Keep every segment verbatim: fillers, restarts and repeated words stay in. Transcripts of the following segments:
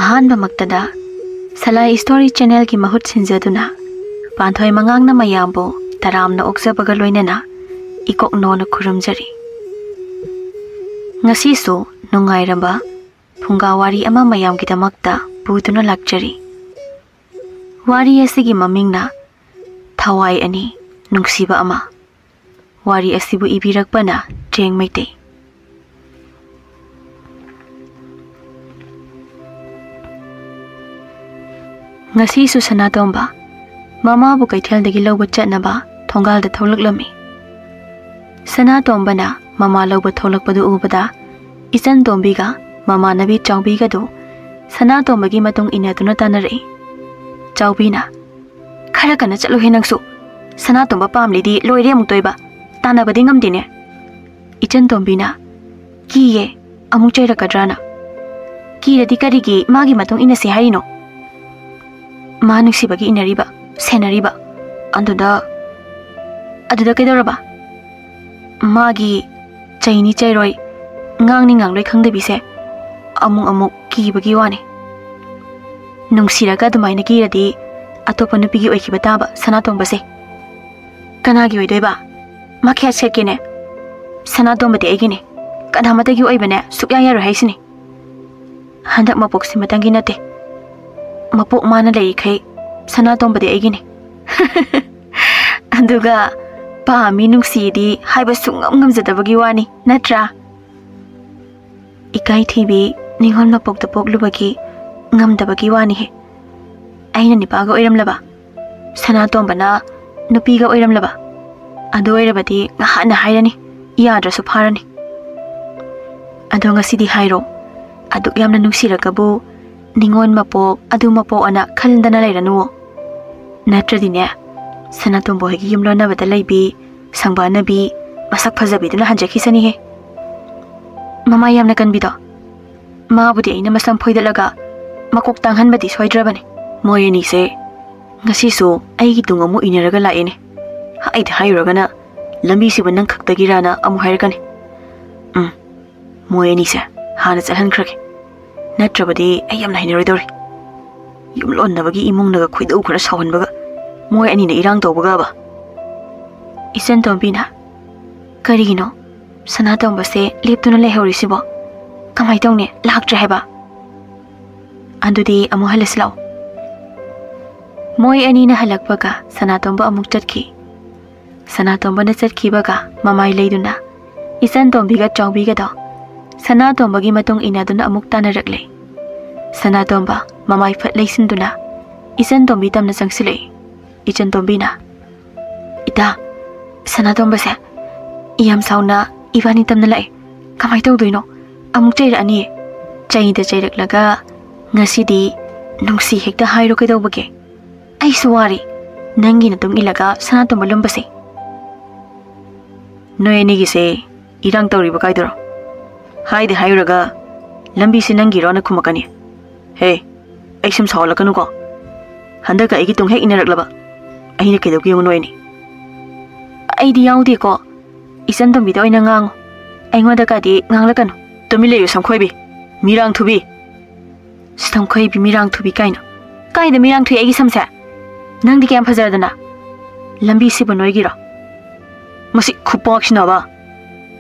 ꯑꯍꯥꯟꯕꯃꯛꯇꯗ ꯁꯂꯥꯏ story ꯆꯦꯅꯦꯜꯒꯤ ꯃꯍꯨꯠ ꯁꯤꯟꯖꯗꯨꯅ ꯄꯥꯟꯊꯣꯏ ꯃꯉꯥꯡꯅ ꯃꯌꯥꯝꯕꯨ ꯇꯔꯥꯝꯅ ꯑꯣꯛꯆꯕꯒ ꯂꯣꯏꯅꯅ ꯏꯀꯣꯛꯅꯣꯅ ꯈꯨꯔꯨꯝꯖꯔꯤ꯫ ꯉꯁꯤꯁꯨ ꯅꯨꯡꯉꯥꯏꯔꯕ ꯐꯨꯡꯒꯥ ꯋꯥꯔꯤ ꯑꯃ ꯃꯌꯥꯝꯒꯤꯗꯃꯛꯇ ꯄꯨꯗꯨꯅ ꯂꯥꯛꯆꯔꯤ꯫ ꯋꯥꯔꯤ ꯑꯁꯤꯒꯤ ꯃꯃꯤꯡꯅ ꯊꯋꯥꯏ ꯑꯅꯤ ꯅꯨꯡꯁꯤꯕ ꯑꯃ꯫ ꯋꯥꯔꯤ ꯑꯁꯤꯕꯨ ꯏꯕꯤꯔꯛꯄꯅ ꯆꯦꯡ ꯃꯩꯇꯩ꯫ ꯉꯁꯤꯁꯨ ꯁꯅꯥꯇꯣꯝꯕ ꯃꯃꯥꯕꯨ ꯀꯩꯊꯦꯜꯗꯒꯤ ꯂꯧꯕ ꯆꯠꯅꯕ ꯊꯣꯡꯒꯥꯜꯗ ꯊꯣꯛꯂꯛꯂꯝꯃꯤ꯫ ꯁꯅꯥꯇꯣꯝꯕꯅ ꯃꯃꯥ ꯂꯧꯕ ꯊꯣꯛꯂꯛꯄꯗꯨ ꯎꯕꯗ ꯏꯆꯟ ꯇꯣꯝꯕꯤꯒ ꯃꯃꯥꯟꯅꯕꯤ ꯆꯥꯎꯕꯤꯒꯗꯨ ꯁꯅꯥꯇꯣꯝꯕꯒꯤ ꯃꯇꯨꯡ ꯏꯟꯅꯗꯨꯅ ꯇꯥꯟꯅꯔꯛꯏ꯫ ꯆꯥꯎꯕꯤꯅ, "ꯈꯔ ꯀꯟꯅ ꯆꯠꯂꯨꯍꯦ ꯅꯪꯁꯨ꯫ ꯁꯅꯥꯇꯣꯝꯕ ꯄꯥꯝꯂꯤꯗꯤ ꯂꯣꯏꯔꯦ ꯑꯃꯨꯛꯇꯣꯏꯕ꯫ ꯇꯥꯟꯅꯕꯗꯤ ꯉꯝꯗꯦꯅꯦ꯫" ꯏꯆꯟ ꯇꯣꯝꯕꯤꯅ, "ꯀꯤꯌꯦ, ꯑꯃꯨꯛ ꯆꯩꯔꯛꯀꯗ꯭ꯔꯥꯅ꯫" "ꯀꯤꯔꯗꯤ ꯀꯔꯤꯒꯤ ꯃꯥꯒꯤ ꯃꯇꯨꯡ ꯏꯟꯅꯁꯤ ꯍꯥꯏꯔꯤꯅꯣ? ꯃꯥ ꯅꯨꯡꯁꯤꯕꯒꯤ ꯏꯟꯅꯔꯤꯕ, ꯁꯦꯟꯅꯔꯤꯕ꯫ ꯑꯗꯨꯗ, ꯑꯗꯨꯗ ꯀꯩꯗꯧꯔꯕ? ꯃꯥꯒꯤ ꯆꯩꯅꯤ ꯆꯩꯔꯣꯏ, ꯉꯥꯡꯅꯤ ꯉꯥꯡꯂꯣꯏ ꯈꯪꯗꯕꯤꯁꯦ ꯑꯃꯨꯛ ꯑꯃꯨꯛ ꯀꯤꯕꯒꯤ ꯋꯥꯅꯤ꯫ ꯅꯨꯡꯁꯤꯔꯒ ꯑꯗꯨꯃꯥꯏꯅ ꯀꯤꯔꯗꯤ ꯑꯇꯣꯞꯄ ꯅꯨꯄꯤꯒꯤ ꯑꯣꯏꯈꯤꯕ ꯇꯥꯕ ꯁꯅꯥꯇꯣꯝꯕꯁꯦ꯫ ꯀꯅꯥꯒꯤ ꯑꯣꯏꯗꯣꯏꯕ? ꯃꯈꯦꯠ ꯁꯦꯠꯀꯦꯅꯦ꯫ ꯁꯅꯥꯇꯣꯝꯕꯗꯤ ꯑꯩꯒꯤꯅꯦ꯫ ꯀꯅꯥꯃꯠꯇꯒꯤ ꯑꯣꯏꯕꯅꯦ ꯁꯨꯛꯌꯥ ꯌꯥꯔꯣꯏ ꯍꯥꯏꯁꯤꯅꯤ꯫ ꯍꯟꯗꯛ ꯃꯄꯣꯛꯁꯤꯃꯇꯪꯒꯤ ꯅꯠꯇꯦ꯫ ꯃꯄꯣꯛ ꯃꯥꯅ ꯂꯩꯔꯤꯈꯩ ꯁꯅꯥꯇꯣꯝꯕꯗꯤ ꯑꯩꯒꯤꯅꯦ꯫" ꯑꯗꯨꯒ ꯄꯥꯝꯃꯤ ꯅꯨꯡꯁꯤꯗꯤ ꯍꯥꯏꯕ ꯁꯨꯡꯉꯝ ꯉꯝꯖꯗꯕꯒꯤ ꯋꯥꯅꯤ, ꯅꯠꯇ꯭ꯔꯥ? ꯏꯀꯥꯏ ꯊꯤꯕꯤ ꯅꯤꯉꯣꯜ ꯃꯄꯣꯛꯇ ꯄꯣꯛꯂꯨꯕꯒꯤ ꯉꯝꯗꯕꯒꯤ ꯋꯥꯅꯤꯍꯦ꯫ ꯑꯩꯅ ꯅꯤꯄꯥꯒ ꯑꯣꯏꯔꯝꯂꯕ, ꯁꯅꯥꯇꯣꯝꯕꯅ ꯅꯨꯄꯤꯒ ꯑꯣꯏꯔꯝꯂꯕ, ꯑꯗꯨ ꯑꯣꯏꯔꯕꯗꯤ ꯉꯍꯥꯟꯅ ꯍꯥꯏꯔꯅꯤ, ꯌꯥꯗ꯭ꯔꯁꯨ ꯐꯥꯔꯅꯤ꯫ ꯑꯗꯣ ꯉꯁꯤꯗꯤ ꯍꯥꯏꯔꯣ, ꯑꯗꯨꯛ ꯌꯥꯝꯅ ꯅꯨꯡꯁꯤꯔꯒꯕꯨ ꯅꯤꯉꯣꯜ ꯃꯄꯣꯛ, ꯑꯗꯨ ꯃꯄꯣꯛ ꯑꯅ ꯈꯟꯗꯅ ꯂꯩꯔꯅꯨꯋꯣ꯫ ꯅꯠꯇ꯭ꯔꯗꯤꯅꯦ, ꯁꯅꯥꯇꯣꯝꯕ ꯍꯣꯏꯒꯤ ꯌꯨꯝ ꯂꯣꯟꯅꯕꯗ ꯂꯩꯕꯤ ꯁꯪꯕꯥꯅꯕꯤ ꯃꯁꯛ ꯐꯖꯕꯤꯗꯨꯅ ꯍꯟꯖꯈꯤꯁꯅꯤꯍꯦ꯫ ꯃꯃꯥ ꯌꯥꯝꯅ ꯀꯟꯕꯤꯗꯣ, ꯃꯥꯕꯨꯗꯤ ꯑꯩꯅ ꯃꯁꯝ ꯐꯣꯏꯗꯠꯂꯒ ꯃꯀꯣꯛ ꯇꯥꯡꯍꯟꯕꯗꯤ ꯁꯣꯏꯗ꯭ꯔꯕꯅꯤ꯫ ꯃꯣꯏ ꯑꯅꯤꯁꯦ ꯉꯁꯤꯁꯨ ꯑꯩꯒꯤ ꯇꯨꯡ ꯑꯃꯨꯛ ꯏꯟꯅꯔꯒ ꯂꯥꯛꯑꯦꯅꯦ꯫ ꯍꯥꯏꯗꯤ ꯍꯥꯏꯔꯨꯔꯒꯅ ꯂꯝꯕꯤꯁꯤꯕꯨ ꯅꯪ ꯈꯛꯇꯒꯤꯔꯥꯅ ꯑꯃꯨꯛ ꯍꯥꯏꯔꯛꯀꯅꯤ꯫ ꯎꯝ, ꯃꯣꯏ ꯑꯅꯤꯁꯦ ꯍꯥꯟꯅ ꯆꯠꯍꯟꯈ꯭ꯔꯒꯦ꯫ ꯅꯠꯇ꯭ꯔꯕꯗꯤ ꯑꯩ ꯌꯥꯝꯅ ꯍꯩꯅꯔꯣꯏꯗꯧꯔꯤ꯫ ꯌꯨꯝꯂꯣꯟꯅꯕꯒꯤ ꯏꯃꯨꯡꯅꯒ ꯈꯣꯏꯗꯧ ꯈꯔ ꯁꯥꯎꯍꯟꯕꯒ, ꯃꯣꯏ ꯑꯅꯤꯅ ꯏꯔꯥꯡ ꯇꯧꯕꯒꯕ꯫ ꯏꯆꯟ ꯇꯣꯝꯕꯤꯅ, "ꯀꯔꯤꯒꯤꯅꯣ ꯁꯅꯥꯇꯣꯝꯕꯁꯦ ꯂꯦꯞꯇꯨꯅ ꯂꯩꯍꯧꯔꯤꯁꯤꯕꯣ? ꯀꯃꯥꯏ ꯇꯧꯅꯤ? ꯂꯥꯛꯇ꯭ꯔꯦ ꯍꯥꯏꯕ?" ꯑꯗꯨꯗꯤ ꯑꯃꯨꯛ ꯍꯜꯂꯁꯤ ꯂꯥꯛꯑꯣ꯫ ꯃꯣꯏ ꯑꯅꯤꯅ ꯍꯜꯂꯛꯄꯒ ꯁꯅꯥꯇꯣꯝꯕ ꯑꯃꯨꯛ ꯆꯠꯈꯤ꯫ ꯁꯅꯥꯇꯣꯝꯕꯅ ꯆꯠꯈꯤꯕꯒ ꯃꯃꯥꯏ ꯂꯩꯗꯨꯅ ꯏꯆꯟ ꯇꯣꯝꯕꯤꯒ ꯆꯥꯎꯕꯤꯒꯗꯣ ꯁꯅꯥꯇꯣꯝꯕꯒꯤ ꯃꯇꯨꯡ ꯏꯟꯅꯗꯨꯅ ꯑꯃꯨꯛ ꯇꯥꯟꯅꯔꯛꯂꯦ꯫ ꯁꯅꯥꯇꯣꯝꯕ ꯃꯃꯥꯏ ꯐꯠ ꯂꯩꯁꯤꯟꯗꯨꯅ ꯏꯆꯟ ꯇꯣꯝꯕꯤ ꯇꯝꯅ ꯆꯪꯁꯤꯜꯂꯛꯏ꯫ ꯏꯆꯟ ꯇꯣꯝꯕꯤꯅ, "ꯏꯇꯥ, ꯁꯅꯥꯇꯣꯝꯕꯁꯦ ꯌꯥꯝ ꯁꯥꯎꯅ ꯏꯕꯥꯅꯤ ꯇꯝꯅ ꯂꯥꯛꯑꯦ꯫ ꯀꯃꯥꯏ ꯇꯧꯗꯣꯏꯅꯣ? ꯑꯃꯨꯛ ꯆꯩꯔꯛꯑꯅꯤ꯫ ꯆꯩꯗ ꯆꯩꯔꯛꯂꯒ ꯉꯁꯤꯗꯤ ꯅꯨꯡꯁꯤ ꯍꯦꯛꯇ ꯍꯥꯏꯔꯣ ꯀꯩꯗꯧꯕꯒꯦ? ꯑꯩꯁꯨ ꯋꯥꯔꯦ ꯅꯪꯒꯤ ꯅꯇꯨꯡ ꯏꯜꯂꯒ ꯁꯅꯥꯇꯣꯝꯕ ꯂꯨꯝꯕꯁꯦ꯫" "ꯅꯣꯏ ꯑꯅꯤꯒꯤꯁꯦ ꯏꯔꯥꯡ ꯇꯧꯔꯤꯕ ꯀꯥꯏꯗꯔꯣ? ꯍꯥꯏꯗꯤ ꯍꯥꯏꯔꯨꯔꯒ ꯂꯝꯕꯤꯁꯤ ꯅꯪꯒꯤꯔꯣꯅ ꯈꯨꯝꯃꯛꯀꯅꯤ꯫ ꯍꯦ, ꯑꯩ ꯁꯨꯝ ꯁꯥꯎꯍꯜꯂꯛꯀꯅꯨꯀꯣ꯫ ꯍꯟꯗꯛꯀ ꯑꯩꯒꯤ ꯇꯨꯡ ꯍꯦꯛ ꯏꯟꯅꯔꯛꯂꯕ ꯑꯩꯅ ꯀꯩꯗꯧꯒꯦ ꯌꯦꯡꯉꯨ ꯅꯣꯏ ꯑꯅꯤ꯫" "ꯑꯩꯗꯤ ꯌꯥꯎꯗꯦꯀꯣ, ꯏꯆꯟ ꯇꯣꯝꯕꯤꯗ ꯑꯣꯏꯅ ꯉꯥꯡꯉꯨ, ꯑꯩꯉꯣꯟꯗꯀꯗꯤ ꯉꯥꯡꯂꯛꯀꯅꯨ꯫" "ꯇꯨꯃꯤꯟ ꯂꯩꯌꯨ ꯁꯝꯈꯣꯏꯕꯤ, ꯃꯤꯔꯥꯡ ꯊꯨꯕꯤ꯫" "ꯁꯝꯈꯣꯏꯕꯤ ꯃꯤꯔꯥꯡ ꯊꯨꯕꯤ ꯀꯥꯏꯅ? ꯀꯥꯏꯗ ꯃꯤꯔꯥꯡ ꯊꯨꯏ ꯑꯩꯒꯤ ꯁꯝꯁꯦ? ꯅꯪꯗꯤ ꯀꯌꯥꯝ ꯐꯖꯔꯗꯅ? ꯂꯝꯕꯤꯁꯤꯕꯨ ꯅꯣꯏꯒꯤꯔꯣ? ꯃꯁꯤ ꯈꯨꯄꯥꯛꯁꯤꯅꯕ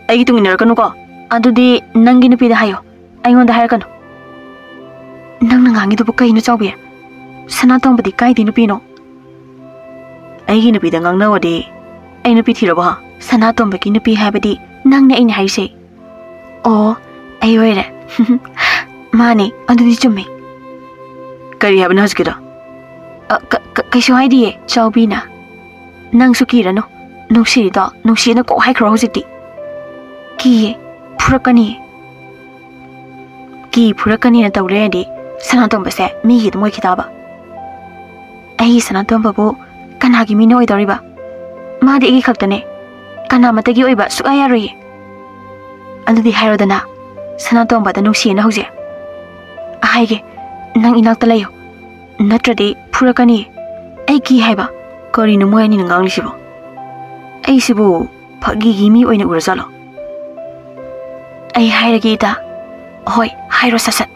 ꯑꯩꯒꯤ ꯇꯨꯡ ꯏꯟꯅꯔꯛꯀꯅꯨꯀꯣ꯫" "ꯑꯗꯨꯗꯤ ꯅꯪꯒꯤ ꯅꯨꯄꯤꯗ ꯍꯥꯏꯌꯣ, ꯑꯩꯉꯣꯟꯗ ꯍꯥꯏꯔꯛꯀꯅꯨ꯫" "ꯅꯪꯅ ꯉꯥꯡꯉꯤꯗꯨꯕꯨ ꯀꯩꯅꯣ ꯆꯥꯎꯕꯤ? ꯁꯅꯥꯇꯣꯝꯕꯗꯤ ꯀꯥꯏꯗꯩ ꯅꯨꯄꯤꯅꯣ?" "ꯑꯩꯒꯤ ꯅꯨꯄꯤꯗ ꯉꯥꯡꯅꯧꯔꯗꯤ ꯑꯩ ꯅꯨꯄꯤ ꯊꯤꯔꯕꯣ ꯍꯥ?" "ꯁꯅꯥꯇꯣꯝꯕꯒꯤ ꯅꯨꯄꯤ ꯍꯥꯏꯕꯗꯤ ꯅꯪꯅꯦ ꯑꯩꯅ ꯍꯥꯏꯁꯦ꯫" "ꯑꯣ, ꯑꯩ ꯑꯣꯏꯔꯦ꯫" "ꯃꯥꯅꯦ, ꯑꯗꯨꯗꯤ ꯆꯨꯝꯃꯦ꯫" "ꯀꯔꯤ ꯍꯥꯏꯕꯅꯣ ꯍꯧꯖꯤꯛꯀꯤꯗꯣ?" "ꯑ, ꯀ-, ꯀ-, ꯀꯩꯁꯨ ꯍꯥꯏꯗꯤꯌꯦ ꯆꯥꯎꯕꯤꯅ꯫ ꯅꯪꯁꯨ ꯀꯤꯔꯅꯨ, ꯅꯨꯡꯁꯤꯔꯤꯗꯣ ꯅꯨꯡꯁꯤꯅ ꯀꯣꯛ ꯍꯥꯏꯈ꯭ꯔꯣ ꯍꯧꯖꯤꯛꯇꯤ꯫" "ꯀꯤꯌꯦ, ꯐꯨꯔꯛꯀꯅꯤ꯫" "ꯀꯤ ꯐꯨꯔꯛꯀꯅꯤꯅ ꯇꯧ ꯂꯩꯔꯗꯤ ꯁꯅꯥꯇꯣꯝꯕꯁꯦ ꯃꯤꯒꯤ ꯑꯗꯨꯝ ꯑꯣꯏꯈꯤ ꯇꯥꯕ꯫ ꯑꯩꯒꯤ ꯁꯅꯥꯇꯣꯝꯕꯕꯨ ꯀꯅꯥꯒꯤ ꯃꯤꯅ ꯑꯣꯏꯗꯧꯔꯤꯕ? ꯃꯥꯗꯤ ꯑꯩꯒꯤ ꯈꯛꯇꯅꯦ, ꯀꯅꯥꯃꯠꯇꯒꯤ ꯑꯣꯏꯕ ꯁꯨꯛꯌꯥ ꯌꯥꯔꯣꯏꯌꯦ꯫" "ꯑꯗꯨꯗꯤ ꯍꯥꯏꯔꯣꯗꯅ, ꯁꯅꯥꯇꯣꯝꯕꯗ ꯅꯨꯡꯁꯤꯌꯦꯅ ꯍꯧꯖꯤꯛ ꯍꯥꯏꯒꯦ꯫ ꯅꯪ ꯏꯅꯥꯛꯇ ꯂꯩꯌꯨ, ꯅꯠꯇ꯭ꯔꯗꯤ ꯐꯨꯔꯛꯀꯅꯤ꯫ ꯑꯩ ꯀꯤ ꯍꯥꯏꯕ꯫" "ꯀꯔꯤꯅꯣ ꯃꯣꯏ ꯑꯅꯤꯅ ꯉꯥꯡꯂꯤꯁꯤꯕꯣ? ꯑꯩꯁꯤꯕꯨ ꯐꯥꯒꯤꯒꯤ ꯃꯤ ꯑꯣꯏꯅ ꯎꯔꯖꯥꯠꯂꯣ?" "ꯑꯩ ꯍꯥꯏꯔꯒꯦ ꯏꯇꯥ꯫" "ꯍꯣꯏ, ꯍꯥꯏꯔꯣ ꯁꯠ ꯁꯠ꯫"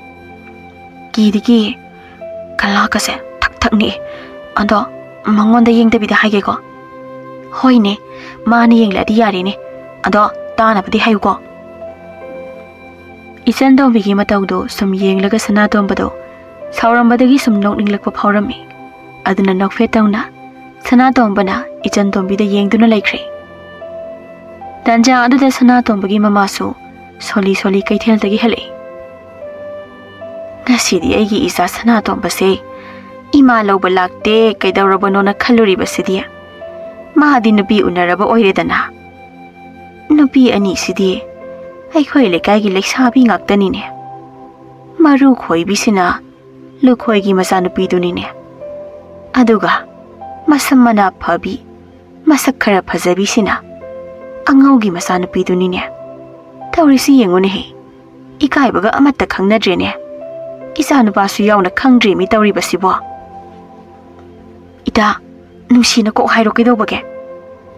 ꯏꯗꯒꯤ ꯀꯂꯥꯛꯀꯁꯦ ꯊꯛ ꯊꯛ ꯅꯤꯛꯑꯦ꯫ ꯑꯗꯣ ꯃꯉꯣꯟꯗ ꯌꯦꯡꯗꯕꯤꯗ ꯍꯥꯏꯒꯦꯀꯣ꯫ ꯍꯣꯏꯅꯦ, ꯃꯥꯅ ꯌꯦꯡꯂꯛꯑꯗꯤ ꯌꯥꯔꯦꯅꯦ꯫ ꯑꯗꯣ ꯇꯥꯅꯕꯗꯤ ꯍꯥꯏꯌꯨꯀꯣ꯫ ꯏꯆꯟ ꯇꯣꯝꯕꯤꯒꯤ ꯃꯇꯧꯗꯨ ꯁꯨꯝ ꯌꯦꯡꯂꯒ ꯁꯅꯥꯇꯣꯝꯕꯗꯣ ꯁꯥꯎꯔꯝꯕꯗꯒꯤ ꯁꯨꯝ ꯅꯣꯛꯅꯤꯡꯂꯛꯄ ꯐꯥꯎꯔꯝꯃꯤ꯫ ꯑꯗꯨꯅ ꯅꯣꯛꯐꯦꯠ ꯇꯧꯅ ꯁꯅꯥꯇꯣꯝꯕꯅ ꯏꯆꯟ ꯇꯣꯝꯕꯤꯗ ꯌꯦꯡꯗꯨꯅ ꯂꯩꯈ꯭ꯔꯦ꯫ ꯇꯥꯟꯖꯥ ꯑꯗꯨꯗ ꯁꯅꯥꯇꯣꯝꯕꯒꯤ ꯃꯃꯥꯁꯨ ꯁꯣꯂꯤ ꯁꯣꯂꯤ ꯀꯩꯊꯦꯜꯗꯒꯤ ꯍꯜꯂꯛꯏ꯫ "ꯉꯁꯤꯗꯤ ꯑꯩꯒꯤ ꯏꯆꯥ ꯁꯅꯥꯇꯣꯝꯕꯁꯦ ꯏꯃꯥ ꯂꯧꯕ ꯂꯥꯛꯇꯦ ꯀꯩꯗꯧꯔꯕꯅꯣꯅ ꯈꯜꯂꯨꯔꯤꯕꯁꯤꯗꯤ꯫ ꯃꯥꯗꯤ ꯅꯨꯄꯤ ꯎꯅꯔꯕ ꯑꯣꯏꯔꯦꯗꯅ꯫ ꯅꯨꯄꯤ ꯑꯅꯤꯁꯤꯗꯤ ꯑꯩꯈꯣꯏ ꯂꯩꯀꯥꯏꯒꯤ ꯂꯩꯁꯥꯕꯤ ꯉꯥꯛꯇꯅꯤꯅꯦ꯫ ꯃꯔꯨ ꯈꯣꯏꯕꯤꯁꯤꯅ ꯂꯨꯈꯣꯏꯒꯤ ꯃꯆꯥꯅꯨꯄꯤꯗꯨꯅꯤꯅꯦ꯫ ꯑꯗꯨꯒ ꯃꯁꯝ ꯃꯅꯥ ꯐꯕꯤ, ꯃꯁꯛ ꯈꯔ ꯐꯖꯕꯤꯁꯤꯅ ꯑꯉꯧꯒꯤ ꯃꯆꯥꯅꯨꯄꯤꯗꯨꯅꯤꯅꯦ꯫ ꯇꯧꯔꯤꯁꯤ ꯌꯦꯡꯉꯨꯅꯦꯍꯦ, ꯏꯀꯥꯏꯕꯒ ꯑꯃꯠꯇ ꯈꯪꯅꯗ꯭ꯔꯦꯅꯦ꯫ ꯏꯆꯥꯅꯨꯄꯥꯁꯨ ꯌꯥꯎꯅ ꯈꯪꯗ꯭ꯔꯦꯃꯤ ꯇꯧꯔꯤꯕꯁꯤꯕꯣ꯫" "ꯏꯇꯥ, ꯅꯨꯡꯁꯤꯅ ꯀꯣꯛ ꯍꯥꯏꯔꯣ ꯀꯩꯗꯧꯕꯒꯦ?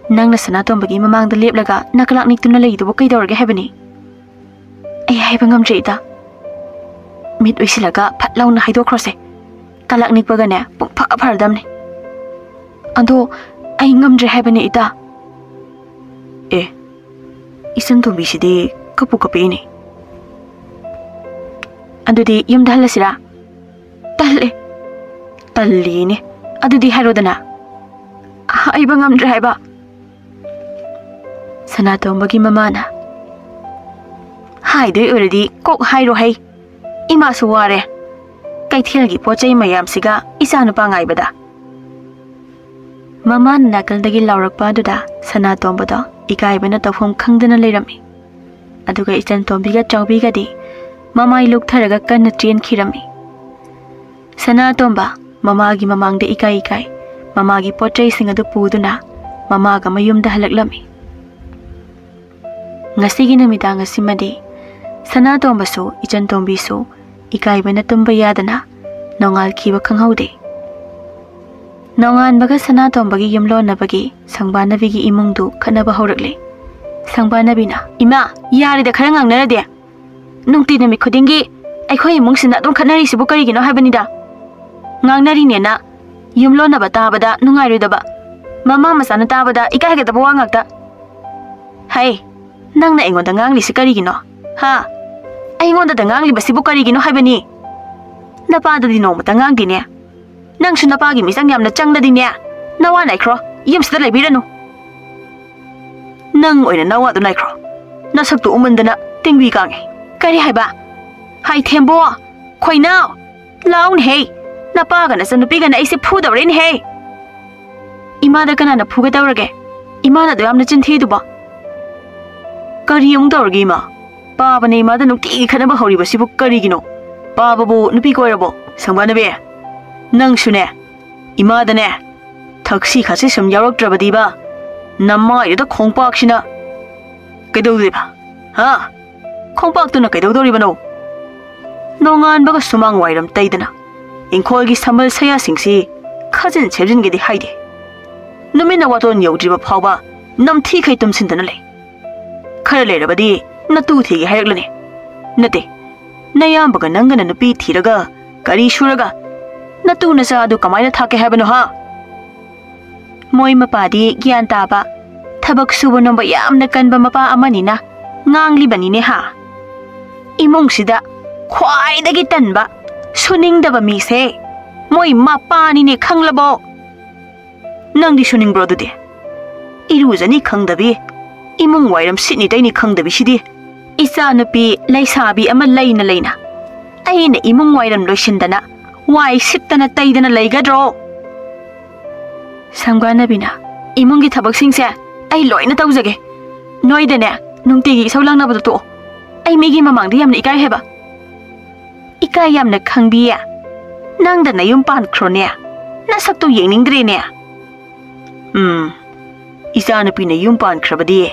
ꯅꯪꯅ ꯁꯅꯥꯇꯣꯝꯕꯒꯤ ꯃꯃꯥꯡꯗ ꯂꯦꯞꯂꯒ ꯅꯀꯂꯥꯛ ꯅꯤꯛꯇꯨꯅ ꯂꯩꯗꯨꯕꯨ ꯀꯩꯗꯧꯔꯒꯦ ꯍꯥꯏꯕꯅꯤ?" "ꯑꯩ ꯍꯥꯏꯕ ꯉꯝꯗ꯭ꯔꯦ ꯏꯇꯥ꯫ ꯃꯤꯠ ꯎꯏꯁꯤꯜꯂꯒ ꯐꯠ ꯂꯥꯎꯅ ꯍꯥꯏꯗꯣꯛꯈ꯭ꯔꯣꯁꯦ꯫ ꯀꯂꯛ ꯅꯤꯛꯄꯒꯅꯦ ꯄꯨꯡꯐ ꯐꯔꯗꯝꯅꯦ꯫ ꯑꯗꯣ ꯑꯩ ꯉꯝꯗ꯭ꯔꯦ ꯍꯥꯏꯕꯅꯦ ꯏꯇꯥ꯫" "ꯑꯦ, ꯏꯆꯟ ꯇꯣꯝꯕꯤꯁꯤꯗꯤ ꯀꯞꯄꯨ ꯀꯞꯄꯛꯏꯅꯦ꯫ ꯑꯗꯨꯗꯤ ꯌꯨꯝꯗ ꯍꯜꯂꯁꯤꯔꯥ?" "ꯇꯜꯂꯦ꯫" "ꯇꯜꯂꯤꯅꯦ꯫ ꯑꯗꯨꯗꯤ ꯍꯥꯏꯔꯣꯗꯅ꯫" "ꯍꯥꯏꯕ ꯉꯝꯗ꯭ꯔꯦ ꯍꯥꯏꯕ꯫" ꯁꯅꯥꯇꯣꯝꯕꯒꯤ ꯃꯃꯥꯅ, "ꯍꯥꯏꯗꯣꯏ ꯑꯣꯏꯔꯗꯤ ꯀꯣꯛ ꯍꯥꯏꯔꯣ ꯍꯩ꯫ ꯏꯃꯥꯁꯨ ꯋꯥꯔꯦ꯫ ꯀꯩꯊꯦꯜꯒꯤ ꯄꯣꯠ ꯆꯩ ꯃꯌꯥꯝꯁꯤꯒ ꯏꯆꯥꯅꯨꯄꯥ ꯉꯥꯏꯕꯗ꯫" ꯃꯃꯥꯅ ꯅꯥꯀꯜꯗꯒꯤ ꯂꯥꯎꯔꯛꯄ ꯑꯗꯨꯗ ꯁꯅꯥꯇꯣꯝꯕꯗꯣ ꯏꯀꯥꯏꯕꯅ ꯇꯧꯐꯝ ꯈꯪꯗꯅ ꯂꯩꯔꯝꯃꯤ꯫ ꯑꯗꯨꯒ ꯏꯆꯟ ꯇꯣꯝꯕꯤꯒ ꯆꯥꯎꯕꯤꯒꯗꯤ ꯃꯃꯥꯏ ꯂꯨꯛꯊꯔꯒ ꯀꯟꯅ ꯆꯦꯟꯈꯤꯔꯝꯃꯤ꯫ ꯁꯅꯥꯇꯣꯝꯕ ꯃꯃꯥꯒꯤ ꯃꯃꯥꯡꯗ ꯏꯀꯥꯏ ꯏꯀꯥꯏ ꯃꯃꯥꯒꯤ ꯄꯣꯠ ꯆꯩꯁꯤꯡ ꯑꯗꯨ ꯄꯨꯗꯨꯅ ꯃꯃꯥꯒ ꯃꯌꯨꯝꯗ ꯍꯜꯂꯛꯂꯝꯃꯤ꯫ ꯉꯁꯤꯒꯤ ꯅꯨꯃꯤꯗꯥꯡ ꯑꯁꯤꯃꯗꯤ ꯁꯅꯥꯇꯣꯝꯕꯁꯨ ꯏꯆꯟ ꯇꯣꯝꯕꯤꯁꯨ ꯏꯀꯥꯏꯕꯅ ꯇꯨꯝꯕ ꯌꯥꯗꯅ ꯅꯣꯡꯉꯥꯜꯈꯤꯕ ꯈꯪꯍꯧꯗꯦ꯫ ꯅꯣꯡꯉꯥꯟꯕꯒ ꯁꯅꯥꯇꯣꯝꯕꯒꯤ ꯌꯨꯝꯂꯣꯟꯅꯕꯒꯤ ꯁꯪꯕꯥꯅꯕꯤꯒꯤ ꯏꯃꯨꯡꯗꯨ ꯈꯠꯅꯕ ꯍꯧꯔꯛꯂꯦ꯫ ꯁꯪꯕꯥꯅꯕꯤꯅ, "ꯏꯃꯥ, ꯌꯥꯔꯦꯗ ꯈꯔ ꯉꯥꯡꯅꯔꯗꯤ꯫ ꯅꯨꯡꯇꯤ ꯅꯨꯃꯤꯠ ꯈꯨꯗꯤꯡꯒꯤ ꯑꯩꯈꯣꯏ ꯏꯃꯨꯡꯁꯤꯅ ꯑꯗꯨꯝ ꯈꯠꯅꯔꯤꯁꯤꯕꯨ ꯀꯔꯤꯒꯤꯅꯣ ꯍꯥꯏꯕꯅꯤꯗ꯫ ꯉꯥꯡꯅꯔꯤꯅꯦꯅ ꯌꯨꯝ ꯂꯣꯟꯅꯕ ꯇꯥꯕꯗ ꯅꯨꯡꯉꯥꯏꯔꯣꯏꯗꯕ, ꯃꯃꯥ ꯃꯆꯥꯅ ꯇꯥꯕꯗ ꯏꯀꯥꯏꯒꯗꯕ ꯋꯥ ꯉꯥꯛꯇ꯫ ꯍꯩ, ꯅꯪꯅ ꯑꯩꯉꯣꯟꯗ ꯉꯥꯡꯂꯤꯁꯤ ꯀꯔꯤꯒꯤꯅꯣ? ꯍꯥ? ꯑꯩꯉꯣꯟꯗꯗ ꯉꯥꯡꯂꯤꯕꯁꯤꯕꯨ ꯀꯔꯤꯒꯤꯅꯣ ꯍꯥꯏꯕꯅꯤ? ꯅꯄꯥꯗꯗꯤ ꯅꯣꯡꯃꯇ ꯉꯥꯡꯗꯦꯅꯦ꯫ ꯅꯪꯁꯨ ꯅꯄꯥꯒꯤ ꯃꯤꯆꯪ ꯌꯥꯝꯅ ꯆꯪꯂꯗꯤꯅꯦ, ꯅꯋꯥ ꯅꯥꯏꯈ꯭ꯔꯣ, ꯌꯨꯝꯁꯤꯗ ꯂꯩꯕꯤꯔꯅꯨ꯫ ꯅꯪ ꯑꯣꯏꯅ ꯅꯋꯥꯗꯨ ꯅꯥꯏꯈ꯭ꯔꯣ꯫ ꯅꯁꯛꯇꯨ ꯎꯃꯟꯗꯅ ꯇꯤꯡꯕꯤ ꯀꯥꯡꯉꯤ꯫ ꯀꯔꯤ ꯍꯥꯏꯕ? ꯍꯥꯏ ꯊꯦꯝꯕꯣ, ꯈꯣꯏꯅꯥꯎ, ꯂꯥꯎꯅꯦꯍꯦ꯫ ꯅꯄꯥꯒ ꯅꯆꯟꯅꯨꯄꯤꯒꯅ ꯑꯩꯁꯦ ꯐꯨꯗꯧꯔꯦꯅꯦꯍꯦ꯫ ꯏꯃꯥꯗ ꯀꯅꯥꯅ ꯐꯨꯒꯗꯧꯔꯒꯦ? ꯏꯃꯥꯅ ꯑꯗꯨ ꯌꯥꯝꯅ ꯆꯤꯟꯊꯤꯗꯨꯕꯣ? ꯀꯔꯤ ꯑꯃꯨꯛ ꯇꯧꯔꯒꯦ ꯏꯃꯥ? ꯄꯥꯕꯅ ꯏꯃꯥꯗ ꯅꯨꯡꯇꯤꯒꯤ ꯈꯠꯅꯕ ꯍꯧꯔꯤꯕꯁꯤꯕꯨ ꯀꯔꯤꯒꯤꯅꯣ? ꯄꯥꯕꯕꯨ ꯅꯨꯄꯤ ꯀꯣꯏꯔꯕꯣ? ꯁꯪꯕꯥꯅꯕꯤ, ꯅꯪꯁꯨꯅꯦ, ꯏꯃꯥꯗꯅꯦ, ꯊꯛꯁꯤ ꯈꯥꯁꯤ ꯁꯨꯝ ꯌꯥꯎꯔꯛꯇ꯭ꯔꯕꯗꯤꯕ, ꯅꯃꯥꯏꯗꯨꯗ ꯈꯣꯡꯄꯥꯛꯁꯤꯅ ꯀꯩꯗꯧꯗꯣꯏꯕ? ꯍꯥ? ꯈꯣꯡꯄꯥꯛꯇꯨꯅ ꯀꯩꯗꯧꯗꯧꯔꯤꯕꯅꯣ? ꯅꯣꯡꯉꯥꯟꯕꯒ ꯁꯨꯃꯥꯡ ꯋꯥꯏꯔꯝ ꯇꯩꯗꯅ ꯏꯪꯈꯣꯜꯒꯤ ꯁꯝꯕꯜ ꯁꯌꯥꯁꯤꯡꯁꯤ ꯈꯥꯖꯤꯟ ꯁꯦꯝꯖꯤꯟꯒꯦꯗꯤ ꯍꯥꯏꯗꯦ꯫ ꯅꯨꯃꯤꯠꯅ ꯋꯥꯇꯣꯟ ꯌꯧꯗ꯭ꯔꯤꯕ ꯐꯥꯎꯕ ꯅꯝꯊꯤꯈꯩ ꯇꯨꯝꯁꯤꯟꯗꯅ ꯂꯩ꯫ ꯈꯔ ꯂꯩꯔꯕꯗꯤ ꯅꯇꯨ ꯊꯤꯒꯦ ꯍꯥꯏꯔꯛꯂꯅꯤ꯫ ꯅꯠꯇꯦ, ꯅꯌꯥꯝꯕꯒ ꯅꯪꯒꯅ ꯅꯨꯄꯤ ꯊꯤꯔꯒ ꯀꯔꯤ ꯁꯨꯔꯒ ꯅꯇꯨ ꯅꯆꯥ ꯑꯗꯨ ꯀꯃꯥꯏꯅ ꯊꯥꯛꯀꯦ ꯍꯥꯏꯕꯅꯣ ꯍꯥ? ꯃꯣꯏ ꯃꯄꯥꯗꯤ ꯒ꯭ꯌꯥꯟ ꯇꯥꯕ, ꯊꯕꯛ ꯁꯨꯕ ꯅꯣꯝꯕ ꯌꯥꯝꯅ ꯀꯟꯕ ꯃꯄꯥ ꯑꯃꯅꯤꯅ ꯉꯥꯡꯂꯤꯕꯅꯤꯅꯦ ꯍꯥ? ꯏꯃꯨꯡꯁꯤꯗ ꯈ꯭ꯋꯥꯏꯗꯒꯤ ꯇꯟꯕ, ꯁꯨꯅꯤꯡꯗꯕ ꯃꯤꯁꯦ ꯃꯣꯏ ꯃꯄꯥꯅꯤꯅꯦ, ꯈꯪꯂꯕꯣ? ꯅꯪꯗꯤ ꯁꯨꯅꯤꯡꯕ꯭ꯔꯣ ꯑꯗꯨꯗꯤ? ꯏꯔꯨꯖꯅꯤ ꯈꯪꯗꯕꯤ, ꯏꯃꯨꯡ ꯋꯥꯏꯔꯝ ꯁꯤꯠꯅꯤ ꯇꯩꯅꯤ ꯈꯪꯗꯕꯤ ꯁꯤꯗꯤ꯫ ꯏꯆꯥꯅꯨꯄꯤ ꯂꯩꯁꯥꯕꯤ ꯑꯃ ꯂꯩꯅ ꯂꯩꯅ ꯑꯩꯅ ꯏꯃꯨꯡ ꯋꯥꯏꯔꯝ ꯂꯣꯏꯁꯤꯟꯗꯅ ꯋꯥꯏ ꯁꯤꯠꯇꯅ ꯇꯩꯗꯅ ꯂꯩꯒꯗ꯭ꯔꯣ? ꯁꯪꯕꯥꯅꯕꯤꯅ, ꯏꯃꯨꯡꯒꯤ ꯊꯕꯛꯁꯤꯡꯁꯦ ꯑꯩ ꯂꯣꯏꯅ ꯇꯧꯖꯒꯦ꯫ ꯅꯣꯏꯗꯅꯦ ꯅꯨꯡꯇꯤꯒꯤ ꯏꯁꯧ ꯂꯥꯡꯅꯕꯗꯣ ꯇꯣꯛꯑꯣ꯫ ꯑꯩ ꯃꯤꯒꯤ ꯃꯃꯥꯡꯗ ꯌꯥꯝꯅ ꯏꯀꯥꯏ ꯍꯥꯏꯕ꯫ ꯏꯀꯥꯏ ꯌꯥꯝꯅ ꯈꯪꯕꯤꯌꯦ꯫ ꯅꯪꯗ ꯅꯌꯨꯝ ꯄꯥꯟꯈ꯭ꯔꯣꯅꯦ꯫ ꯅꯁꯛꯇꯣ ꯌꯦꯡꯅꯤꯡꯗ꯭ꯔꯦꯅꯦ꯫ ꯎꯝ, ꯏꯆꯥꯅꯨꯄꯤꯅ ꯌꯨꯝ ꯄꯥꯟꯈ꯭ꯔꯕꯗꯤ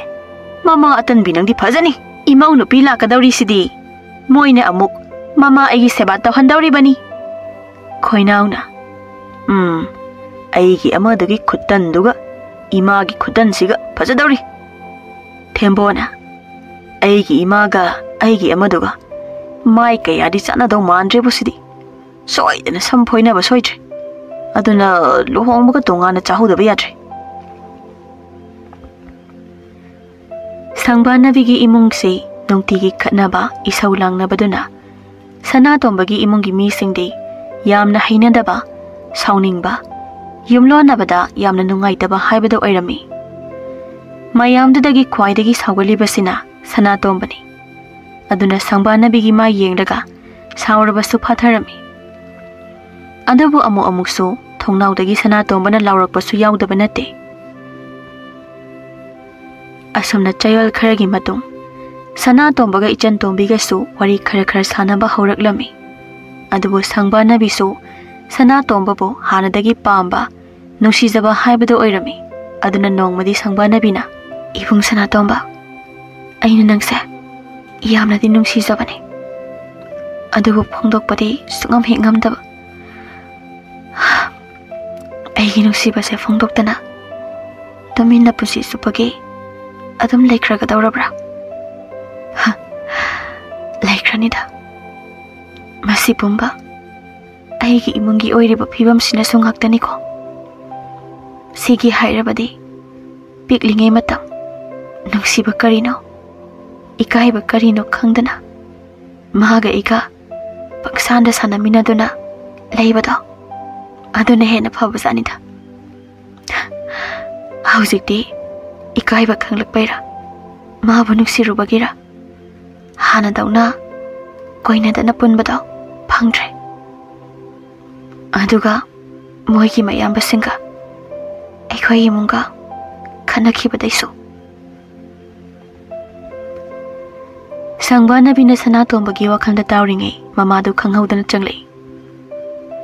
ꯃꯃꯥ ꯑꯇꯟꯕꯤ ꯅꯪꯗꯤ ꯐꯖꯅꯤ꯫ ꯏꯃꯧ ꯅꯨꯄꯤ ꯂꯥꯛꯀꯗꯧꯔꯤꯁꯤꯗꯤ ꯃꯣꯏꯅ ꯑꯃꯨꯛ ꯃꯃꯥ ꯑꯩꯒꯤ ꯁꯦꯕꯥ ꯇꯧꯍꯟꯗꯧꯔꯤꯕꯅꯤ꯫ ꯈꯣꯏꯅꯥꯎꯅ, ꯎꯝ, ꯑꯩꯒꯤ ꯑꯃꯗꯨꯒꯤ ꯈꯨꯠꯇꯟꯗꯨꯒ ꯏꯃꯥꯒꯤ ꯈꯨꯠꯇꯟꯁꯤꯒ ꯐꯖꯗꯧꯔꯤ꯫ ꯊꯦꯝꯕꯣꯅ, ꯑꯩꯒꯤ ꯏꯃꯥꯒ ꯑꯩꯒꯤ ꯑꯃꯗꯨꯒ ꯃꯥꯏ ꯀꯌꯥꯗꯤ ꯆꯥꯟꯅꯗꯧ ꯃꯥꯟꯗ꯭ꯔꯦꯕꯨ ꯁꯤꯗꯤ꯫ ꯁꯣꯏꯗꯅ ꯁꯝ ꯐꯣꯏꯅꯕ ꯁꯣꯏꯗ꯭ꯔꯦ꯫ ꯑꯗꯨꯅ ꯂꯨꯍꯣꯡꯕꯒ ꯇꯣꯉꯥꯟꯅ ꯆꯥꯍꯧꯗꯕ ꯌꯥꯗ꯭ꯔꯦ꯫ ꯁꯪꯕꯥꯅꯕꯤꯒꯤ ꯏꯃꯨꯡꯁꯤ ꯅꯨꯡꯇꯤꯒꯤ ꯈꯠꯅꯕ, ꯏꯁꯧ ꯂꯥꯡꯅꯕꯗꯨꯅ ꯁꯅꯥꯇꯣꯝꯕꯒꯤ ꯏꯃꯨꯡꯒꯤ ꯃꯤꯁꯤꯡꯗꯤ ꯌꯥꯝꯅ ꯍꯩꯅꯗꯕ, ꯁꯥꯎꯅꯤꯡꯕ, ꯌꯨꯝꯂꯣꯟꯅꯕꯗ ꯌꯥꯝꯅ ꯅꯨꯡꯉꯥꯏꯇꯕ ꯍꯥꯏꯕꯗꯨ ꯑꯣꯏꯔꯝꯃꯤ꯫ ꯃꯌꯥꯝꯗꯨꯗꯒꯤ ꯈ꯭ꯋꯥꯏꯗꯒꯤ ꯁꯥꯎꯒꯜꯂꯤꯕꯁꯤꯅ ꯁꯅꯥꯇꯣꯝꯕꯅꯤ꯫ ꯑꯗꯨꯅ ꯁꯪꯕꯥꯅꯕꯤꯒꯤ ꯃꯥꯏ ꯌꯦꯡꯂꯒ ꯁꯥꯎꯔꯕꯁꯨ ꯐꯥꯊꯔꯝꯃꯤ꯫ ꯑꯗꯨꯕꯨ ꯑꯃꯨꯛ ꯑꯃꯨꯛꯁꯨ ꯊꯣꯡꯅꯥꯎꯗꯒꯤ ꯁꯅꯥꯇꯣꯝꯕꯅ ꯂꯥꯎꯔꯛꯄꯁꯨ ꯌꯥꯎꯗꯕ ꯅꯠꯇꯦ꯫ ꯑꯁꯨꯝꯅ ꯆꯌꯣꯜ ꯈꯔꯒꯤ ꯃꯇꯨꯡ ꯁꯅꯥꯇꯣꯝꯕꯒ ꯏꯆꯟ ꯇꯣꯝꯕꯤꯒꯁꯨ ꯋꯥꯔꯤ ꯈꯔ ꯈꯔ ꯁꯥꯟꯅꯕ ꯍꯧꯔꯛꯂꯝꯃꯤ꯫ ꯑꯗꯨꯕꯨ ꯁꯪꯕꯥꯅꯕꯤꯁꯨ ꯁꯅꯥꯇꯣꯝꯕꯕꯨ ꯍꯥꯟꯅꯗꯒꯤ ꯄꯥꯝꯕ, ꯅꯨꯡꯁꯤꯖꯕ ꯍꯥꯏꯕꯗꯨ ꯑꯣꯏꯔꯝꯃꯤ꯫ ꯑꯗꯨꯅ ꯅꯣꯡꯃꯗꯤ ꯁꯪꯕꯥꯅꯕꯤꯅ, "ꯏꯕꯨꯡ ꯁꯅꯥꯇꯣꯝꯕ, ꯑꯩꯅ ꯅꯪꯁꯦ ꯌꯥꯝꯅꯗꯤ ꯅꯨꯡꯁꯤꯖꯕꯅꯤ꯫ ꯑꯗꯨꯕꯨ ꯐꯣꯡꯗꯣꯛꯄꯗꯤ ꯁꯨꯡꯉꯝ ꯍꯦꯛ ꯉꯝꯗꯕ꯫ ꯑꯩꯒꯤ ꯅꯨꯡꯁꯤꯕꯁꯦ ꯐꯣꯡꯗꯣꯛꯇꯅ ꯇꯨꯃꯤꯟꯅ ꯄꯨꯟꯁꯤ ꯆꯨꯞꯄꯒꯤ ꯑꯗꯨꯝ ꯂꯩꯈ꯭ꯔꯒꯗꯧꯔꯕ꯭ꯔꯥ? ꯍ, ꯂꯩꯈ꯭ꯔꯅꯤꯗ꯫ ꯃꯁꯤ ꯄꯨꯝꯕ ꯑꯩꯒꯤ ꯏꯃꯨꯡꯒꯤ ꯑꯣꯏꯔꯤꯕ ꯐꯤꯕꯝꯁꯤꯅꯁꯨ ꯉꯥꯛꯇꯅꯤꯀꯣ꯫ ꯁꯤꯒꯤ ꯍꯥꯏꯔꯕꯗꯤ ꯄꯤꯛꯂꯤꯉꯩ ꯃꯇꯝ ꯅꯨꯡꯁꯤꯕ ꯀꯔꯤꯅꯣ, ꯏꯀꯥꯏꯕ ꯀꯔꯤꯅꯣ ꯈꯪꯗꯅ ꯃꯍꯥꯛꯒ ꯑꯩꯒ ꯄꯪꯁꯥꯟꯗ ꯁꯥꯟꯅꯃꯤꯟꯅꯗꯨꯅ ꯂꯩꯕꯗꯣ, ꯑꯗꯨꯅ ꯍꯦꯟꯅ ꯐꯕꯖꯥꯠꯅꯤꯗ꯫ ꯍꯧꯖꯤꯛꯇꯤ ꯏꯀꯥꯏꯕ ꯈꯪꯂꯛꯄꯩꯔꯥ, ꯃꯥꯕꯨ ꯅꯨꯡꯁꯤꯔꯨꯕꯒꯤꯔ, ꯍꯥꯟꯅꯗꯧꯅ ꯀꯣꯏꯅꯗꯅ ꯄꯨꯟꯕꯗꯣ ꯐꯪꯗ꯭ꯔꯦ꯫ ꯑꯗꯨꯒ ꯃꯣꯏꯒꯤ ꯃꯌꯥꯝꯕꯁꯤꯡꯒ ꯑꯩꯈꯣꯏ ꯏꯃꯨꯡꯒ ꯈꯠꯅꯈꯤꯕꯗꯩꯁꯨ꯫" ꯁꯪꯕꯥꯅꯕꯤꯅ ꯁꯅꯥꯇꯣꯝꯕꯒꯤ ꯋꯥꯈꯜꯗ ꯇꯥꯎꯔꯤꯉꯩ ꯃꯃꯥꯗꯨ ꯈꯪꯍꯧꯗꯅ ꯆꯪꯂꯛꯏ꯫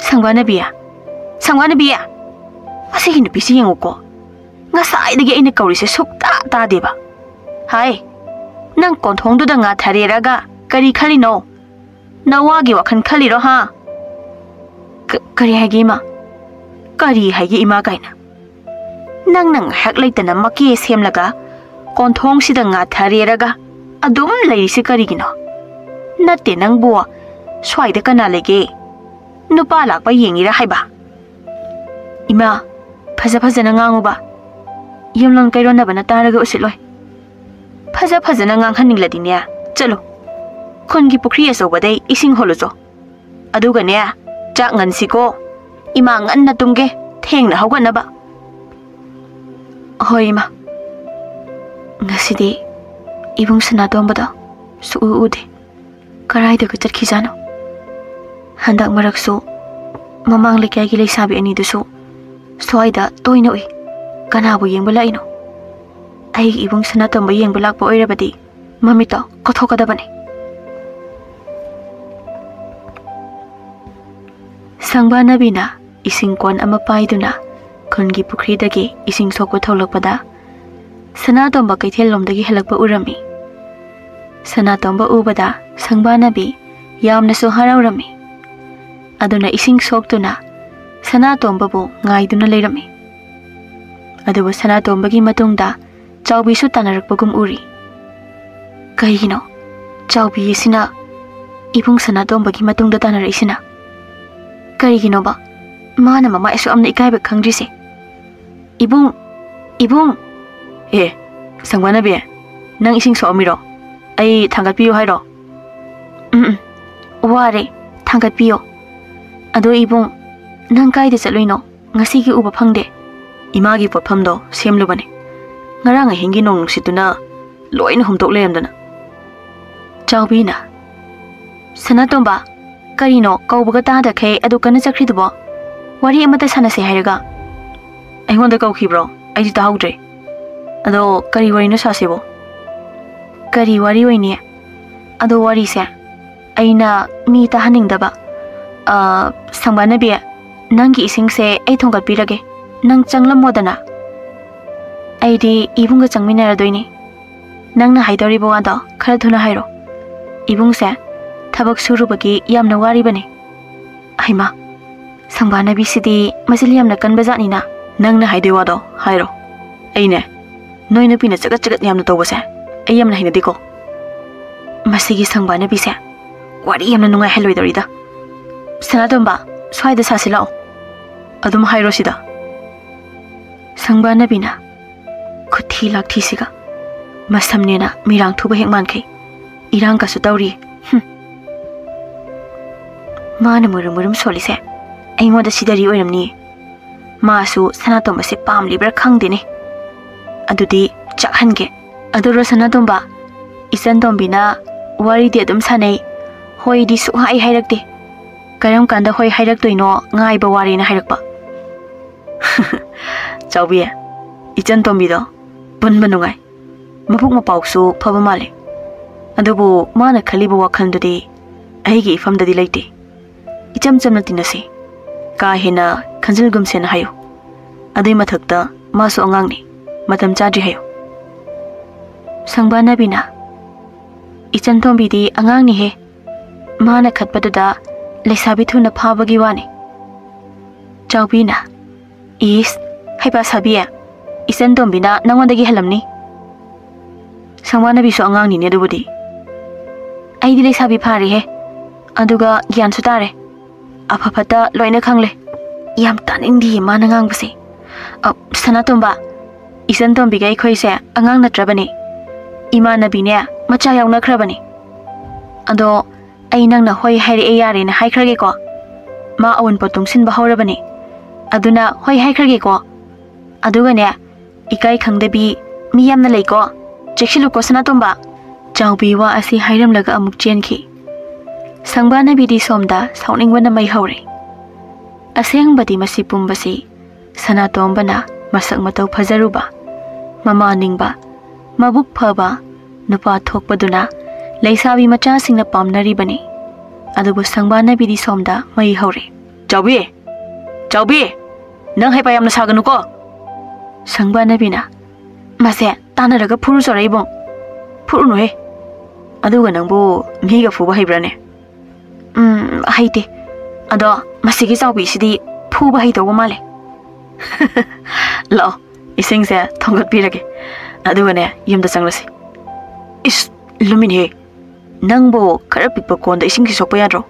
"ꯁꯪꯕꯥꯅꯕꯤ! ꯁꯪꯕꯥꯅꯕꯤ! ꯃꯁꯤꯒꯤ ꯅꯨꯄꯤꯁꯤ ꯌꯦꯡꯉꯨꯀꯣ꯫ ꯉꯁꯥꯏꯗꯒꯤ ꯑꯩꯅ ꯀꯧꯔꯤꯁꯦ ꯁꯨꯛꯇꯥ ꯇꯥꯗꯦꯕ꯫ ꯍꯥꯏ, ꯅꯪ ꯀꯣꯟꯊꯣꯡꯗꯨꯗ ꯉꯥꯊꯔꯦꯔꯒ ꯀꯔꯤ ꯈꯜꯂꯤꯅꯣ? ꯅꯋꯥꯒꯤ ꯋꯥꯈꯜ ꯈꯜꯂꯤꯔꯣ, ꯍꯥ?" "ꯀ-, ꯀꯔꯤ ꯍꯥꯏꯒꯦ, ꯏꯃꯥ? ꯀꯔꯤ ꯍꯥꯏꯒꯦ, ꯏꯃꯥ ꯀꯥꯏꯅ? ꯅꯪꯅ ꯉꯥꯏꯍꯥꯛ ꯂꯩꯇꯅ ꯃꯀꯦ ꯁꯦꯝꯂꯒ ꯀꯣꯟꯊꯣꯡꯁꯤꯗ ꯉꯥꯊꯔꯦꯔꯒ ꯑꯗꯨꯝ ꯂꯩꯔꯤꯁꯤ ꯀꯔꯤꯒꯤꯅꯣ? ꯅꯠꯇꯦ ꯅꯪꯕꯨ, ꯁ꯭ꯋꯥꯏꯗ ꯀꯅꯥ ꯂꯩꯒꯦ? ꯅꯨꯄꯥ ꯂꯥꯛꯄ ꯌꯦꯡꯉꯤꯔꯥ ꯍꯥꯏꯕ? ꯏꯃꯥ, ꯐꯖ ꯐꯖꯅ ꯉꯥꯡꯉꯨꯕ꯫ ꯌꯨꯝꯂꯣꯟ ꯀꯩꯔꯣꯟꯅꯕꯅ ꯇꯥꯔꯒ ꯎꯁꯤꯠꯂꯣꯏ꯫ ꯐꯖ ꯐꯖꯅ ꯉꯥꯡꯍꯟꯅꯤꯡꯂꯗꯤꯅꯦ, ꯆꯠꯂꯨ꯫ ꯈꯨꯟꯒꯤ ꯄꯨꯈ꯭ꯔꯤ ꯑꯆꯧꯕꯗꯩ ꯏꯁꯤꯡ ꯍꯣꯜꯂꯨꯆꯣ꯫ ꯑꯗꯨꯒꯅꯦ, ꯆꯥꯛ ꯉꯟꯁꯤꯀꯣ꯫ ꯏꯃꯥ ꯉꯟꯅ ꯇꯨꯝꯒꯦ, ꯊꯦꯡꯅ ꯍꯧꯒꯠꯅꯕ꯫ ꯍꯣꯏ, ꯏꯃꯥ꯫ ꯉꯁꯤꯗꯤ ꯏꯕꯨꯡ ꯁꯅꯥꯇꯣꯝꯕꯗꯣ ꯁꯨꯛꯎ ꯎꯗꯦ꯫ ꯀꯔꯥꯏꯗꯒ ꯆꯠꯈꯤꯖꯥꯠꯅꯣ? ꯍꯟꯗꯛ ꯃꯔꯛꯁꯨ ꯃꯃꯥꯡ ꯂꯩꯀꯥꯏꯒꯤ ꯂꯩꯁꯥꯕꯤ ꯑꯅꯤꯗꯨꯁꯨ ꯁ꯭ꯋꯥꯏꯗ ꯇꯣꯏꯅ ꯎꯏ꯫ ꯀꯅꯥꯕꯨ ꯌꯦꯡꯕ ꯂꯥꯛꯏꯅꯣ? ꯑꯩꯒꯤ ꯏꯕꯨꯡ ꯁꯅꯥꯇꯣꯝꯕ ꯌꯦꯡꯕ ꯂꯥꯛꯄ ꯑꯣꯏꯔꯕꯗꯤ ꯃꯃꯤꯠꯇꯣ ꯀꯣꯊꯣꯛꯀꯗꯕꯅꯤ꯫ ꯁꯪꯕꯥꯅꯕꯤꯅ ꯏꯁꯤꯡ ꯀꯣꯟ ꯑꯃ ꯄꯥꯏꯗꯨꯅ ꯈꯨꯟꯒꯤ ꯄꯨꯈ꯭ꯔꯤꯗꯒꯤ ꯏꯁꯤꯡ ꯁꯣꯛꯄ ꯊꯣꯛꯂꯛꯄꯗ ꯁꯅꯥꯇꯣꯝꯕ ꯀꯩꯊꯦꯜꯂꯣꯝꯗꯒꯤ ꯍꯜꯂꯛꯄ ꯎꯔꯝꯃꯤ꯫ ꯁꯅꯥꯇꯣꯝꯕ ꯎꯕꯗ ꯁꯪꯕꯥꯅꯕꯤ ꯌꯥꯝꯅꯁꯨ ꯍꯔꯥꯎꯔꯝꯃꯤ꯫ ꯑꯗꯨꯅ ꯏꯁꯤꯡ ꯁꯣꯛꯇꯨꯅ ꯁꯅꯥꯇꯣꯝꯕꯕꯨ ꯉꯥꯏꯗꯨꯅ ꯂꯩꯔꯝꯃꯤ꯫ ꯑꯗꯨꯕꯨ ꯁꯅꯥꯇꯣꯝꯕꯒꯤ ꯃꯇꯨꯡꯗ ꯆꯥꯎꯕꯤꯁꯨ ꯇꯥꯟꯅꯔꯛꯄꯒꯨꯝ ꯎꯔꯤ꯫ ꯀꯩꯒꯤꯅꯣ ꯆꯥꯎꯕꯤ ꯑꯁꯤꯅ ꯏꯕꯨꯡ ꯁꯅꯥꯇꯣꯝꯕꯒꯤ ꯃꯇꯨꯡꯗ ꯇꯥꯟꯅꯔꯛꯏꯁꯤꯅ? ꯀꯔꯤꯒꯤꯅꯣꯕ ꯃꯥꯅ ꯃꯃꯥ ꯑꯁꯨꯛ ꯌꯥꯝꯅ ꯏꯀꯥꯏꯕ ꯈꯪꯗ꯭ꯔꯤꯁꯦ? ꯏꯕꯨꯡ, ꯏꯕꯨꯡ! ꯑꯦ, ꯁꯪꯕꯥꯅꯕꯤ, ꯅꯪ ꯏꯁꯤꯡ ꯁꯣꯛꯑꯝꯃꯤꯔꯣ? ꯑꯩ ꯊꯥꯡꯒꯠꯄꯤꯌꯨ ꯍꯥꯏꯔꯣ? ꯎꯝ, ꯎꯝ, ꯋꯥꯔꯦ, ꯊꯥꯡꯒꯠꯄꯤꯌꯣ꯫ ꯑꯗꯣ ꯏꯕꯨꯡ, ꯅꯪ ꯀꯥꯏꯗ ꯆꯠꯂꯨꯏꯅꯣ? ꯉꯁꯤꯒꯤ ꯎꯕ ꯐꯪꯗꯦ꯫ ꯏꯃꯥꯒꯤ ꯄꯣꯠꯐꯝꯗꯣ ꯁꯦꯝꯂꯨꯕꯅꯦ꯫ ꯉꯔꯥꯡ ꯑꯍꯤꯡꯒꯤ ꯅꯣꯡ ꯅꯨꯡꯁꯤꯠꯇꯨꯅ ꯂꯣꯏꯅ ꯍꯨꯝꯗꯣꯛ ꯂꯩꯔꯝꯗꯅ꯫ ꯆꯥꯎꯕꯤꯅ, "ꯁꯅꯥꯇꯣꯝꯕ, ꯀꯔꯤꯅꯣ ꯀꯧꯕꯒ ꯇꯥꯗꯈꯩ ꯑꯗꯨ ꯀꯟꯅ ꯆꯠꯈ꯭ꯔꯤꯗꯨꯕꯣ? ꯋꯥꯔꯤ ꯑꯃꯇ ꯁꯥꯟꯅꯁꯦ ꯍꯥꯏꯔꯒ?" "ꯑꯩꯉꯣꯟꯗ ꯀꯧꯈꯤꯕ꯭ꯔꯣ? ꯑꯩꯗꯤ ꯇꯥꯍꯧꯗ꯭ꯔꯦ꯫ ꯑꯗꯣ ꯀꯔꯤ ꯋꯥꯔꯤꯅꯣ ꯁꯥꯁꯤꯕꯣ?" "ꯀꯔꯤ ꯋꯥꯔꯤ ꯑꯣꯏꯅꯤ? ꯑꯗꯣ ꯋꯥꯔꯤꯁꯦ ꯑꯩꯅ ꯃꯤ ꯇꯥꯍꯟꯅꯤꯡꯗꯕ꯫ ꯑ, ꯁꯪꯕꯥꯅꯕꯤ, ꯅꯪꯒꯤ ꯏꯁꯤꯡꯁꯦ ꯑꯩ ꯊꯣꯡꯒꯠꯄꯤꯔꯒꯦ꯫ ꯅꯪ ꯆꯪꯂꯝꯃꯣꯗꯅ꯫ ꯑꯩꯗꯤ ꯏꯕꯨꯡꯒ ꯆꯪꯃꯤꯟꯅꯔꯗꯣꯏꯅꯤ꯫ ꯅꯪꯅ ꯍꯥꯏꯗꯧꯔꯤꯕ ꯋꯥꯗꯣ ꯈꯔ ꯊꯨꯅ ꯍꯥꯏꯔꯣ꯫ ꯏꯕꯨꯡꯁꯦ ꯊꯕꯛ ꯁꯨꯔꯨꯕꯒꯤ ꯌꯥꯝꯅ ꯋꯥꯔꯤꯕꯅꯤ꯫" ꯍꯩꯃꯥ, ꯁꯪꯕꯥꯅꯕꯤꯁꯤꯗꯤ ꯃꯆꯤꯟ ꯌꯥꯝꯅ ꯀꯟꯕ ꯖꯥꯠꯅꯤꯅ꯫ "ꯅꯪꯅ ꯍꯥꯏꯗꯣꯏ ꯋꯥꯗꯣ ꯍꯥꯏꯔꯣ꯫ ꯑꯩꯅꯦ, ꯅꯣꯏ ꯅꯨꯄꯤꯅ ꯆꯒꯠ ꯆꯒꯠ ꯌꯥꯝꯅ ꯇꯧꯕꯁꯦ ꯑꯩ ꯌꯥꯝꯅ ꯍꯩꯅꯗꯦꯀꯣ꯫ ꯃꯁꯤꯒꯤ ꯁꯪꯕꯥꯅꯕꯤꯁꯦ ꯋꯥꯔꯤ ꯌꯥꯝꯅ ꯅꯨꯡꯉꯥꯏꯍꯜꯂꯣꯏꯗꯧꯔꯤꯗ꯫ "ꯁꯅꯥꯇꯣꯝꯕ, ꯁ꯭ꯋꯥꯏꯗ ꯁꯥꯁꯤ ꯂꯥꯛꯑꯣ꯫ ꯑꯗꯨꯝ ꯍꯥꯏꯔꯣ ꯁꯤꯗ꯫" ꯁꯪꯕꯥꯅꯕꯤꯅ ꯈꯨꯠꯊꯤ ꯂꯥꯛꯊꯤꯁꯤꯒ ꯃꯁꯝꯅꯦꯅ ꯃꯤꯔꯥꯡ ꯊꯨꯕ ꯍꯦꯛ ꯃꯥꯟꯈꯩ ꯏꯔꯥꯡꯒꯁꯨ ꯇꯧꯔꯤ꯫ ꯍꯨꯝ꯫ ꯃꯥꯅ ꯃꯨꯔꯨꯝ ꯃꯨꯔꯨꯝ ꯁꯣꯜꯂꯤꯁꯦ ꯑꯩꯉꯣꯟꯗ ꯁꯤꯗꯔꯤ ꯑꯣꯏꯔꯝꯅꯤ꯫ ꯃꯥꯁꯨ ꯁꯅꯥꯇꯣꯝꯕꯁꯦ ꯄꯥꯝꯂꯤꯕ꯭ꯔꯥ ꯈꯪꯗꯦꯅꯦ꯫ ꯑꯗꯨꯗꯤ ꯆꯥꯛꯍꯟꯒꯦ꯫ ꯑꯗꯨꯔꯣ ꯁꯅꯥꯇꯣꯝꯕ, ꯏꯆꯟ ꯇꯣꯝꯕꯤꯅ ꯋꯥꯔꯤꯗꯤ ꯑꯗꯨꯝ ꯁꯥꯟꯅꯩ, ꯍꯣꯏꯗꯤ ꯁꯨꯛꯍꯥꯏ ꯍꯥꯏꯔꯛꯇꯦ꯫ ꯀꯔꯝ ꯀꯥꯟꯗ ꯍꯣꯏ ꯍꯥꯏꯔꯛꯇꯣꯏꯅꯣ ꯉꯥꯏꯕ ꯋꯥꯔꯦꯅ ꯍꯥꯏꯔꯛꯄ꯫ ꯆꯥꯎꯕꯤ, ꯏꯆꯟ ꯇꯣꯝꯕꯤꯗꯣ ꯄꯨꯟꯕ ꯅꯨꯡꯉꯥꯏ, ꯃꯕꯨꯛ ꯃꯄꯥꯎꯁꯨ ꯐꯕ ꯃꯥꯜꯂꯦ꯫ ꯑꯗꯨꯕꯨ ꯃꯥꯅ ꯈꯜꯂꯤꯕ ꯋꯥꯈꯜꯗꯨꯗꯤ ꯑꯩꯒꯤ ꯏꯐꯝꯗꯗꯤ ꯂꯩꯇꯦ꯫ ꯏꯆꯝ ꯆꯝꯅ ꯇꯤꯟꯅꯁꯤ, ꯀꯥ ꯍꯦꯟꯅ ꯈꯟꯖꯤꯜꯒꯨꯝꯁꯦꯅ ꯍꯥꯏꯌꯨ꯫ ꯑꯗꯨꯏ ꯃꯊꯛꯇ ꯃꯥꯁꯨ ꯑꯉꯥꯡꯅꯤ, ꯃꯇꯝ ꯆꯥꯗ꯭ꯔꯤ ꯍꯥꯏꯌꯨ꯫ ꯁꯪꯕꯥꯅꯕꯤꯅ, "ꯏꯆꯟ ꯇꯣꯝꯕꯤꯗꯤ ꯑꯉꯥꯡꯅꯤꯍꯦ, ꯃꯥꯅ ꯈꯠꯄꯗꯨꯗ ꯂꯩꯁꯥꯕꯤ ꯊꯨꯅ ꯐꯥꯕꯒꯤ ꯋꯥꯅꯤ꯫" ꯆꯥꯎꯕꯤꯅ, "ꯏꯁ, ꯍꯩꯄꯥ ꯁꯥꯕꯤ, ꯏꯆꯟ ꯇꯣꯝꯕꯤꯅ ꯅꯪꯉꯣꯟꯗꯒꯤ ꯍꯜꯂꯝꯅꯤ꯫" "ꯁꯪꯕꯥꯅꯕꯤꯁꯨ ꯑꯉꯥꯡꯅꯤꯅꯦ ꯑꯗꯨꯕꯨꯗꯤ꯫" "ꯑꯩꯗꯤ ꯂꯩꯁꯥꯕꯤ ꯐꯥꯔꯦꯍꯦ, ꯑꯗꯨꯒ ꯒ꯭ꯌꯥꯟꯁꯨ ꯇꯥꯔꯦ, ꯑꯐ ꯐꯠꯇ ꯂꯣꯏꯅ ꯈꯪꯂꯦ꯫" "ꯌꯥꯝ ꯇꯥꯅꯤꯡꯗꯤꯌꯦ ꯃꯥꯅ ꯉꯥꯡꯕꯁꯦ꯫ ꯑ, ꯁꯅꯥꯇꯣꯝꯕ, ꯏꯆꯟ ꯇꯣꯝꯕꯤꯒ ꯑꯩꯈꯣꯏꯁꯦ ꯑꯉꯥꯡ ꯅꯠꯇ꯭ꯔꯕꯅꯤ, ꯏꯃꯥꯟꯅꯕꯤꯅꯦ ꯃꯆꯥ ꯌꯥꯎꯅꯈ꯭ꯔꯕꯅꯤ꯫ ꯑꯗꯣ ꯑꯩ ꯅꯪꯅ ꯍꯣꯏ ꯍꯥꯏꯔꯛꯑꯦ ꯌꯥꯔꯦꯅ ꯍꯥꯏꯈ꯭ꯔꯒꯦꯀꯣ꯫ ꯃꯥ ꯑꯋꯨꯟꯄꯣꯠ ꯇꯨꯡꯁꯤꯟꯕ ꯍꯧꯔꯕꯅꯤ, ꯑꯗꯨꯅ ꯍꯣꯏ ꯍꯥꯏꯈ꯭ꯔꯒꯦꯀꯣ꯫ ꯑꯗꯨꯒꯅꯦ, ꯏꯀꯥꯏ ꯈꯪꯗꯕꯤ ꯃꯤ ꯌꯥꯝꯅ ꯂꯩꯀꯣ, ꯆꯦꯛꯁꯤꯜꯂꯨꯀꯣ ꯁꯅꯥꯇꯣꯝꯕ꯫" ꯆꯥꯎꯕꯤ ꯋꯥ ꯑꯁꯤ ꯍꯥꯏꯔꯝꯂꯒ ꯑꯃꯨꯛ ꯆꯦꯟꯈꯤ꯫ ꯁꯪꯕꯥꯅꯕꯤꯗꯤ ꯁꯣꯝꯗ ꯁꯥꯎꯅꯤꯡꯕꯅ ꯃꯩ ꯍꯧꯔꯦ꯫ ꯑꯁꯦꯡꯕꯗꯤ ꯃꯁꯤ ꯄꯨꯝꯕꯁꯤ ꯁꯅꯥꯇꯣꯝꯕꯅ ꯃꯁꯛ ꯃꯇꯧ ꯐꯖꯔꯨꯕ, ꯃꯃꯥ ꯅꯤꯡꯕ, ꯃꯕꯨꯛ ꯐꯕ ꯅꯨꯄꯥ ꯊꯣꯛꯄꯗꯨꯅ ꯂꯩꯁꯥꯕꯤ ꯃꯆꯥꯁꯤꯡꯅ ꯄꯥꯝꯅꯔꯤꯕꯅꯤ꯫ ꯑꯗꯨꯕꯨ ꯁꯪꯕꯥꯅꯕꯤꯗꯤ ꯁꯣꯝꯗ ꯃꯩ ꯍꯧꯔꯦ꯫ "ꯆꯥꯎꯕꯤ! ꯆꯥꯎꯕꯤ! ꯅꯪ ꯍꯩꯄꯥ ꯌꯥꯝꯅ ꯁꯥꯒꯅꯨꯀꯣ!" ꯁꯪꯕꯥꯅꯕꯤꯅ, "ꯃꯁꯦ ꯇꯥꯟꯅꯔꯒ ꯐꯨꯔꯨ ꯆꯣꯔꯦ ꯏꯕꯨꯡ꯫" "ꯐꯨꯔꯨꯅꯨꯍꯦ꯫ ꯑꯗꯨꯒ ꯅꯪꯕꯨ ꯃꯤꯒ ꯐꯨꯕ ꯍꯩꯕ꯭ꯔꯥꯅꯦ?" "ꯎꯝ, ꯍꯩꯇꯦ꯫ ꯑꯗꯣ ꯃꯁꯤꯒꯤ ꯆꯥꯎꯕꯤꯁꯤꯗꯤ ꯐꯨꯕ ꯍꯩꯇꯧꯕ ꯃꯥꯜꯂꯦ꯫" "ꯂꯥꯛꯑꯣ, ꯏꯁꯤꯡꯁꯦ ꯊꯣꯡꯒꯠꯄꯤꯔꯒꯦ꯫ ꯑꯗꯨꯒꯅꯦ, ꯌꯨꯝꯗ ꯆꯪꯂꯁꯤ꯫" "ꯏꯁ, ꯂꯨꯃꯤꯟꯍꯦ꯫ ꯅꯪꯕꯨ ꯈꯔ ꯄꯤꯛꯄ ꯀꯣꯟꯗ ꯏꯁꯤꯡꯁꯤ ꯁꯣꯛꯄ ꯌꯥꯗ꯭ꯔꯣ?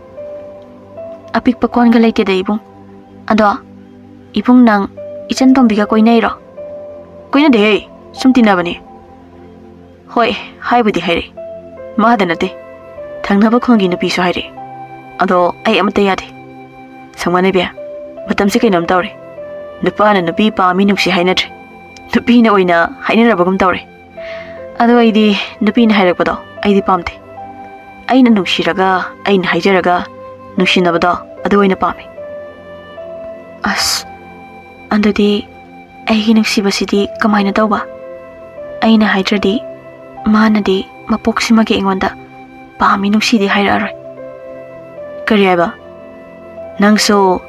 ꯑꯄꯤꯛꯄ ꯀꯣꯟꯒ ꯂꯩꯇꯦꯗ, ꯏꯕꯨꯡ꯫ ꯑꯗꯣ, ꯏꯕꯨꯡ, ꯅꯪ ꯏꯆꯟ ꯇꯣꯝꯕꯤꯒ ꯀꯣꯏꯅꯩꯔꯣ? ꯀꯣꯏꯅꯗꯦꯍꯦ, ꯁꯨꯝ ꯇꯤꯟꯅꯕꯅꯦ꯫ ꯍꯣꯏ, ꯍꯥꯏꯕꯨꯗꯤ ꯍꯥꯏꯔꯛꯏ꯫ ꯃꯥꯗ ꯅꯠꯇꯦ, ꯊꯪꯅꯕ ꯈꯨꯟꯒꯤ ꯅꯨꯄꯤꯁꯨ ꯍꯥꯏꯔꯛꯏ꯫ ꯑꯗꯣ ꯑꯩ ꯑꯃꯠꯇ ꯌꯥꯗꯦ꯫ ꯁꯪꯕꯥꯅꯕꯤ, ꯃꯇꯝꯁꯦ ꯀꯩꯅꯣꯝ ꯇꯧꯔꯦ꯫ ꯅꯨꯄꯥꯅ ꯅꯨꯄꯤ ꯄꯥꯝꯃꯤ ꯅꯨꯡꯁꯤ ꯍꯥꯏꯅꯗ꯭ꯔꯦ꯫ ꯅꯨꯄꯤꯅ ꯑꯣꯏꯅ ꯍꯥꯏꯅꯔꯕꯒꯨꯝ ꯇꯧꯔꯦ꯫ ꯑꯗꯣ ꯑꯩꯗꯤ ꯅꯨꯄꯤꯅ ꯍꯥꯏꯔꯛꯄꯗꯣ ꯑꯩꯗꯤ ꯄꯥꯝꯗꯦ꯫ ꯑꯩꯅ ꯅꯨꯡꯁꯤꯔꯒ, ꯑꯩꯅ ꯍꯥꯏꯖꯔꯒ ꯅꯨꯡꯁꯤꯅꯕꯗꯣ ꯑꯗꯨ ꯑꯣꯏꯅ ꯄꯥꯝꯃꯤ꯫ ꯑꯁ, ꯑꯗꯨꯗꯤ ꯑꯩꯒꯤ ꯅꯨꯡꯁꯤꯕꯁꯤꯗꯤ ꯀꯃꯥꯏꯅ ꯇꯧꯕ? ꯑꯩꯅ ꯍꯥꯏꯗ꯭ꯔꯗꯤ ꯃꯥꯅꯗꯤ ꯃꯄꯣꯛꯁꯤꯃꯒꯤ ꯑꯩꯉꯣꯟꯗ ꯄꯥꯝꯃꯤ ꯅꯨꯡꯁꯤꯗꯤ ꯍꯥꯏꯔꯛꯑꯔꯣꯏ꯫ ꯀꯔꯤ ꯍꯥꯏꯕ? ꯅꯪꯁꯨ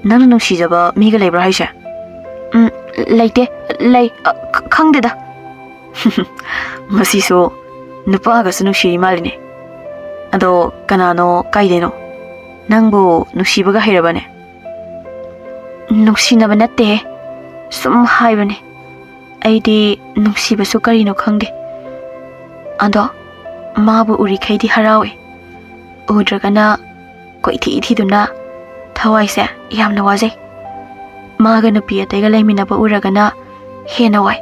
ꯅꯪꯅ ꯅꯨꯡꯁꯤꯖꯕ ꯃꯤꯒ ꯂꯩꯕ꯭ꯔꯥ ꯍꯥꯏꯁꯦ? ꯎꯝ, ꯂꯩꯇꯦ꯫ ꯂꯩ, ꯑ, ꯈ-, ꯈꯪꯗꯦꯗ꯫ ꯃꯁꯤꯁꯨ ꯅꯨꯄꯥꯒꯁꯨ ꯅꯨꯡꯁꯤꯔꯤ ꯃꯥꯜꯂꯤꯅꯦ꯫ ꯑꯗꯣ ꯀꯅꯥꯅꯣ, ꯀꯥꯏꯗꯩꯅꯣ? ꯅꯪꯕꯨ ꯅꯨꯡꯁꯤꯕꯒ ꯍꯩꯔꯕꯅꯦ? ꯅꯨꯡꯁꯤꯅꯕ ꯅꯠꯇꯦꯍꯦ, ꯁꯨꯝ ꯍꯥꯏꯕꯅꯦ꯫ ꯑꯩꯗꯤ ꯅꯨꯡꯁꯤꯕꯁꯨ ꯀꯔꯤꯅꯣ ꯈꯪꯗꯦ꯫ ꯑꯗꯣ ꯃꯥꯕꯨ ꯎꯔꯤꯈꯩꯗꯤ ꯍꯔꯥꯎꯏ, ꯎꯗ꯭ꯔꯒꯅ ꯀꯣꯏꯊꯤ ꯊꯤꯗꯨꯅ ꯊꯋꯥꯏꯁꯦ ꯌꯥꯝꯅ ꯋꯥꯖꯩ꯫ ꯃꯥꯒ ꯅꯨꯄꯤ ꯑꯇꯩꯒ ꯂꯩꯃꯤꯟꯅꯕ ꯎꯔꯒꯅ ꯍꯦꯟꯅ ꯋꯥꯏ,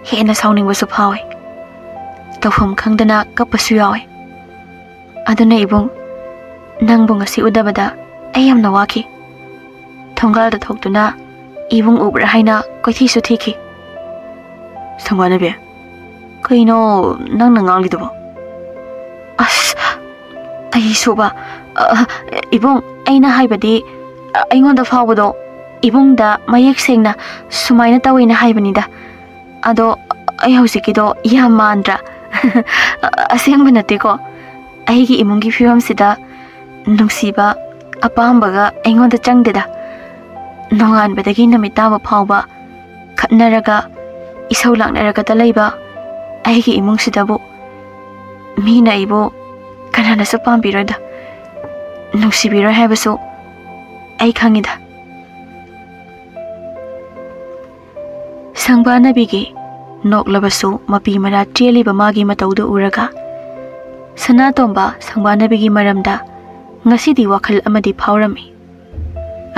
ꯍꯦꯟꯅ ꯁꯥꯎꯅꯤꯡꯕꯁꯨ ꯐꯥꯎꯏ꯫ ꯇꯧꯐꯝ ꯈꯪꯗꯅ ꯀꯞꯄꯁꯨ ꯌꯥꯎꯏ꯫ ꯑꯗꯨꯅ ꯏꯕꯨꯡ, ꯅꯪꯕꯨ ꯉꯁꯤ ꯎꯗꯕꯗ ꯑꯩ ꯌꯥꯝꯅ ꯋꯥꯈꯤ꯫ ꯊꯣꯡꯒꯥꯜꯗ ꯊꯣꯛꯇꯨꯅ ꯏꯕꯨꯡ ꯎꯕ꯭ꯔꯥ ꯍꯥꯏꯅ ꯀꯣꯏꯊꯤꯁꯨ ꯊꯤꯈꯤ꯫ ꯁꯪꯕꯥꯅꯕꯤ, ꯀꯩꯅꯣ ꯅꯪꯅ ꯉꯥꯡꯂꯤꯗꯨꯕꯣ? ꯑꯁ, ꯑꯩ ꯁꯨꯕ, ꯑ, ꯏꯕꯨꯡ, ꯑꯩꯅ ꯍꯥꯏꯕꯗꯤ, ꯑ, ꯑꯩꯉꯣꯟꯗ ꯐꯥꯎꯕꯗꯣ ꯏꯕꯨꯡꯗ ꯃꯌꯦꯛ ꯁꯦꯡꯅ ꯁꯨꯃꯥꯏꯅ ꯇꯧꯋꯦꯅ ꯍꯥꯏꯕꯅꯤꯗ꯫ ꯑꯗꯣ ꯑꯩ ꯍꯧꯖꯤꯛꯀꯤꯗꯣ ꯌꯥꯝ ꯃꯥꯟꯗ꯭ꯔꯥ? ꯑꯁꯦꯡꯕ ꯅꯠꯇꯦꯀꯣ꯫ ꯑꯩꯒꯤ ꯏꯃꯨꯡꯒꯤ ꯐꯤꯕꯝꯁꯤꯗ ꯅꯨꯡꯁꯤꯕ, ꯑꯄꯥꯝꯕꯒ ꯑꯩꯉꯣꯟꯗ ꯆꯪꯗꯦꯗ꯫ ꯅꯣꯡꯉꯥꯟꯕꯗꯒꯤ ꯅꯨꯃꯤꯠ ꯇꯥꯕ ꯐꯥꯎꯕ ꯈꯠꯅꯔꯒ, ꯏꯁꯧ ꯂꯥꯡꯅꯔꯒꯇ ꯂꯩꯕ ꯑꯩꯒꯤ ꯏꯃꯨꯡꯁꯤꯗꯕꯨ ꯃꯤꯅ ꯑꯩꯕꯨ ꯀꯅꯥꯅꯁꯨ ꯄꯥꯝꯕꯤꯔꯣꯏꯗ, ꯅꯨꯡꯁꯤꯕꯤꯔꯣꯏ ꯍꯥꯏꯕꯁꯨ ꯑꯩ ꯈꯪꯉꯤꯗ꯫ ꯁꯪꯕꯥꯅꯕꯤꯒꯤ ꯅꯣꯛꯂꯕꯁꯨ ꯃꯄꯤ ꯃꯅꯥ ꯆꯦꯜꯂꯤꯕ ꯃꯥꯒꯤ ꯃꯇꯧꯗꯨ ꯎꯔꯒ ꯁꯅꯥꯇꯣꯝꯕ ꯁꯪꯕꯥꯅꯕꯤꯒꯤ ꯃꯔꯝꯗ ꯉꯁꯤꯗꯤ ꯋꯥꯈꯜ ꯑꯃꯗꯤ ꯐꯥꯎꯔꯝꯃꯤ꯫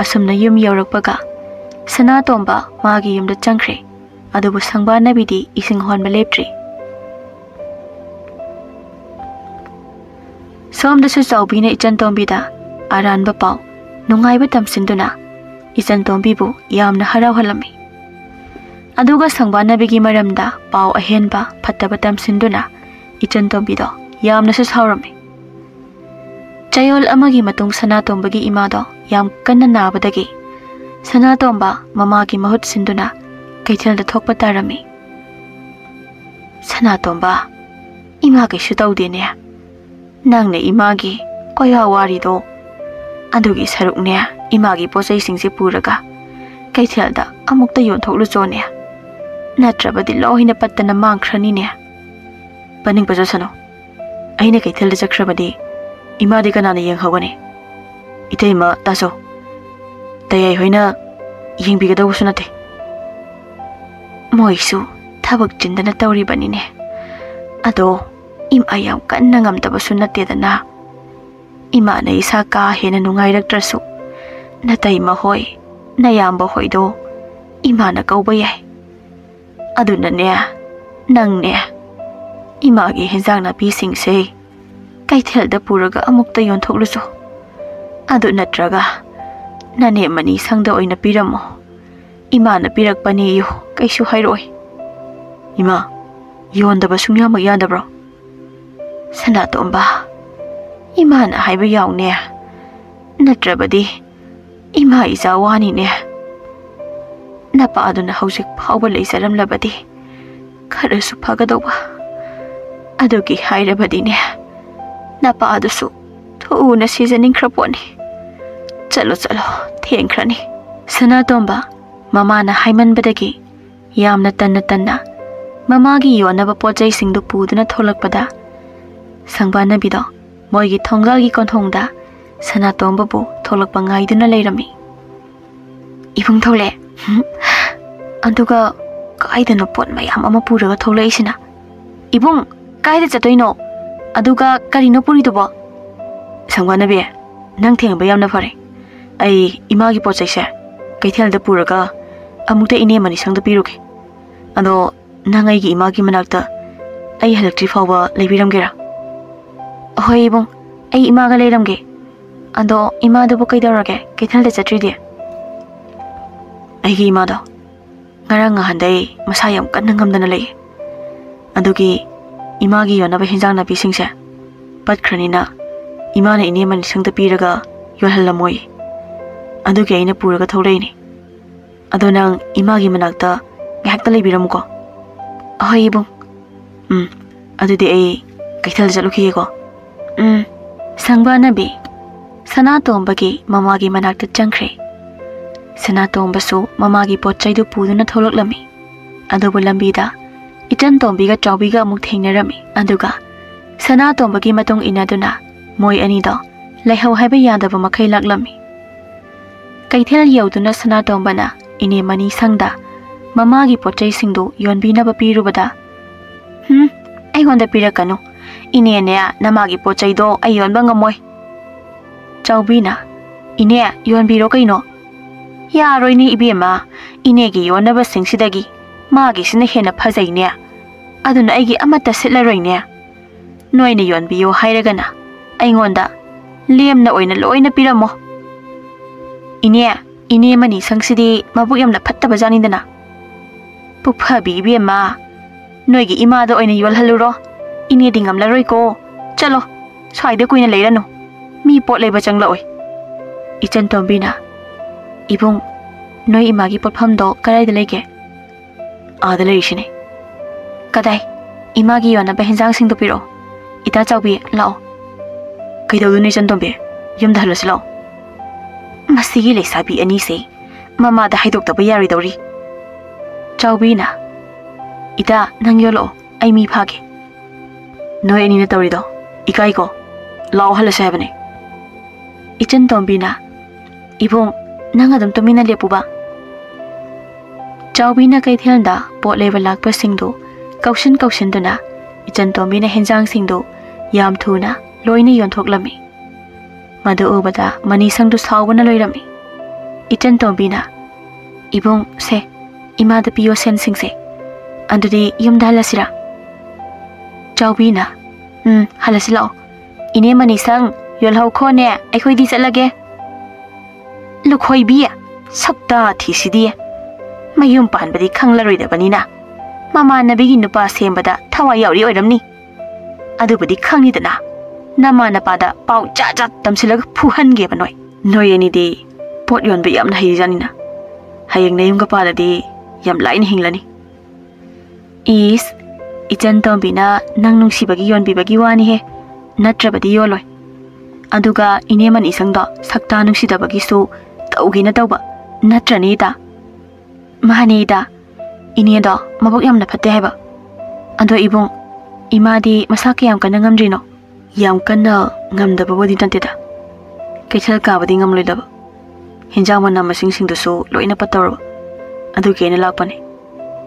ꯑꯁꯨꯝꯅ ꯌꯨꯝ ꯌꯧꯔꯛꯄꯒ ꯁꯅꯥꯇꯣꯝꯕ ꯃꯥꯒꯤ ꯌꯨꯝꯗ ꯆꯪꯈ꯭ꯔꯦ꯫ ꯑꯗꯨꯕꯨ ꯁꯪꯕꯥꯅꯕꯤꯗꯤ ꯏꯁꯤꯡ ꯍꯣꯟꯕ ꯂꯦꯞꯇ꯭ꯔꯤ꯫ ꯁꯣꯝꯗꯁꯨ ꯆꯥꯎꯕꯤꯅ ꯏꯆꯟꯇꯣꯝꯕꯤꯗ ꯑꯔꯥꯟꯕ ꯄꯥꯎ ꯅꯨꯡꯉꯥꯏꯕ ꯇꯝꯁꯤꯟꯗꯨꯅ ꯏꯆꯟꯇꯣꯝꯕꯤꯕꯨ ꯌꯥꯝꯅ ꯍꯔꯥꯎꯍꯜꯂꯝꯃꯤ꯫ ꯑꯗꯨꯒ ꯁꯪꯕꯥꯅꯕꯤꯒꯤ ꯃꯔꯝꯗ ꯄꯥꯎ ꯑꯍꯦꯟꯕ ꯐꯠꯇꯕ ꯇꯝꯁꯤꯟꯗꯨꯅ ꯏꯆꯟꯇꯣꯝꯕꯤꯗꯣ ꯌꯥꯝꯅꯁꯨ ꯁꯥꯎꯔꯝꯃꯤ꯫ ꯆꯌꯣꯜ ꯑꯃꯒꯤ ꯃꯇꯨꯡ ꯁꯅꯥꯇꯣꯝꯕꯒꯤ ꯏꯃꯥꯗꯣ ꯌꯥꯝ ꯀꯟꯅ ꯅꯥꯕꯗꯒꯤ ꯁꯅꯥꯇꯣꯝꯕ ꯃꯃꯥꯒꯤ ꯃꯍꯨꯠ ꯁꯤꯟꯗꯨꯅ ꯀꯩꯊꯦꯜꯗ ꯊꯣꯛꯄ ꯇꯥꯔꯝꯃꯤ꯫ "ꯁꯅꯥꯇꯣꯝꯕ, ꯏꯃꯥ ꯀꯩꯁꯨ ꯇꯧꯗꯦꯅꯦ꯫ ꯅꯪꯅ ꯏꯃꯥꯒꯤ ꯀꯣꯏꯋꯥ ꯋꯥꯔꯤꯗꯣ, ꯑꯗꯨꯒꯤ ꯁꯔꯨꯛꯅꯦ, ꯏꯃꯥꯒꯤ ꯄꯣꯠꯆꯩꯁꯤꯡꯁꯦ ꯄꯨꯔꯒ ꯀꯩꯊꯦꯜꯗ ꯑꯃꯨꯛꯇ ꯌꯣꯟꯊꯣꯛꯂꯨꯆꯣꯅꯦ꯫ ꯅꯠꯇ꯭ꯔꯕꯗꯤ ꯂꯣꯏꯅ ꯄꯠꯇꯅ ꯃꯥꯡꯈ꯭ꯔꯅꯤꯅꯦ꯫" "ꯄꯟꯅꯤꯡꯕ ꯆꯠꯁꯅꯨ꯫ ꯑꯩꯅ ꯀꯩꯊꯦꯜꯗ ꯆꯠꯈ꯭ꯔꯕꯗꯤ ꯏꯃꯥꯗꯤ ꯀꯅꯥꯅ ꯌꯦꯡꯍꯧꯒꯅꯤ? ꯏꯇꯩꯃ, ꯇꯥꯆꯧ, ꯇꯌꯥꯏ ꯍꯣꯏꯅ ꯌꯦꯡꯕꯤꯒꯗꯧꯕꯁꯨ ꯅꯠꯇꯦ꯫" "ꯃꯣꯏꯁꯨ ꯊꯕꯛ ꯆꯤꯟꯗꯅ ꯇꯧꯔꯤꯕꯅꯤꯅꯦ꯫ ꯑꯗꯣ ꯏꯃꯥ ꯌꯥꯝ ꯀꯟꯅ ꯉꯝꯗꯕꯁꯨ ꯅꯠꯇꯦꯗꯅ꯫ ꯏꯃꯥꯅ ꯏꯁꯥ ꯀꯥ ꯍꯦꯟꯅ ꯅꯨꯡꯉꯥꯏꯔꯛꯇ꯭ꯔꯁꯨ ꯅꯇꯩꯃ ꯍꯣꯏ, ꯅꯌꯥꯝꯕ ꯍꯣꯏꯗꯣ ꯏꯃꯥꯅ ꯀꯧꯕ ꯌꯥꯏ꯫ ꯑꯗꯨꯅꯅꯦ, ꯅꯪꯅꯦ, ꯏꯃꯥꯒꯤ ꯍꯦꯟꯖꯥꯡ ꯅꯥꯄꯤꯁꯤꯡꯁꯦ ꯀꯩꯊꯦꯜꯗ ꯄꯨꯔꯒ ꯑꯃꯨꯛꯇ ꯌꯣꯟꯊꯣꯛꯂꯨꯆꯣ꯫ ꯑꯗꯨ ꯅꯠꯇ꯭ꯔꯒ ꯅꯅꯦ ꯃꯅꯤ ꯁꯪꯗ ꯑꯣꯏꯅ ꯄꯤꯔꯝꯃꯣ꯫ ꯏꯃꯥꯅ ꯄꯤꯔꯛꯄꯅꯦꯌꯨ, ꯀꯩꯁꯨ ꯍꯥꯏꯔꯛꯑꯣꯏ꯫" "ꯏꯃꯥ, ꯌꯣꯟꯗꯕ ꯁꯨꯡꯌꯥꯃꯛ ꯌꯥꯗꯕ꯭ꯔꯣ?" "ꯁꯅꯥꯇꯣꯝꯕ, ꯏꯃꯥꯅ ꯍꯥꯏꯕ ꯌꯥꯎꯅꯦ꯫ ꯅꯠꯇ꯭ꯔꯕꯗꯤ ꯏꯃꯥ ꯏꯆꯥ ꯋꯥꯅꯤꯅꯦ꯫ ꯅꯄꯥꯗꯨꯅ ꯍꯧꯖꯤꯛ ꯐꯥꯎꯕ ꯂꯩꯖꯔꯝꯂꯕꯗꯤ ꯈꯔꯁꯨ ꯐꯒꯗꯧꯕ꯫ ꯑꯗꯨꯒꯤ ꯍꯥꯏꯔꯕꯗꯤꯅꯦ, ꯅꯄꯥꯗꯨꯁꯨ ꯊꯨꯅ ꯁꯤꯖꯅꯤꯡꯈ꯭ꯔ ꯄꯣꯠꯅꯤ꯫ ꯆꯠꯂꯣ, ꯆꯠꯂꯣ, ꯊꯦꯡꯈ꯭ꯔꯅꯤ꯫" ꯁꯅꯥꯇꯣꯝꯕ ꯃꯃꯥꯅ ꯍꯥꯏꯃꯟꯕꯗꯒꯤ ꯌꯥꯝꯅ ꯇꯟꯅ ꯇꯟꯅ ꯃꯃꯥꯒꯤ ꯌꯣꯟꯅꯕ ꯄꯣꯠ ꯆꯩꯁꯤꯡꯗꯨ ꯄꯨꯗꯨꯅ ꯊꯣꯛꯂꯛꯄꯗ, ꯁꯪꯕꯥꯅꯕꯤꯗꯣ ꯃꯣꯏꯒꯤ ꯊꯣꯡꯒꯥꯜꯒꯤ ꯀꯣꯟꯊꯣꯡꯗ ꯁꯅꯥꯇꯣꯝꯕꯕꯨ ꯊꯣꯛꯂꯛꯄ ꯉꯥꯏꯗꯨꯅ ꯂꯩꯔꯝꯃꯤ꯫ "ꯏꯕꯨꯡ ꯊꯣꯛꯂꯛꯑꯦ꯫ ꯍꯨꯝ? ꯑꯗꯨꯒ ꯀꯥꯏꯗꯅꯣ ꯄꯣꯠ ꯃꯌꯥꯝ ꯑꯃ ꯄꯨꯔꯒ ꯊꯣꯛꯂꯛꯏꯁꯤꯅ? ꯏꯕꯨꯡ, ꯀꯥꯏꯗ ꯆꯠꯇꯣꯏꯅꯣ? ꯑꯗꯨꯒ ꯀꯔꯤꯅꯣ ꯄꯨꯔꯤꯗꯨꯕꯣ? ꯁꯪꯕꯥꯅꯕꯤ, ꯅꯪ ꯊꯦꯡꯅꯕ ꯌꯥꯝꯅ ꯐꯔꯦ꯫ ꯑꯩ ꯏꯃꯥꯒꯤ ꯄꯣꯠ ꯆꯩꯁꯦ ꯀꯩꯊꯦꯜꯗ ꯄꯨꯔꯒ ꯑꯃꯨꯛꯇ ꯏꯅꯦ ꯃꯅꯤꯁꯪꯗ ꯄꯤꯔꯨꯒꯦ꯫ ꯑꯗꯣ ꯅꯪ ꯑꯩꯒꯤ ꯏꯃꯥꯒꯤ ꯃꯅꯥꯛꯇ ꯑꯩ ꯍꯜꯂꯛꯇ꯭ꯔꯤ ꯐꯥꯎꯕ ꯂꯩꯕꯤꯔꯝꯒꯦꯔꯥ? ꯍꯣꯏ ꯏꯕꯨꯡ, ꯑꯩ ꯏꯃꯥꯒ ꯂꯩꯔꯝꯒꯦ꯫ ꯑꯗꯣ ꯏꯃꯥꯗꯨꯕꯨ ꯀꯩꯗꯧꯔꯒꯦ? ꯀꯩꯊꯦꯜꯗ ꯆꯠꯇ꯭ꯔꯤꯗꯤ? ꯑꯩꯒꯤ ꯏꯃꯥꯗꯣ ꯉꯔꯥꯡ ꯉꯍꯥꯟꯗꯩ ꯃꯁꯥ ꯌꯥꯝ ꯀꯟꯅ ꯉꯝꯗꯅ ꯂꯩꯌꯦ꯫ ꯑꯗꯨꯒꯤ ꯏꯃꯥꯒꯤ ꯌꯣꯟꯅꯕ ꯍꯤꯟꯖꯥꯡ ꯅꯥꯄꯤꯁꯤꯡꯁꯦ ꯄꯠꯈ꯭ꯔꯅꯤꯅ ꯏꯃꯥꯅ ꯏꯅꯦ ꯃꯅꯤꯁꯪꯗ ꯄꯤꯔꯒ ꯌꯣꯜꯍꯜꯂꯝꯃꯣꯏ꯫ ꯑꯗꯨꯒꯤ ꯑꯩꯅ ꯄꯨꯔꯒ ꯊꯣꯛꯂꯛꯏꯅꯦ꯫ ꯑꯗꯣ ꯅꯪ ꯏꯃꯥꯒꯤ ꯃꯅꯥꯛꯇ ꯉꯥꯏꯍꯥꯛꯇ ꯂꯩꯕꯤꯔꯝꯃꯨꯀꯣ꯫ ꯑꯍꯣꯏ ꯏꯕꯨꯡ꯫ ꯎꯝ, ꯑꯗꯨꯗꯤ ꯑꯩ ꯀꯩꯊꯦꯜꯗ ꯆꯠꯂꯨꯈꯤꯒꯦꯀꯣ꯫ ꯎꯝ꯫ ꯁꯪꯕꯥꯅꯕꯤ ꯁꯅꯥꯇꯣꯝꯕꯒꯤ ꯃꯃꯥꯒꯤ ꯃꯅꯥꯛꯇ ꯆꯪꯈ꯭ꯔꯦ꯫ ꯁꯅꯥꯇꯣꯝꯕꯁꯨ ꯃꯃꯥꯒꯤ ꯄꯣꯠ ꯆꯩꯗꯨ ꯄꯨꯗꯨꯅ ꯊꯣꯛꯂꯛꯂꯝꯃꯤ꯫ ꯑꯗꯨꯕꯨ ꯂꯝꯕꯤꯗ ꯏꯆꯟ ꯇꯣꯝꯕꯤꯒ ꯆꯥꯎꯕꯤꯒ ꯑꯃꯨꯛ ꯊꯦꯡꯅꯔꯝꯃꯤ꯫ ꯑꯗꯨꯒ ꯁꯅꯥꯇꯣꯝꯕꯒꯤ ꯃꯇꯨꯡ ꯏꯟꯅꯗꯨꯅ ꯃꯣꯏ ꯑꯅꯤꯗꯣ ꯂꯩꯍꯧ ꯍꯥꯏꯕ ꯌꯥꯗꯕ ꯃꯈꯩ ꯂꯥꯛꯂꯝꯃꯤ꯫ ꯀꯩꯊꯦꯜ ꯌꯧꯗꯨꯅ ꯁꯅꯥꯇꯣꯝꯕꯅ ꯏꯅꯦ ꯃꯅꯤꯁꯪꯗ ꯃꯃꯥꯒꯤ ꯄꯣꯠ ꯆꯩꯁꯤꯡꯗꯨ ꯌꯣꯟꯕꯤꯅꯕ ꯄꯤꯔꯨꯕꯗ, "ꯍꯨꯝ, ꯑꯩꯉꯣꯟꯗ ꯄꯤꯔꯛꯀꯅꯨ꯫ ꯏꯅꯦꯅꯦ, ꯅꯃꯥꯒꯤ ꯄꯣꯠ ꯆꯩꯗꯣ ꯑꯩ ꯌꯣꯟꯕ ꯉꯝꯃꯣꯏ꯫" ꯆꯥꯎꯕꯤꯅ, "ꯏꯅꯦ, ꯌꯣꯟꯕꯤꯔꯣ ꯀꯩꯅꯣ꯫" "ꯌꯥꯔꯣꯏꯅꯦ ꯏꯕꯦꯝꯃ, ꯏꯅꯦꯒꯤ ꯌꯣꯟꯅꯕꯁꯤꯡꯁꯤꯗꯒꯤ ꯃꯥꯒꯤꯁꯤꯅ ꯍꯦꯟꯅ ꯐꯖꯩꯅꯦ꯫ ꯑꯗꯨꯅ ꯑꯩꯒꯤ ꯑꯃꯠꯇ ꯁꯤꯠꯂꯔꯣꯏꯅꯦ꯫ ꯅꯣꯏꯅ ꯌꯣꯟꯕꯤꯌꯣ ꯍꯥꯏꯔꯒꯅ ꯑꯩꯉꯣꯟꯗ ꯂꯦꯝꯅ ꯑꯣꯏꯅ ꯂꯣꯏꯅ ꯄꯤꯔꯝꯃꯣ꯫" "ꯏꯅꯦ, ꯏꯅꯦ ꯃꯅꯤꯁꯪꯁꯤꯗꯤ ꯃꯕꯨꯛ ꯌꯥꯝꯅ ꯐꯠꯇꯕ ꯖꯥꯠꯅꯤꯗꯅ꯫" "ꯄꯨꯛꯐꯕꯤ ꯏꯕꯦꯝꯃ, ꯅꯣꯏꯒꯤ ꯏꯃꯥꯗ ꯑꯣꯏꯅ ꯌꯣꯜꯍꯜꯂꯨꯔꯣ꯫ ꯏꯅꯦꯗꯤ ꯉꯝꯂꯔꯣꯏꯀꯣ꯫ ꯆꯠꯂꯣ, ꯁ꯭ꯋꯥꯏꯗ ꯀꯨꯏꯅ ꯂꯩꯔꯅꯨ꯫ ꯃꯤ ꯄꯣꯠ ꯂꯩꯕ ꯆꯪꯂꯛꯑꯣꯏ꯫" ꯏꯆꯟ ꯇꯣꯝꯕꯤꯅ, "ꯏꯕꯨꯡ, ꯅꯣꯏ ꯏꯃꯥꯒꯤ ꯄꯣꯠꯐꯝꯗꯣ ꯀꯗꯥꯏꯗ ꯂꯩꯒꯦ?" "ꯑꯥꯗ ꯂꯩꯔꯤꯁꯤꯅꯦ꯫" "ꯀꯗꯥꯏ? ꯏꯃꯥꯒꯤ ꯌꯣꯟꯅꯕ ꯍꯦꯟꯖꯥꯡꯁꯤꯡꯗꯣ ꯄꯤꯔꯛꯑꯣ꯫ ꯏꯇꯥ ꯆꯥꯎꯕꯤ, ꯂꯥꯛꯑꯣ꯫" "ꯀꯩꯗꯧꯗꯣꯏꯅꯣ ꯏꯆꯟ ꯇꯣꯝꯕꯤ? ꯌꯨꯝꯗ ꯍꯜꯂꯁꯤ ꯂꯥꯛꯑꯣ꯫" "ꯃꯁꯤꯒꯤ ꯂꯩꯁꯥꯕꯤ ꯑꯅꯤꯁꯦ ꯃꯃꯥꯗ ꯍꯥꯏꯗꯣꯛꯇꯕ ꯌꯥꯔꯣꯏꯗꯧꯔꯤ꯫" ꯆꯥꯎꯕꯤꯅ, "ꯏꯇꯥ, ꯅꯪ ꯌꯣꯜꯂꯛꯑꯣ, ꯑꯩ ꯃꯤ ꯐꯥꯒꯦ꯫" "ꯅꯣꯏ ꯑꯅꯤꯅ ꯇꯧꯔꯤꯗꯣ ꯏꯀꯥꯏꯀꯣ꯫ ꯂꯥꯛꯑꯣ, ꯍꯜꯂꯁꯦ ꯍꯥꯏꯕꯅꯦ꯫" ꯏꯆꯟ ꯇꯣꯝꯕꯤꯅ, "ꯏꯕꯨꯡ, ꯅꯪ ꯑꯗꯨꯝ ꯇꯨꯃꯤꯟꯅ ꯂꯦꯞꯄꯨꯕ꯫" ꯆꯥꯎꯕꯤꯅ ꯀꯩꯊꯦꯜꯗ ꯄꯣꯠ ꯂꯩꯕ ꯂꯥꯛꯄꯁꯤꯡꯗꯨ ꯀꯧꯁꯤꯟ ꯀꯧꯁꯤꯟꯗꯨꯅ ꯏꯆꯟ ꯇꯣꯝꯕꯤꯅ ꯍꯦꯟꯖꯥꯡꯁꯤꯡꯗꯨ ꯌꯥꯝ ꯊꯨꯅ ꯂꯣꯏꯅ ꯌꯣꯟꯊꯣꯛꯂꯝꯃꯤ꯫ ꯃꯗꯨ ꯎꯕꯗ ꯃꯅꯤꯁꯪꯗꯨ ꯁꯥꯎꯕꯅ ꯂꯣꯏꯔꯝꯃꯤ꯫ ꯏꯆꯟ ꯇꯣꯝꯕꯤꯅ, "ꯏꯕꯨꯡ, ꯁꯦ, ꯏꯃꯥꯗ ꯄꯤꯌꯣ ꯁꯦꯟꯁꯤꯡꯁꯦ꯫ ꯑꯗꯨꯗꯤ ꯌꯨꯝꯗ ꯍꯜꯂꯁꯤꯔꯥ?" ꯆꯥꯎꯕꯤꯅ, "ꯎꯝ, ꯍꯜꯂꯁꯤ ꯂꯥꯛꯑꯣ꯫ ꯏꯅꯦ ꯃꯅꯤꯁꯪ, ꯌꯣꯜꯍꯧꯈꯣꯅꯦ, ꯑꯩꯈꯣꯏꯗꯤ ꯆꯠꯂꯒꯦ꯫" "ꯂꯨꯈꯣꯏꯕꯤ, ꯁꯛꯇꯥ ꯊꯤꯁꯤꯗꯤ꯫ ꯃꯌꯨꯝ ꯄꯥꯟꯕꯗꯤ ꯈꯪꯂꯔꯣꯏꯗꯕꯅꯤꯅ ꯃꯃꯥꯟꯅꯕꯤꯒꯤ ꯅꯨꯄꯥ ꯁꯦꯝꯕꯗ ꯊꯋꯥꯏ ꯌꯥꯎꯔꯤ ꯑꯣꯏꯔꯝꯅꯤ꯫ ꯑꯗꯨꯕꯨꯗꯤ ꯈꯪꯅꯤꯗꯅ, ꯅꯃꯥ ꯅꯄꯥꯗ ꯄꯥꯎ ꯖꯥꯠ ꯖꯥꯠ ꯇꯝꯁꯤꯜꯂꯒ ꯐꯨꯍꯟꯒꯦꯕ ꯅꯣꯏ꯫ ꯅꯣꯏ ꯑꯅꯤꯗꯤ ꯄꯣꯠ ꯌꯣꯟꯕ ꯌꯥꯝꯅ ꯍꯩꯖꯥꯠꯅꯤꯅ, ꯍꯌꯦꯡ ꯅꯌꯨꯝꯒ ꯄꯥꯜꯂꯗꯤ ꯌꯥꯝ ꯂꯥꯏꯅ ꯍꯤꯡꯂꯅꯤ꯫" "ꯏꯁ, ꯏꯆꯟ ꯇꯣꯝꯕꯤꯅ ꯅꯪ ꯅꯨꯡꯁꯤꯕꯒꯤ ꯌꯣꯟꯕꯤꯕꯒꯤ ꯋꯥꯅꯤꯍꯦ, ꯅꯠꯇ꯭ꯔꯕꯗꯤ ꯌꯣꯜꯂꯣꯏ꯫ ꯑꯗꯨꯒ ꯏꯅꯦ ꯃꯅꯤꯁꯪꯗꯣ ꯁꯛꯇꯥ ꯅꯨꯡꯁꯤꯗꯕꯒꯤꯁꯨ ꯇꯧꯒꯦꯅ ꯇꯧꯕ, ꯅꯠꯇ꯭ꯔꯅꯦ ꯏꯇꯥ?" "ꯃꯥꯅꯦ ꯏꯇꯥ, ꯏꯅꯦꯗꯣ ꯃꯕꯨꯛ ꯌꯥꯝꯅ ꯐꯠꯇꯦ ꯍꯥꯏꯕ꯫ ꯑꯗꯣ ꯏꯕꯨꯡ, ꯏꯃꯥꯗꯤ ꯃꯁꯥ ꯀꯌꯥꯝ ꯀꯟꯅ ꯉꯝꯗ꯭ꯔꯤꯅꯣ?" "ꯌꯥꯝ ꯀꯟꯅ ꯉꯝꯗꯕꯕꯨꯗꯤ ꯅꯠꯇꯦꯗ, ꯀꯩꯊꯦꯜ ꯀꯥꯕꯗꯤ ꯉꯝꯂꯣꯏꯗꯕ꯫ ꯍꯤꯟꯖꯥꯡ ꯃꯅꯥ ꯃꯁꯤꯡꯁꯤꯡꯗꯨꯁꯨ ꯂꯣꯏꯅ ꯄꯠꯇꯧꯔꯕ, ꯑꯗꯨꯒꯤ ꯑꯩꯅ ꯂꯥꯛꯄꯅꯦ꯫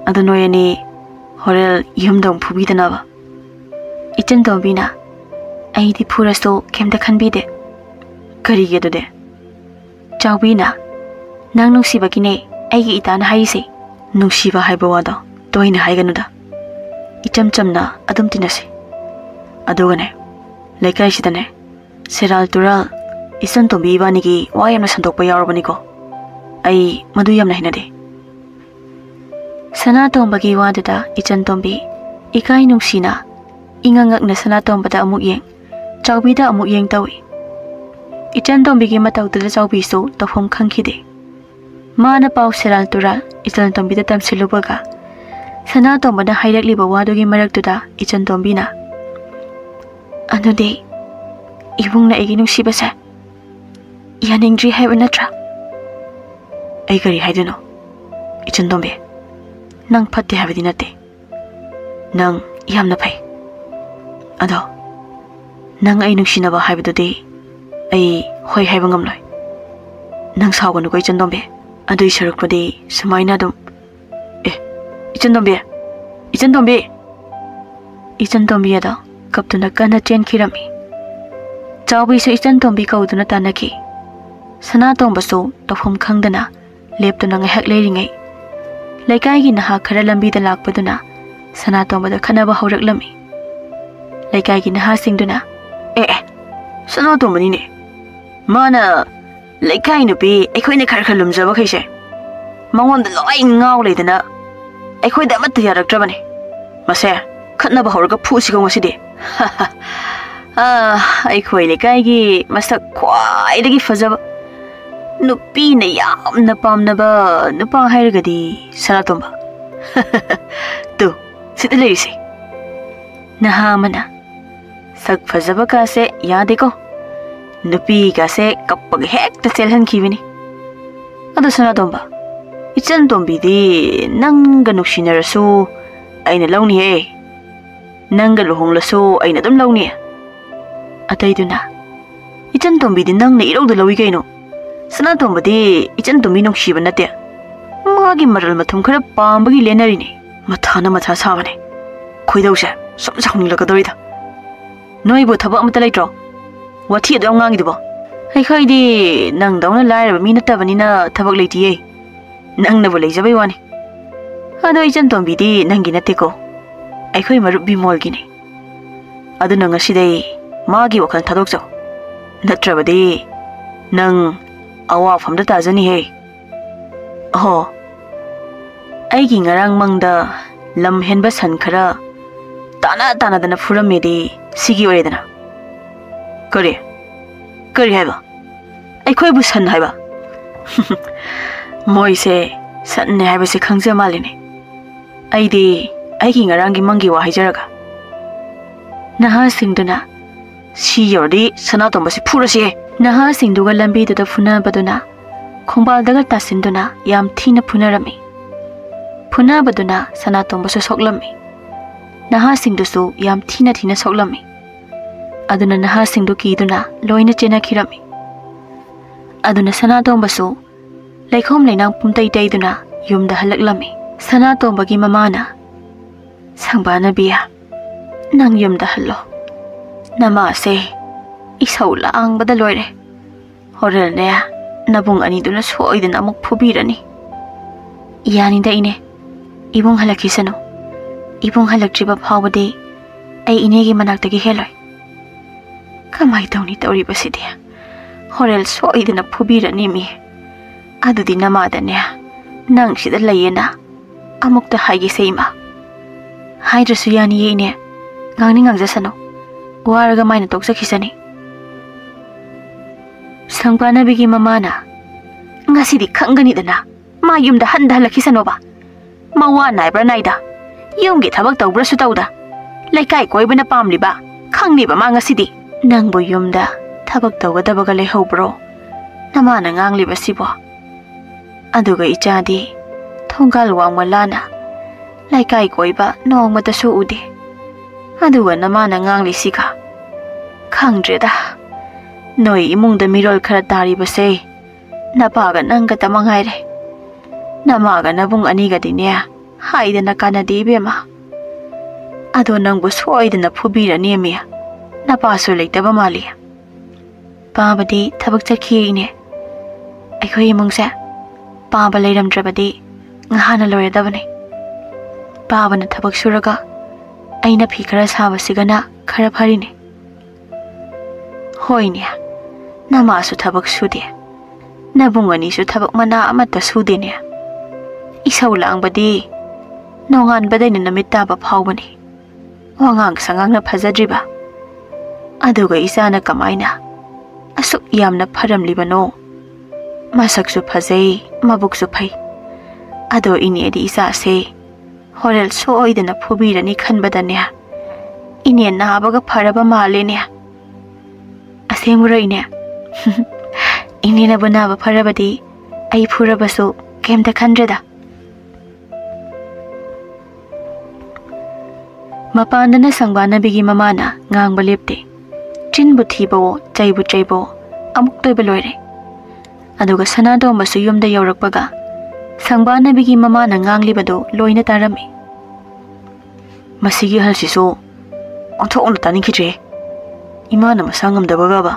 ꯑꯗꯣ ꯅꯣꯏ ꯑꯅꯤ ꯍꯣꯔꯦꯟ ꯌꯨꯝꯗ ꯑꯃꯨꯛ ꯐꯨꯕꯤꯗꯅꯕ꯫" ꯏꯆꯟ ꯇꯣꯝꯕꯤꯅ, "ꯑꯩꯗꯤ ꯐꯨꯔꯁꯨ ꯀꯩꯝꯇ ꯈꯟꯕꯤꯗꯦ꯫" "ꯀꯔꯤꯒꯤ ꯑꯗꯨꯗꯤ?" ꯆꯥꯎꯕꯤꯅ, "ꯅꯪ ꯅꯨꯡꯁꯤꯕꯒꯤꯅꯦ ꯑꯩꯒꯤ ꯏꯇꯥꯅ ꯍꯥꯏꯔꯤꯁꯦ꯫ ꯅꯨꯡꯁꯤꯕ ꯍꯥꯏꯕ ꯋꯥꯗꯣ ꯇꯣꯏꯅ ꯍꯥꯏꯒꯅꯨꯗ꯫ ꯏꯆꯝ ꯆꯝꯅ ꯑꯗꯨꯝ ꯇꯤꯟꯅꯁꯤ꯫ ꯑꯗꯨꯒꯅꯦ, ꯂꯩꯀꯥꯏꯁꯤꯗꯅꯦ, ꯁꯦꯔꯥꯜ ꯇꯨꯔꯥꯜ, ꯏꯆꯟ ꯇꯣꯝꯕꯤ ꯏꯕꯥꯅꯤꯒꯤ ꯋꯥ ꯌꯥꯝꯅ ꯁꯟꯗꯣꯛꯄ ꯌꯥꯎꯔꯕꯅꯤꯀꯣ꯫ ꯑꯩ ꯃꯗꯨ ꯌꯥꯝꯅ ꯍꯩꯅꯗꯦ꯫" ꯁꯅꯥꯇꯣꯝꯕꯒꯤ ꯋꯥꯗꯨꯗ ꯏꯆꯟ ꯇꯣꯝꯕꯤ ꯏꯀꯥꯏ ꯅꯨꯡꯁꯤꯅ ꯏꯉꯛ ꯉꯛꯅ ꯁꯅꯥꯇꯣꯝꯕꯗ ꯑꯃꯨꯛ ꯌꯦꯡ, ꯆꯥꯎꯕꯤꯗ ꯑꯃꯨꯛ ꯌꯦꯡ ꯇꯧꯏ꯫ ꯏꯆꯟ ꯇꯣꯝꯕꯤꯒꯤ ꯃꯇꯧꯗꯨꯗ ꯆꯥꯎꯕꯤꯁꯨ ꯇꯧꯐꯝ ꯈꯪꯈꯤꯗꯦ꯫ ꯃꯥꯅ ꯄꯥꯎ ꯁꯦꯔꯥꯟ ꯇꯨꯔꯥꯟ ꯏꯆꯟ ꯇꯣꯝꯕꯤꯗ ꯇꯝꯁꯤꯜꯂꯨꯕꯒ, ꯁꯅꯥꯇꯣꯝꯕꯅ ꯍꯥꯏꯔꯛꯂꯤꯕ ꯋꯥꯗꯨꯒꯤ ꯃꯔꯛꯇꯨꯗ ꯏꯆꯟ ꯇꯣꯝꯕꯤꯅ, "ꯑꯗꯨꯗꯤ ꯏꯕꯨꯡꯅ ꯑꯩꯒꯤ ꯅꯨꯡꯁꯤꯕꯁꯦ ꯌꯥꯅꯤꯡꯗ꯭ꯔꯤ ꯍꯥꯏꯕ ꯅꯠꯇ꯭ꯔꯥ?" "ꯑꯩ ꯀꯔꯤ ꯍꯥꯏꯗꯣꯏꯅꯣ? ꯏꯆꯟ ꯇꯣꯝꯕꯤ, ꯅꯪ ꯐꯠꯇꯦ ꯍꯥꯏꯕꯗꯤ ꯅꯠꯇꯦ꯫ ꯅꯪ ꯌꯥꯝꯅ ꯐꯩ꯫ ꯑꯗꯣ ꯅꯪ ꯑꯩ ꯅꯨꯡꯁꯤꯅꯕ ꯍꯥꯏꯕꯗꯨꯗꯤ ꯑꯩ ꯍꯣꯏ ꯍꯥꯏꯕ ꯉꯝꯂꯣꯏ꯫ ꯅꯪ ꯁꯥꯎꯒꯅꯨꯀꯣ ꯏꯆꯟ ꯇꯣꯝꯕꯤ꯫ ꯑꯗꯨꯏ ꯁꯔꯨꯛꯄꯨꯗꯤ ꯁꯨꯃꯥꯏꯅ ꯑꯗꯨꯝ, ꯑꯦ, ꯏꯆꯟ ꯇꯣꯝꯕꯤ, ꯏꯆꯟ ꯇꯣꯝꯕꯤ!" ꯏꯆꯟ ꯇꯣꯝꯕꯤ ꯑꯗꯣ ꯀꯞꯇꯨꯅ ꯀꯟꯅ ꯆꯦꯟꯈꯤꯔꯝꯃꯤ꯫ ꯆꯥꯎꯕꯤꯁꯨ ꯏꯆꯟ ꯇꯣꯝꯕꯤ ꯀꯧꯗꯨꯅ ꯇꯥꯟꯅꯈꯤ꯫ ꯁꯅꯥꯇꯣꯝꯕꯁꯨ ꯇꯧꯐꯝ ꯈꯪꯗꯅ ꯂꯦꯞꯇꯨꯅ ꯉꯥꯏꯍꯥꯛ ꯂꯩꯔꯤꯉꯩ, ꯂꯩꯀꯥꯏꯒꯤ ꯅꯍꯥ ꯈꯔ ꯂꯝꯕꯤꯗ ꯂꯥꯛꯄꯗꯨꯅ ꯁꯅꯥꯇꯣꯝꯕꯗ ꯈꯠꯅꯕ ꯍꯧꯔꯛꯂꯝꯃꯤ꯫ ꯂꯩꯀꯥꯏꯒꯤ ꯅꯍꯥꯁꯤꯡꯗꯨꯅ, "ꯑꯦ, ꯑꯦ, ꯁꯅꯥꯇꯣꯝꯕꯅꯤꯅꯦ꯫ ꯃꯥꯅ ꯂꯩꯀꯥꯏ ꯅꯨꯄꯤ ꯑꯩꯈꯣꯏꯅ ꯈꯔ ꯈꯔ ꯂꯨꯝꯖꯕꯈꯩꯁꯦ ꯃꯉꯣꯟꯗ ꯂꯣꯏ ꯉꯥꯎ ꯂꯩꯗꯅ ꯑꯩꯈꯣꯏꯗ ꯑꯃꯠꯇ ꯌꯥꯔꯛꯇ꯭ꯔꯕꯅꯦ꯫ ꯃꯁꯦ ꯈꯠꯅꯕ ꯍꯧꯔꯒ ꯐꯨꯁꯤꯀꯣ ꯉꯁꯤꯗꯤ꯫" ꯑꯥ, ꯑꯩꯈꯣꯏ ꯂꯩꯀꯥꯏꯒꯤ ꯃꯁꯛ ꯈ꯭ꯋꯥꯏꯗꯒꯤ ꯐꯖꯕ, ꯅꯨꯄꯤꯅ ꯌꯥꯝꯅ ꯄꯥꯝꯅꯕ ꯅꯨꯄꯥ ꯍꯥꯏꯔꯒꯗꯤ ꯁꯅꯥꯇꯣꯝꯕ꯫ "ꯇꯨ, ꯁꯤꯗ ꯂꯩꯔꯤꯁꯦ꯫" ꯅꯍꯥ ꯑꯃꯅ, "ꯁꯛ ꯐꯖꯕ ꯀꯥꯁꯦ ꯌꯥꯗꯦꯀꯣ, ꯅꯨꯄꯤ ꯀꯥꯁꯦ ꯀꯞꯄꯒ ꯍꯦꯛꯇ ꯆꯦꯜꯍꯟꯈꯤꯕꯅꯤ꯫ ꯑꯗꯣ ꯁꯅꯥꯇꯣꯝꯕ, ꯏꯆꯟ ꯇꯣꯝꯕꯤꯗꯤ ꯅꯪꯒ ꯅꯨꯡꯁꯤꯅꯔꯁꯨ ꯑꯩꯅ ꯂꯧꯅꯤꯍꯦ, ꯅꯪꯒ ꯂꯨꯍꯣꯡꯂꯁꯨ ꯑꯩꯅ ꯑꯗꯨꯝ ꯂꯧꯅꯤ꯫" ꯑꯇꯩꯗꯨꯅ, "ꯏꯆꯟ ꯇꯣꯝꯕꯤꯗꯤ ꯅꯪꯅ ꯏꯔꯧꯗ ꯂꯧꯏ ꯀꯩꯅꯣ꯫ ꯁꯅꯥꯇꯣꯝꯕꯗꯤ ꯏꯆꯟ ꯇꯣꯝꯕꯤ ꯅꯨꯡꯁꯤꯕ ꯅꯠꯇꯦ, ꯃꯥꯒꯤ ꯃꯔꯜ ꯃꯊꯨꯝ ꯈꯔ ꯄꯥꯝꯕꯒꯤ ꯂꯦꯟꯅꯔꯤꯅꯤ꯫ ꯃꯊꯥꯅ ꯃꯊꯥ ꯁꯥꯕꯅꯦ꯫ ꯈꯣꯏꯗꯧꯁꯦ ꯁꯨꯝ ꯁꯥꯎꯅꯤꯡꯂꯛꯀꯗꯧꯔꯤꯗ꯫ ꯅꯣꯏꯕꯨ ꯊꯕꯛ ꯑꯃꯠꯇ ꯂꯩꯇ꯭ꯔꯣ? ꯋꯥꯊꯤ ꯑꯗꯨ ꯌꯥꯝ ꯉꯥꯡꯉꯤꯗꯨꯕꯣ?" "ꯑꯩꯈꯣꯏꯗꯤ ꯅꯪꯗꯧꯅ ꯂꯥꯏꯔꯕ ꯃꯤ ꯅꯠꯇꯕꯅꯤꯅ ꯊꯕꯛ ꯂꯩꯇꯤꯌꯦ꯫ ꯅꯪꯅꯕꯨ ꯂꯩꯖꯕꯩ ꯋꯥꯅꯤ꯫ ꯑꯗꯣ ꯏꯆꯟ ꯇꯣꯝꯕꯤꯗꯤ ꯅꯪꯒꯤ ꯅꯠꯇꯦꯀꯣ, ꯑꯩꯈꯣꯏ ꯃꯔꯨꯞ ꯕꯤꯃꯣꯜꯒꯤꯅꯤ꯫ ꯑꯗꯨꯅ ꯉꯁꯤꯗꯩ ꯃꯥꯒꯤ ꯋꯥꯈꯜ ꯊꯥꯗꯣꯛꯆꯧ꯫ ꯅꯠꯇ꯭ꯔꯕꯗꯤ ꯅꯪ ꯑꯋꯥꯐꯝꯗ ꯇꯥꯖꯅꯤꯍꯦ꯫ ꯑꯍꯣ, ꯑꯩꯒꯤ ꯉꯔꯥꯡ ꯃꯪꯗ ꯂꯝ ꯍꯦꯟꯕ ꯁꯟ ꯈꯔ ꯇꯥꯅ ꯇꯥꯅꯗꯅ ꯐꯨꯔꯝꯃꯦꯗꯤ ꯁꯤꯒꯤ ꯑꯣꯏꯔꯦꯗꯅ꯫" "ꯀꯔꯤ? ꯀꯔꯤ ꯍꯥꯏꯕ? ꯑꯩꯈꯣꯏꯕꯨ ꯁꯟ ꯍꯥꯏꯕ?" "ꯃꯣꯏꯁꯦ ꯁꯟꯅꯦ ꯍꯥꯏꯕꯁꯦ ꯈꯪꯖ ꯃꯥꯜꯂꯤꯅꯦ꯫ ꯑꯩꯗꯤ ꯑꯩꯒꯤ ꯉꯔꯥꯡꯒꯤ ꯃꯪꯒꯤ ꯋꯥ ꯍꯥꯏꯖꯔꯒ꯫" ꯅꯍꯥꯁꯤꯡꯗꯨꯅ, "ꯁꯤ ꯌꯧꯔꯗꯤ ꯁꯅꯥꯇꯣꯝꯕꯁꯤ ꯐꯨꯔꯁꯤꯍꯦ!" ꯅꯍꯥꯁꯤꯡꯗꯨꯒ ꯂꯝꯕꯤꯗꯨꯗ ꯐꯨꯅꯕꯗꯨꯅ ꯈꯣꯡꯕꯥꯜꯗꯒ ꯇꯥꯁꯤꯟꯗꯨꯅ ꯌꯥꯝ ꯊꯤꯅ ꯐꯨꯅꯔꯝꯃꯤ꯫ ꯐꯨꯅꯕꯗꯨꯅ ꯁꯅꯥꯇꯣꯝꯕꯁꯨ ꯁꯣꯛꯂꯝꯃꯤ꯫ ꯅꯍꯥꯁꯤꯡꯗꯨꯁꯨ ꯌꯥꯝ ꯊꯤꯅ ꯊꯤꯅ ꯁꯣꯛꯂꯝꯃꯤ꯫ ꯑꯗꯨꯅ ꯅꯍꯥꯁꯤꯡꯗꯨ ꯀꯤꯗꯨꯅ ꯂꯣꯏꯅ ꯆꯦꯟꯅꯈꯤꯔꯝꯃꯤ꯫ ꯑꯗꯨꯅ ꯁꯅꯥꯇꯣꯝꯕꯁꯨ ꯂꯩꯈꯣꯝ ꯂꯩꯅꯥꯡ ꯄꯨꯝꯇꯩ ꯇꯩꯗꯨꯅ ꯌꯨꯝꯗ ꯍꯜꯂꯛꯂꯝꯃꯤ꯫ ꯁꯅꯥꯇꯣꯝꯕꯒꯤ ꯃꯃꯥꯅ, "ꯁꯪꯕꯥꯅꯕꯤ, ꯅꯪ ꯌꯨꯝꯗ ꯍꯜꯂꯣ꯫ ꯅꯃꯥꯁꯦ ꯏꯁꯧ ꯂꯥꯡꯕꯗ ꯂꯣꯏꯔꯦ꯫ ꯍꯣꯔꯦꯜꯅꯦ ꯅꯕꯨꯡ ꯑꯅꯤꯗꯨꯅ ꯁꯣꯏꯗꯅ ꯑꯃꯨꯛ ꯐꯨꯕꯤꯔꯅꯤ꯫ ꯌꯥꯅꯤꯗ ꯏꯅꯦ, ꯏꯕꯨꯡ ꯍꯜꯂꯛꯈꯤꯁꯅꯨ꯫ ꯏꯕꯨꯡ ꯍꯜꯂꯛꯇ꯭ꯔꯤꯕ ꯐꯥꯎꯕꯗꯤ ꯑꯩ ꯏꯅꯦꯒꯤ ꯃꯅꯥꯛꯇꯒꯤ ꯍꯦꯜꯂꯣꯏ꯫ ꯀꯃꯥꯏ ꯇꯧꯅꯤ ꯇꯧꯔꯤꯕꯁꯤꯗꯤ? ꯍꯣꯔꯦꯜ ꯁꯣꯏꯗꯅ ꯐꯨꯕꯤꯔꯅꯤ ꯃꯤ꯫ ꯑꯗꯨꯗꯤ ꯅꯃꯥꯗꯅꯦ, ꯅꯪ ꯁꯤꯗ ꯂꯩꯌꯦꯅ ꯑꯃꯨꯛꯇ ꯍꯥꯏꯒꯦꯁꯦ ꯏꯃꯥ꯫ ꯍꯥꯏꯗ꯭ꯔꯁꯨ ꯌꯥꯅꯤꯌꯦ ꯏꯅꯦ꯫ ꯉꯥꯡꯅꯤꯡ ꯉꯥꯡꯖꯁꯅꯨ꯫ ꯋꯥꯔꯒ ꯃꯥꯏꯅ ꯇꯣꯛꯆꯈꯤꯁꯅꯤ꯫ ꯁꯪꯕꯥꯅꯕꯤꯒꯤ ꯃꯃꯥꯅ, "ꯉꯁꯤꯗꯤ ꯈꯪꯒꯅꯤꯗꯅ, ꯃꯥ ꯌꯨꯝꯗ ꯍꯟꯗ ꯍꯜꯂꯛꯈꯤꯁꯅꯣꯕ꯫ ꯃꯋꯥ ꯅꯥꯏꯕ꯭ꯔꯥ ꯅꯥꯏꯗ, ꯌꯨꯝꯒꯤ ꯊꯕꯛ ꯇꯧꯕ꯭ꯔꯥꯁꯨ ꯇꯧꯗ, ꯂꯩꯀꯥꯏ ꯀꯣꯏꯕꯅ ꯄꯥꯝꯂꯤꯕ, ꯈꯪꯅꯤꯕ ꯃꯥ ꯉꯁꯤꯗꯤ꯫ ꯅꯪꯕꯨ ꯌꯨꯝꯗ ꯊꯕꯛ ꯇꯧꯒꯗꯕꯒ ꯂꯩꯍꯧꯕ꯭ꯔꯣ? ꯅꯃꯥꯅ ꯉꯥꯡꯂꯤꯕꯁꯤꯕꯣ?" ꯑꯗꯨꯒ ꯏꯆꯥꯗꯤ ꯊꯣꯡꯒꯥꯜ ꯋꯥꯡꯃ ꯂꯥꯟꯅ ꯂꯩꯀꯥꯏ ꯀꯣꯏꯕ ꯅꯣꯡꯃꯇꯁꯨ ꯎꯗꯦ꯫ ꯑꯗꯨꯒ ꯅꯃꯥꯅ ꯉꯥꯡꯂꯤꯁꯤꯒ? ꯈꯪꯗ꯭ꯔꯦꯗ, ꯅꯣꯏ ꯏꯃꯨꯡꯗ ꯃꯤꯔꯣꯜ ꯈꯔ ꯇꯥꯔꯤꯕꯁꯦ ꯅꯄꯥꯒ ꯅꯪꯒꯇ ꯃꯉꯥꯏꯔꯦ꯫ ꯅꯃꯥꯒ ꯅꯕꯨꯡ ꯑꯅꯤꯒꯗꯤꯅꯦ ꯍꯥꯏꯗꯅ ꯀꯥꯟꯅꯗꯦ ꯏꯕꯦꯝꯃ꯫ ꯑꯗꯣ ꯅꯪꯕꯨ ꯁꯣꯏꯗꯅ ꯐꯨꯕꯤꯔꯅꯦꯃꯤ, ꯅꯄꯥꯁꯨ ꯂꯩꯇꯕ ꯃꯥꯜꯂꯤ꯫ ꯄꯥꯕꯗꯤ ꯊꯕꯛ ꯆꯠꯈꯤꯌꯦ ꯏꯅꯦ꯫ ꯑꯩꯈꯣꯏ ꯏꯃꯨꯡꯁꯦ ꯄꯥꯕ ꯂꯩꯔꯝꯗ꯭ꯔꯕꯗꯤ ꯉꯍꯥꯟꯅ ꯂꯣꯏꯔꯗꯕꯅꯤ꯫ ꯄꯥꯕꯅ ꯊꯕꯛ ꯁꯨꯔꯒ ꯑꯩꯅ ꯐꯤ ꯈꯔ ꯁꯥꯕꯁꯤꯒꯅ ꯈꯔ ꯐꯔꯤꯅꯦ꯫ ꯍꯣꯏꯅꯦ, ꯅꯃꯥꯁꯨ ꯊꯕꯛ ꯁꯨꯗꯦ, ꯅꯕꯨꯡ ꯑꯅꯤꯁꯨ ꯊꯕꯛ ꯃꯅꯥ ꯑꯃꯠꯇ ꯁꯨꯗꯦꯅꯦ꯫ ꯏꯁꯧ ꯂꯥꯡꯕꯗꯤ ꯅꯣꯡꯉꯥꯟꯕꯗꯩꯅ ꯅꯨꯃꯤꯠ ꯇꯥꯕ ꯐꯥꯎꯕꯅꯤ꯫ ꯋꯥꯉꯥꯡ ꯁꯉꯥꯡꯅ ꯐꯖꯗ꯭ꯔꯤꯕ꯫ ꯑꯗꯨꯒ ꯏꯆꯥꯅ ꯀꯃꯥꯏꯅ ꯑꯁꯨꯛ ꯌꯥꯝꯅ ꯐꯔꯝꯂꯤꯕꯅꯣ? ꯃꯁꯛꯁꯨ ꯐꯖꯩ, ꯃꯕꯨꯛꯁꯨ ꯐꯩ꯫ ꯑꯗꯣ ꯏꯅꯦꯗꯤ ꯏꯆꯥꯁꯦ ꯍꯣꯔꯦꯜ ꯁꯣꯏꯗꯅ ꯐꯨꯕꯤꯔꯅꯤ ꯈꯟꯕꯗꯅꯦ, ꯏꯅꯦ ꯅꯥꯕꯒ ꯐꯔꯕ ꯃꯥꯜꯂꯦꯅꯦ꯫ ꯑꯁꯦꯡꯕꯔꯣ ꯏꯅꯦ? ꯏꯅꯦꯅꯕꯨ ꯅꯥꯕ ꯐꯔꯕꯗꯤ ꯑꯩ ꯐꯨꯔꯕꯁꯨ ꯀꯩꯝꯇ ꯈꯟꯗ꯭ꯔꯦꯗ꯫ ꯃꯄꯥꯟꯗꯅ ꯁꯪꯕꯥꯅꯕꯤꯒꯤ ꯃꯃꯥꯅ ꯉꯥꯡꯕ ꯂꯦꯞꯇꯦ꯫ ꯆꯤꯟꯕꯨ ꯊꯤꯕꯋꯣ, ꯆꯩꯕꯨ ꯆꯩꯕꯋꯣ, ꯑꯃꯨꯛꯇ ꯑꯣꯏꯕ ꯂꯣꯏꯔꯦ꯫ ꯑꯗꯨꯒ ꯁꯅꯥꯇꯣꯝꯕꯁꯨ ꯌꯨꯝꯗ ꯌꯧꯔꯛꯄꯒ ꯁꯪꯕꯥꯅꯕꯤꯒꯤ ꯃꯃꯥꯅ ꯉꯥꯡꯂꯤꯕꯗꯨ ꯂꯣꯏꯅ ꯇꯥꯔꯝꯃꯤ꯫ "ꯃꯁꯤꯒꯤ ꯑꯍꯜꯁꯤꯁꯨ ꯑꯣꯟꯊꯣꯛꯅ ꯇꯥꯅꯤꯡꯈꯤꯗ꯭ꯔꯦ꯫ ꯏꯃꯥꯅ ꯃꯁꯥ ꯉꯝꯗꯕꯒꯕ꯫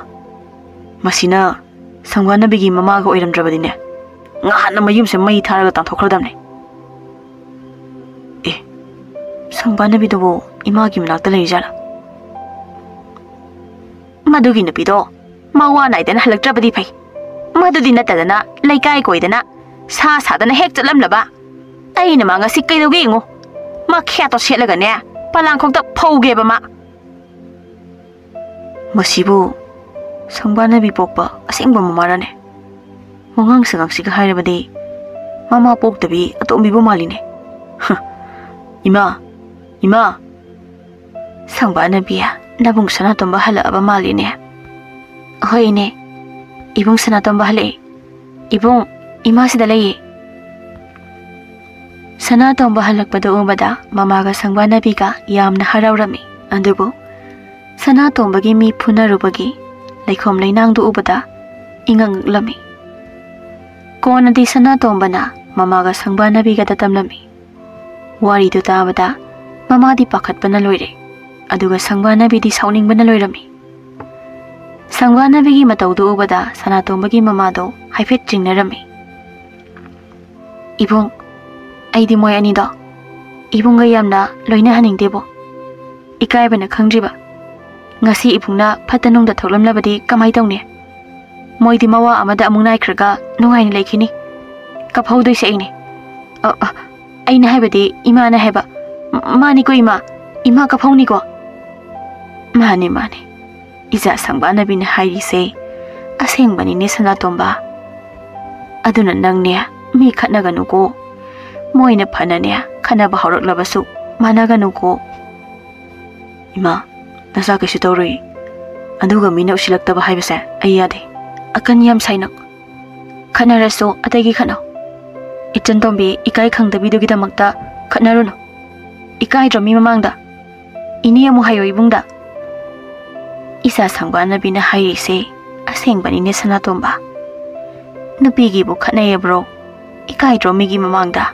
ꯃꯁꯤꯅ ꯁꯪꯕꯥꯅꯕꯤꯒꯤ ꯃꯃꯥꯒ ꯑꯣꯏꯔꯝꯗ꯭ꯔꯕꯗꯤꯅꯦ, ꯉꯍꯥꯟꯅ ꯃꯌꯨꯝꯁꯦ ꯃꯩ ꯊꯥꯔꯒ ꯇꯥꯟꯊꯣꯛꯈ꯭ꯔꯗꯕꯅꯦ꯫ ꯑꯦ, ꯁꯪꯕꯥꯅꯕꯤꯗꯨꯕꯨ ꯏꯃꯥꯒꯤ ꯃꯅꯥꯛꯇ ꯂꯩꯔꯤꯖꯥꯠꯂꯥ? ꯃꯗꯨꯒꯤ ꯅꯨꯄꯤꯗꯣ ꯃꯋꯥ ꯅꯥꯏꯗꯅ ꯍꯜꯂꯛꯇ꯭ꯔꯕꯗꯤ ꯐꯩ꯫ ꯃꯗꯨꯗꯤ ꯅꯠꯇꯗꯅ ꯂꯩꯀꯥꯏ ꯀꯣꯏꯗꯅ ꯁꯥ ꯁꯥꯗꯅ ꯍꯦꯛ ꯆꯠꯂꯝꯂꯕ꯫ ꯑꯩꯅ ꯃꯥ ꯉꯁꯤ ꯀꯩꯗꯧꯒꯦ ꯌꯦꯡꯉꯨ꯫ ꯃꯈꯌꯥꯠꯇꯣ ꯁꯦꯠꯂꯒꯅꯦ, ꯄꯂꯥꯡꯈꯣꯛꯇ ꯐꯧꯒꯦꯕ ꯃꯥ꯫ ꯃꯁꯤꯕꯨ ꯁꯪꯕꯥꯅꯕꯤ ꯄꯣꯛꯄ ꯑꯁꯦꯡꯕ ꯃꯃꯥꯔꯅꯦ? ꯋꯥꯉꯥꯡ ꯁꯉꯥꯡꯁꯤꯒ ꯍꯥꯏꯔꯕꯗꯤ ꯃꯃꯥ ꯄꯣꯛꯇꯕꯤ ꯑꯇꯣꯝꯕꯤꯕꯨ ꯃꯥꯜꯂꯤꯅꯦ꯫ ꯍ, ꯏꯃꯥ, ꯏꯃꯥ! ꯁꯪꯕꯥꯅꯕꯤ, ꯅꯕꯨꯡ ꯁꯅꯥꯇꯣꯝꯕ ꯍꯜꯂꯛꯑꯕ ꯃꯥꯜꯂꯤꯅꯦ꯫ ꯍꯣꯏ ꯏꯅꯦ, ꯏꯕꯨꯡ ꯁꯅꯥꯇꯣꯝꯕ ꯍꯜꯂꯛꯑꯦ꯫ ꯏꯕꯨꯡ, ꯏꯃꯥꯁꯤꯗ ꯂꯩꯌꯦ꯫ ꯁꯅꯥꯇꯣꯝꯕ ꯍꯜꯂꯛꯄꯗꯨ ꯎꯕꯗ ꯃꯃꯥꯒ ꯁꯪꯕꯥꯅꯕꯤꯒ ꯌꯥꯝꯅ ꯍꯔꯥꯎꯔꯝꯃꯤ꯫ ꯑꯗꯨꯕꯨ ꯁꯅꯥꯇꯣꯝꯕꯒꯤ ꯃꯤ ꯐꯨꯅꯔꯨꯕꯒꯤ ꯂꯩꯈꯣꯝ ꯂꯩꯅꯥꯡꯗꯨ ꯎꯕꯗ ꯏꯉꯛ ꯉꯛꯂꯝꯃꯤ꯫ ꯀꯣꯟꯅꯗꯤ ꯁꯅꯥꯇꯣꯝꯕꯅ ꯃꯃꯥꯒ ꯁꯪꯕꯥꯅꯕꯤꯒꯗ ꯇꯝꯂꯝꯃꯤ꯫ ꯋꯥꯔꯤꯗꯨ ꯇꯥꯕꯗ ꯃꯃꯥꯗꯤ ꯄꯥꯈꯠꯄꯅ ꯂꯣꯏꯔꯦ, ꯑꯗꯨꯒ ꯁꯪꯕꯥꯅꯕꯤꯗꯤ ꯁꯥꯎꯅꯤꯡꯕꯅ ꯂꯣꯏꯔꯝꯃꯤ꯫ ꯁꯪꯕꯥꯅꯕꯤꯒꯤ ꯃꯇꯧꯗꯨ ꯎꯕꯗ ꯁꯅꯥꯇꯣꯝꯕꯒꯤ ꯃꯃꯥꯗꯣ ꯍꯥꯏꯐꯦꯠ ꯆꯤꯡꯅꯔꯝꯃꯤ꯫ ꯏꯕꯨꯡ, ꯑꯩꯗꯤ ꯃꯣꯏ ꯑꯅꯤꯗꯣ ꯏꯕꯨꯡꯒ ꯌꯥꯝꯅ ꯂꯣꯏꯅꯍꯟꯅꯤꯡꯗꯦꯕꯣ꯫ ꯏꯀꯥꯏꯕꯅ ꯈꯪꯗ꯭ꯔꯤꯕ꯫ ꯉꯁꯤ ꯏꯕꯨꯡꯅ ꯐꯠꯇ ꯅꯨꯡꯗ ꯊꯣꯛꯂꯝꯂꯕꯗꯤ ꯀꯃꯥꯏ ꯇꯧꯅꯤ? ꯃꯣꯏꯗꯤ ꯃꯋꯥ ꯑꯃꯗ ꯑꯃꯨꯛ ꯅꯥꯏꯈ꯭ꯔꯒ ꯅꯨꯡꯉꯥꯏꯅ ꯂꯩꯈꯤꯅꯤ꯫ ꯀꯞꯍꯧꯗꯣꯏꯁꯦ ꯑꯩꯅꯦ꯫ ꯑ, ꯑ, ꯑꯩꯅ ꯍꯥꯏꯕꯗꯤ ꯏꯃꯥꯅ ꯍꯥꯏꯕ꯫ ꯃ-, ꯃꯥꯅꯤꯀꯣ ꯏꯃꯥ? ꯏꯃꯥ ꯀꯞꯍꯧꯅꯤꯀꯣ? ꯃꯥꯅꯤ, ꯃꯥꯅꯤ꯫ ꯏꯆꯥ ꯁꯪꯕꯥꯅꯕꯤꯅ ꯍꯥꯏꯔꯤꯁꯦ ꯑꯁꯦꯡꯕꯅꯤꯅꯦ ꯁꯅꯥꯇꯣꯝꯕ꯫ ꯑꯗꯨꯅ ꯅꯪꯅꯦ, ꯃꯤ ꯈꯠꯅꯒꯅꯨꯀꯣ꯫ ꯃꯣꯏꯅ ꯐꯅꯅꯦ ꯈꯠꯅꯕ ꯍꯧꯔꯛꯂꯕꯁꯨ ꯃꯥꯟꯅꯒꯅꯨꯀꯣ꯫ ꯏꯃꯥ, ꯅꯆꯥ ꯀꯩꯁꯨ ꯇꯧꯔꯣꯏ꯫ ꯑꯗꯨꯒ ꯃꯤꯅ ꯎꯁꯤꯜꯂꯛꯇꯕ ꯍꯥꯏꯕꯁꯦ ꯑꯩ ꯌꯥꯗꯦ꯫ ꯑꯀꯟ ꯌꯥꯝ ꯁꯥꯏꯅꯣ꯫ ꯈꯠꯅꯔꯁꯨ ꯑꯇꯩꯒꯤ ꯈꯠꯅꯧ꯫ ꯏꯆꯟ ꯇꯣꯝꯕꯤ ꯏꯀꯥꯏ ꯈꯪꯗꯕꯤꯗꯨꯒꯤꯗꯃꯛꯇ ꯈꯠꯅꯔꯨꯅꯨ꯫ ꯏꯀꯥꯏꯗ꯭ꯔꯣ ꯃꯤ ꯃꯃꯥꯡꯗ? ꯏꯅꯦ ꯑꯃꯨꯛ ꯍꯥꯏꯌꯣ ꯏꯕꯨꯡꯗ꯫ ꯏꯆꯥ ꯁꯪꯕꯥꯅꯕꯤꯅ ꯍꯥꯏꯔꯤꯁꯦ ꯑꯁꯦꯡꯕꯅꯤꯅꯦ ꯁꯅꯥꯇꯣꯝꯕ꯫ ꯅꯨꯄꯤꯒꯤꯕꯨ ꯈꯠꯅꯩꯌꯦꯕ꯭ꯔꯣ? ꯏꯀꯥꯏꯗ꯭ꯔꯣ ꯃꯤꯒꯤ ꯃꯃꯥꯡꯗ?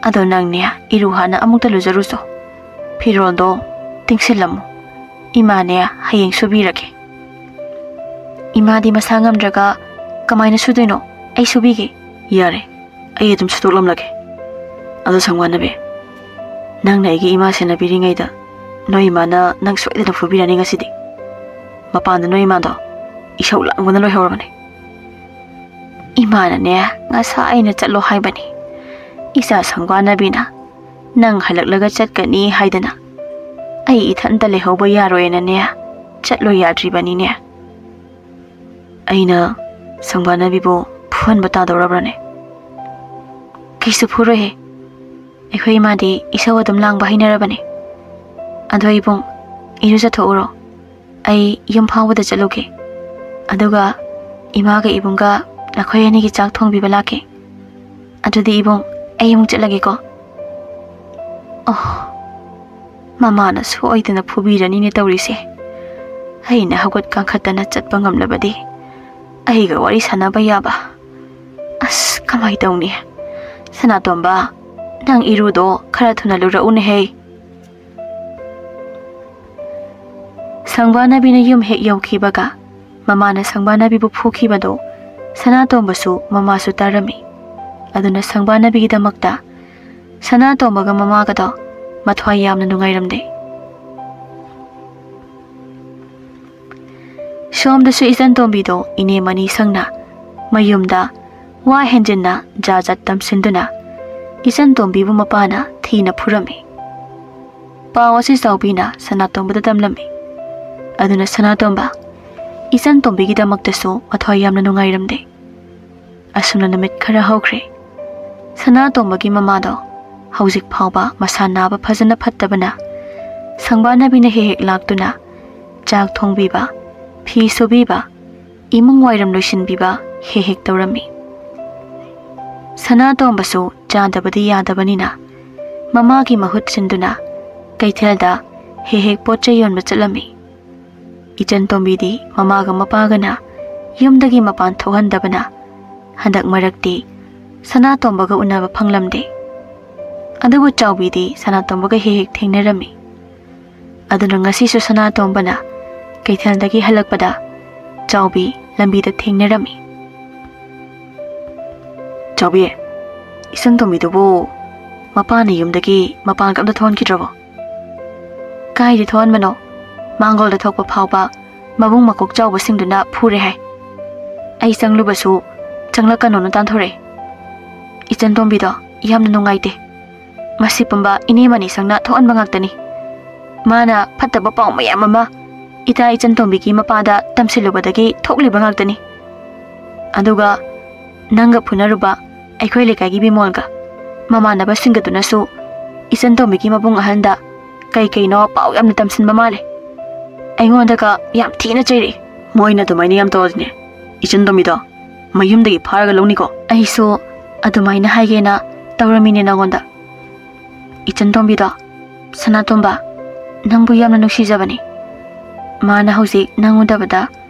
ꯑꯗꯣ ꯅꯪꯅꯦ, ꯏꯔꯨ ꯍꯥꯟꯅ ꯑꯃꯨꯛꯇ ꯂꯨꯖꯔꯨꯆꯣ꯫ ꯐꯤꯔꯣꯜꯗꯣ ꯇꯤꯡꯁꯤꯜꯂꯝꯃꯨ꯫ ꯏꯃꯥꯅꯦ, ꯍꯌꯦꯡ ꯁꯨꯕꯤꯔꯒꯦ꯫ ꯏꯃꯥꯗꯤ ꯃꯁꯥ ꯉꯝꯗ꯭ꯔꯒ ꯀꯃꯥꯏꯅ ꯁꯨꯗꯣꯏꯅꯣ? ꯑꯩ ꯁꯨꯕꯤꯒꯦ꯫ ꯌꯥꯔꯦ, ꯑꯩ ꯑꯗꯨꯝ ꯁꯨꯗꯣꯛꯂꯝꯂꯒꯦ꯫ ꯑꯗꯣ ꯁꯪꯕꯥꯅꯕꯤ, ꯅꯪꯅ ꯑꯩꯒꯤ ꯏꯃꯥ ꯁꯦꯟꯅꯕꯤꯔꯤꯉꯩꯗ ꯅꯣꯏ ꯏꯃꯥꯅ ꯅꯪ ꯁꯣꯏꯗꯅ ꯐꯨꯕꯤꯔꯅꯤ ꯉꯁꯤꯗꯤ꯫ ꯃꯄꯥꯟꯗ ꯅꯣꯏ ꯏꯃꯥꯗꯣ ꯏꯁꯧ ꯂꯥꯡꯕꯅ ꯂꯣꯏꯍꯧꯔꯕꯅꯤ꯫ ꯏꯃꯥꯅꯅꯦ, ꯉꯁꯥꯏ ꯑꯩꯅ ꯆꯠꯂꯣ ꯍꯥꯏꯕꯅꯤ꯫ ꯏꯆꯥ ꯁꯪꯕꯥꯅꯕꯤꯅ ꯅꯪ ꯍꯜꯂꯛꯂꯒ ꯆꯠꯀꯅꯤ ꯍꯥꯏꯗꯅ ꯑꯩ ꯏꯊꯟꯇ ꯂꯩꯍꯧꯕ ꯌꯥꯔꯣꯏꯅꯅꯦ ꯆꯠꯂꯣ ꯌꯥꯗ꯭ꯔꯤꯕꯅꯤꯅꯦ꯫ ꯑꯩꯅ ꯁꯪꯕꯥꯅꯕꯤꯕꯨ ꯐꯨꯍꯟꯕ ꯇꯥꯗꯧꯔꯕ꯭ꯔꯅꯦ? ꯀꯩꯁꯨ ꯐꯨꯔꯣꯏꯍꯦ꯫ ꯑꯩꯈꯣꯏ ꯏꯃꯥꯗꯤ ꯏꯁꯧ ꯑꯗꯨꯝ ꯂꯥꯡꯕ ꯍꯩꯅꯔꯕꯅꯦ꯫ ꯑꯗꯣ ꯏꯕꯨꯡ, ꯏꯔꯨꯖꯊꯣꯛꯎꯔꯣ꯫ ꯑꯩ ꯌꯨꯝ ꯐꯥꯎꯕꯗ ꯆꯠꯂꯨꯒꯦ꯫ ꯑꯗꯨꯒ ꯏꯃꯥꯒ ꯏꯕꯨꯡꯒ ꯅꯈꯣꯏ ꯑꯅꯤꯒꯤ ꯆꯥꯛ ꯊꯣꯡꯕꯤꯕ ꯂꯥꯛꯀꯦ꯫ ꯑꯗꯨꯗꯤ ꯏꯕꯨꯡ, ꯑꯩ ꯑꯃꯨꯛ ꯆꯠꯂꯒꯦꯀꯣ꯫ ꯑꯣ, ꯃꯃꯥꯅ ꯁꯣꯏꯗꯅ ꯐꯨꯕꯤꯔꯅꯤꯅꯦ ꯇꯧꯔꯤꯁꯦ꯫ ꯑꯩꯅ ꯍꯧꯒꯠ ꯀꯥꯡꯈꯠꯇꯅ ꯆꯠꯄ ꯉꯝꯂꯕꯗꯤ ꯑꯩꯒ ꯋꯥꯔꯤ ꯁꯥꯟꯅꯕ ꯌꯥꯕ꯫ ꯑꯁ, ꯀꯃꯥꯏ ꯇꯧꯅꯤ? ꯁꯅꯥꯇꯣꯝꯕ, ꯅꯪ ꯏꯔꯨꯗꯣ ꯈꯔ ꯊꯨꯅ ꯂꯨꯔꯛꯎꯅꯦꯍꯦ꯫ ꯁꯪꯕꯥꯅꯕꯤꯅ ꯌꯨꯝ ꯍꯦꯛ ꯌꯧꯈꯤꯕꯒ ꯃꯃꯥꯅ ꯁꯪꯕꯥꯅꯕꯤꯕꯨ ꯐꯨꯈꯤꯕꯗꯣ ꯁꯅꯥꯇꯣꯝꯕꯁꯨ ꯃꯃꯥꯁꯨ ꯇꯥꯔꯝꯃꯤ꯫ ꯑꯗꯨꯅ ꯁꯪꯕꯥꯅꯕꯤꯒꯤꯗꯃꯛꯇ ꯁꯅꯥꯇꯣꯝꯕꯒ ꯃꯃꯥꯒꯗꯣ ꯃꯊ꯭ꯋꯥꯏ ꯌꯥꯝꯅ ꯅꯨꯡꯉꯥꯏꯔꯝꯗꯦ꯫ ꯁꯣꯝꯗꯁꯨ ꯏꯆꯟ ꯇꯣꯝꯕꯤꯗꯣ ꯏꯅꯦ ꯃꯅꯤ ꯁꯪꯅ ꯃꯌꯨꯝꯗ ꯋꯥ ꯍꯦꯟꯖꯤꯟꯅ ꯖꯥ ꯖꯥꯠ ꯇꯝꯁꯤꯟꯗꯨꯅ ꯏꯆꯟ ꯇꯣꯝꯕꯤꯕꯨ ꯃꯄꯥꯅ ꯊꯤꯅ ꯐꯨꯔꯝꯃꯤ꯫ ꯄꯥꯎ ꯑꯁꯤ ꯆꯥꯎꯕꯤꯅ ꯁꯅꯥꯇꯣꯝꯕꯗ ꯇꯝꯂꯝꯃꯤ꯫ ꯑꯗꯨꯅ ꯁꯅꯥꯇꯣꯝꯕ ꯏꯆꯟ ꯇꯣꯝꯕꯤꯒꯤꯗꯃꯛꯇꯁꯨ ꯃꯊ꯭ꯋꯥꯏ ꯌꯥꯝꯅ ꯅꯨꯡꯉꯥꯏꯔꯝꯗꯦ꯫ ꯑꯁꯨꯝꯅ ꯅꯨꯃꯤꯠ ꯈꯔ ꯍꯧꯈ꯭ꯔꯦ꯫ ꯁꯅꯥꯇꯣꯝꯕꯒꯤ ꯃꯃꯥꯗꯣ ꯍꯧꯖꯤꯛ ꯐꯥꯎꯕ ꯃꯁꯥ ꯅꯥꯕ ꯐꯖꯅ ꯐꯠꯇꯕꯅ ꯁꯪꯕꯥꯅꯕꯤꯅ ꯍꯦꯛ ꯍꯦꯛ ꯂꯥꯛꯇꯨꯅ ꯆꯥꯛ ꯊꯣꯡꯕꯤꯕ, ꯐꯤ ꯁꯨꯕꯤꯕ, ꯏꯃꯨꯡ ꯋꯥꯏꯔꯝ ꯂꯣꯏꯁꯤꯟꯕꯤꯕ ꯍꯦꯛ ꯍꯦꯛ ꯇꯧꯔꯝꯃꯤ꯫ ꯁꯅꯥꯇꯣꯝꯕꯁꯨ ꯆꯥꯗꯕꯗꯤ ꯌꯥꯗꯕꯅꯤꯅ ꯃꯃꯥꯒꯤ ꯃꯍꯨꯠ ꯁꯤꯟꯗꯨꯅ ꯀꯩꯊꯦꯜꯗ ꯍꯦꯛ ꯍꯦꯛ ꯄꯣꯠ ꯆꯩ ꯌꯣꯟꯕ ꯆꯠꯂꯝꯃꯤ꯫ ꯏꯆꯟ ꯇꯣꯝꯕꯤꯗꯤ ꯃꯃꯥꯒ ꯃꯄꯥꯒꯅ ꯌꯨꯝꯗꯒꯤ ꯃꯄꯥꯟ ꯊꯣꯛꯍꯟꯗꯕꯅ ꯍꯟꯗꯛ ꯃꯔꯛꯇꯤ ꯁꯅꯥꯇꯣꯝꯕꯒ ꯎꯅꯕ ꯐꯪꯂꯝꯗꯦ꯫ ꯑꯗꯨꯕꯨ ꯆꯥꯎꯕꯤꯗꯤ ꯁꯅꯥꯇꯣꯝꯕꯒ ꯍꯦꯛ ꯍꯦꯛ ꯊꯦꯡꯅꯔꯝꯃꯤ꯫ ꯑꯗꯨꯅ ꯉꯁꯤꯁꯨ ꯁꯅꯥꯇꯣꯝꯕꯅ ꯀꯩꯊꯦꯜꯗꯒꯤ ꯍꯜꯂꯛꯄꯗ ꯆꯥꯎꯕꯤ ꯂꯝꯕꯤꯗ ꯊꯦꯡꯅꯔꯝꯃꯤ꯫ "ꯆꯥꯎꯕꯤ, ꯏꯆꯟ ꯇꯣꯝꯕꯤꯗꯨꯕꯨ ꯃꯄꯥꯅ ꯌꯨꯝꯗꯒꯤ ꯃꯄꯥꯟꯒ ꯑꯝꯇ ꯊꯣꯛꯍꯟꯈꯤꯗ꯭ꯔꯕꯣ?" "ꯀꯥꯏꯗ ꯊꯣꯛꯍꯟꯕꯅꯣ? ꯃꯥꯡꯒꯣꯜꯗ ꯊꯣꯛꯄ ꯐꯥꯎꯕ ꯃꯕꯨꯡ ꯃꯀꯣꯛ ꯆꯥꯎꯕꯁꯤꯡꯗꯨꯅ ꯐꯨꯔꯦ ꯍꯥꯏ꯫ ꯑꯩ ꯆꯪꯂꯨꯕꯁꯨ ꯆꯪꯂꯛꯀꯅꯣꯅ ꯇꯥꯟꯊꯣꯔꯛꯑꯦ꯫ ꯏꯆꯟ ꯇꯣꯝꯕꯤꯗꯣ ꯌꯥꯝꯅ ꯅꯨꯡꯉꯥꯏꯇꯦ꯫ ꯃꯁꯤ ꯄꯨꯝꯕ ꯏꯅꯦ ꯃꯅꯤꯁꯪꯅ ꯊꯣꯛꯍꯟꯕ ꯉꯥꯛꯇꯅꯤ꯫ ꯃꯥꯅ ꯐꯠꯇꯕ ꯄꯥꯎ ꯃꯌꯥꯝ ꯑꯃ ꯏꯇꯥ ꯏꯆꯟ ꯇꯣꯝꯕꯤꯒꯤ ꯃꯄꯥꯗ ꯇꯝꯁꯤꯜꯂꯨꯕꯗꯒꯤ ꯊꯣꯛꯂꯤꯕ ꯉꯥꯛꯇꯅꯤ꯫ ꯑꯗꯨꯒ ꯅꯪꯒ ꯐꯨꯅꯔꯨꯕ ꯑꯩꯈꯣꯏ ꯂꯩꯀꯥꯏꯒꯤ ꯕꯤꯃꯣꯜꯒ ꯃꯃꯥꯟꯅꯕꯁꯤꯡꯒꯗꯨꯅꯁꯨ ꯏꯆꯟ ꯇꯣꯝꯕꯤꯒꯤ ꯃꯕꯨꯡ ꯑꯍꯟꯗ ꯀꯩ ꯀꯩꯅꯣ ꯄꯥꯎ ꯌꯥꯝꯅ ꯇꯝꯁꯤꯟꯕ ꯃꯥꯜꯂꯦ꯫ ꯑꯩꯉꯣꯟꯗꯒ ꯌꯥꯝ ꯊꯤꯅ ꯆꯩꯔꯛꯏ꯫ ꯃꯣꯏꯅ ꯑꯗꯨꯃꯥꯏꯅ ꯌꯥꯝ ꯇꯧꯔꯗꯤꯅꯦ, ꯏꯆꯟ ꯇꯣꯝꯕꯤꯗꯣ ꯃꯌꯨꯝꯗꯒꯤ ꯐꯥꯔꯒ ꯂꯧꯅꯤꯀꯣ꯫ ꯑꯩꯁꯨ ꯑꯗꯨꯃꯥꯏꯅ ꯍꯥꯏꯒꯦꯅ ꯇꯧꯔꯝꯃꯤꯅꯦ ꯅꯉꯣꯟꯗ꯫ ꯏꯆꯟ ꯇꯣꯝꯕꯤꯗꯣ, ꯁꯅꯥꯇꯣꯝꯕ, ꯅꯪꯕꯨ ꯌꯥꯝꯅ ꯅꯨꯡꯁꯤꯖꯕꯅꯤ꯫ ꯃꯥꯅ ꯍꯧꯖꯤꯛ ꯅꯪ ꯎꯗꯕꯗ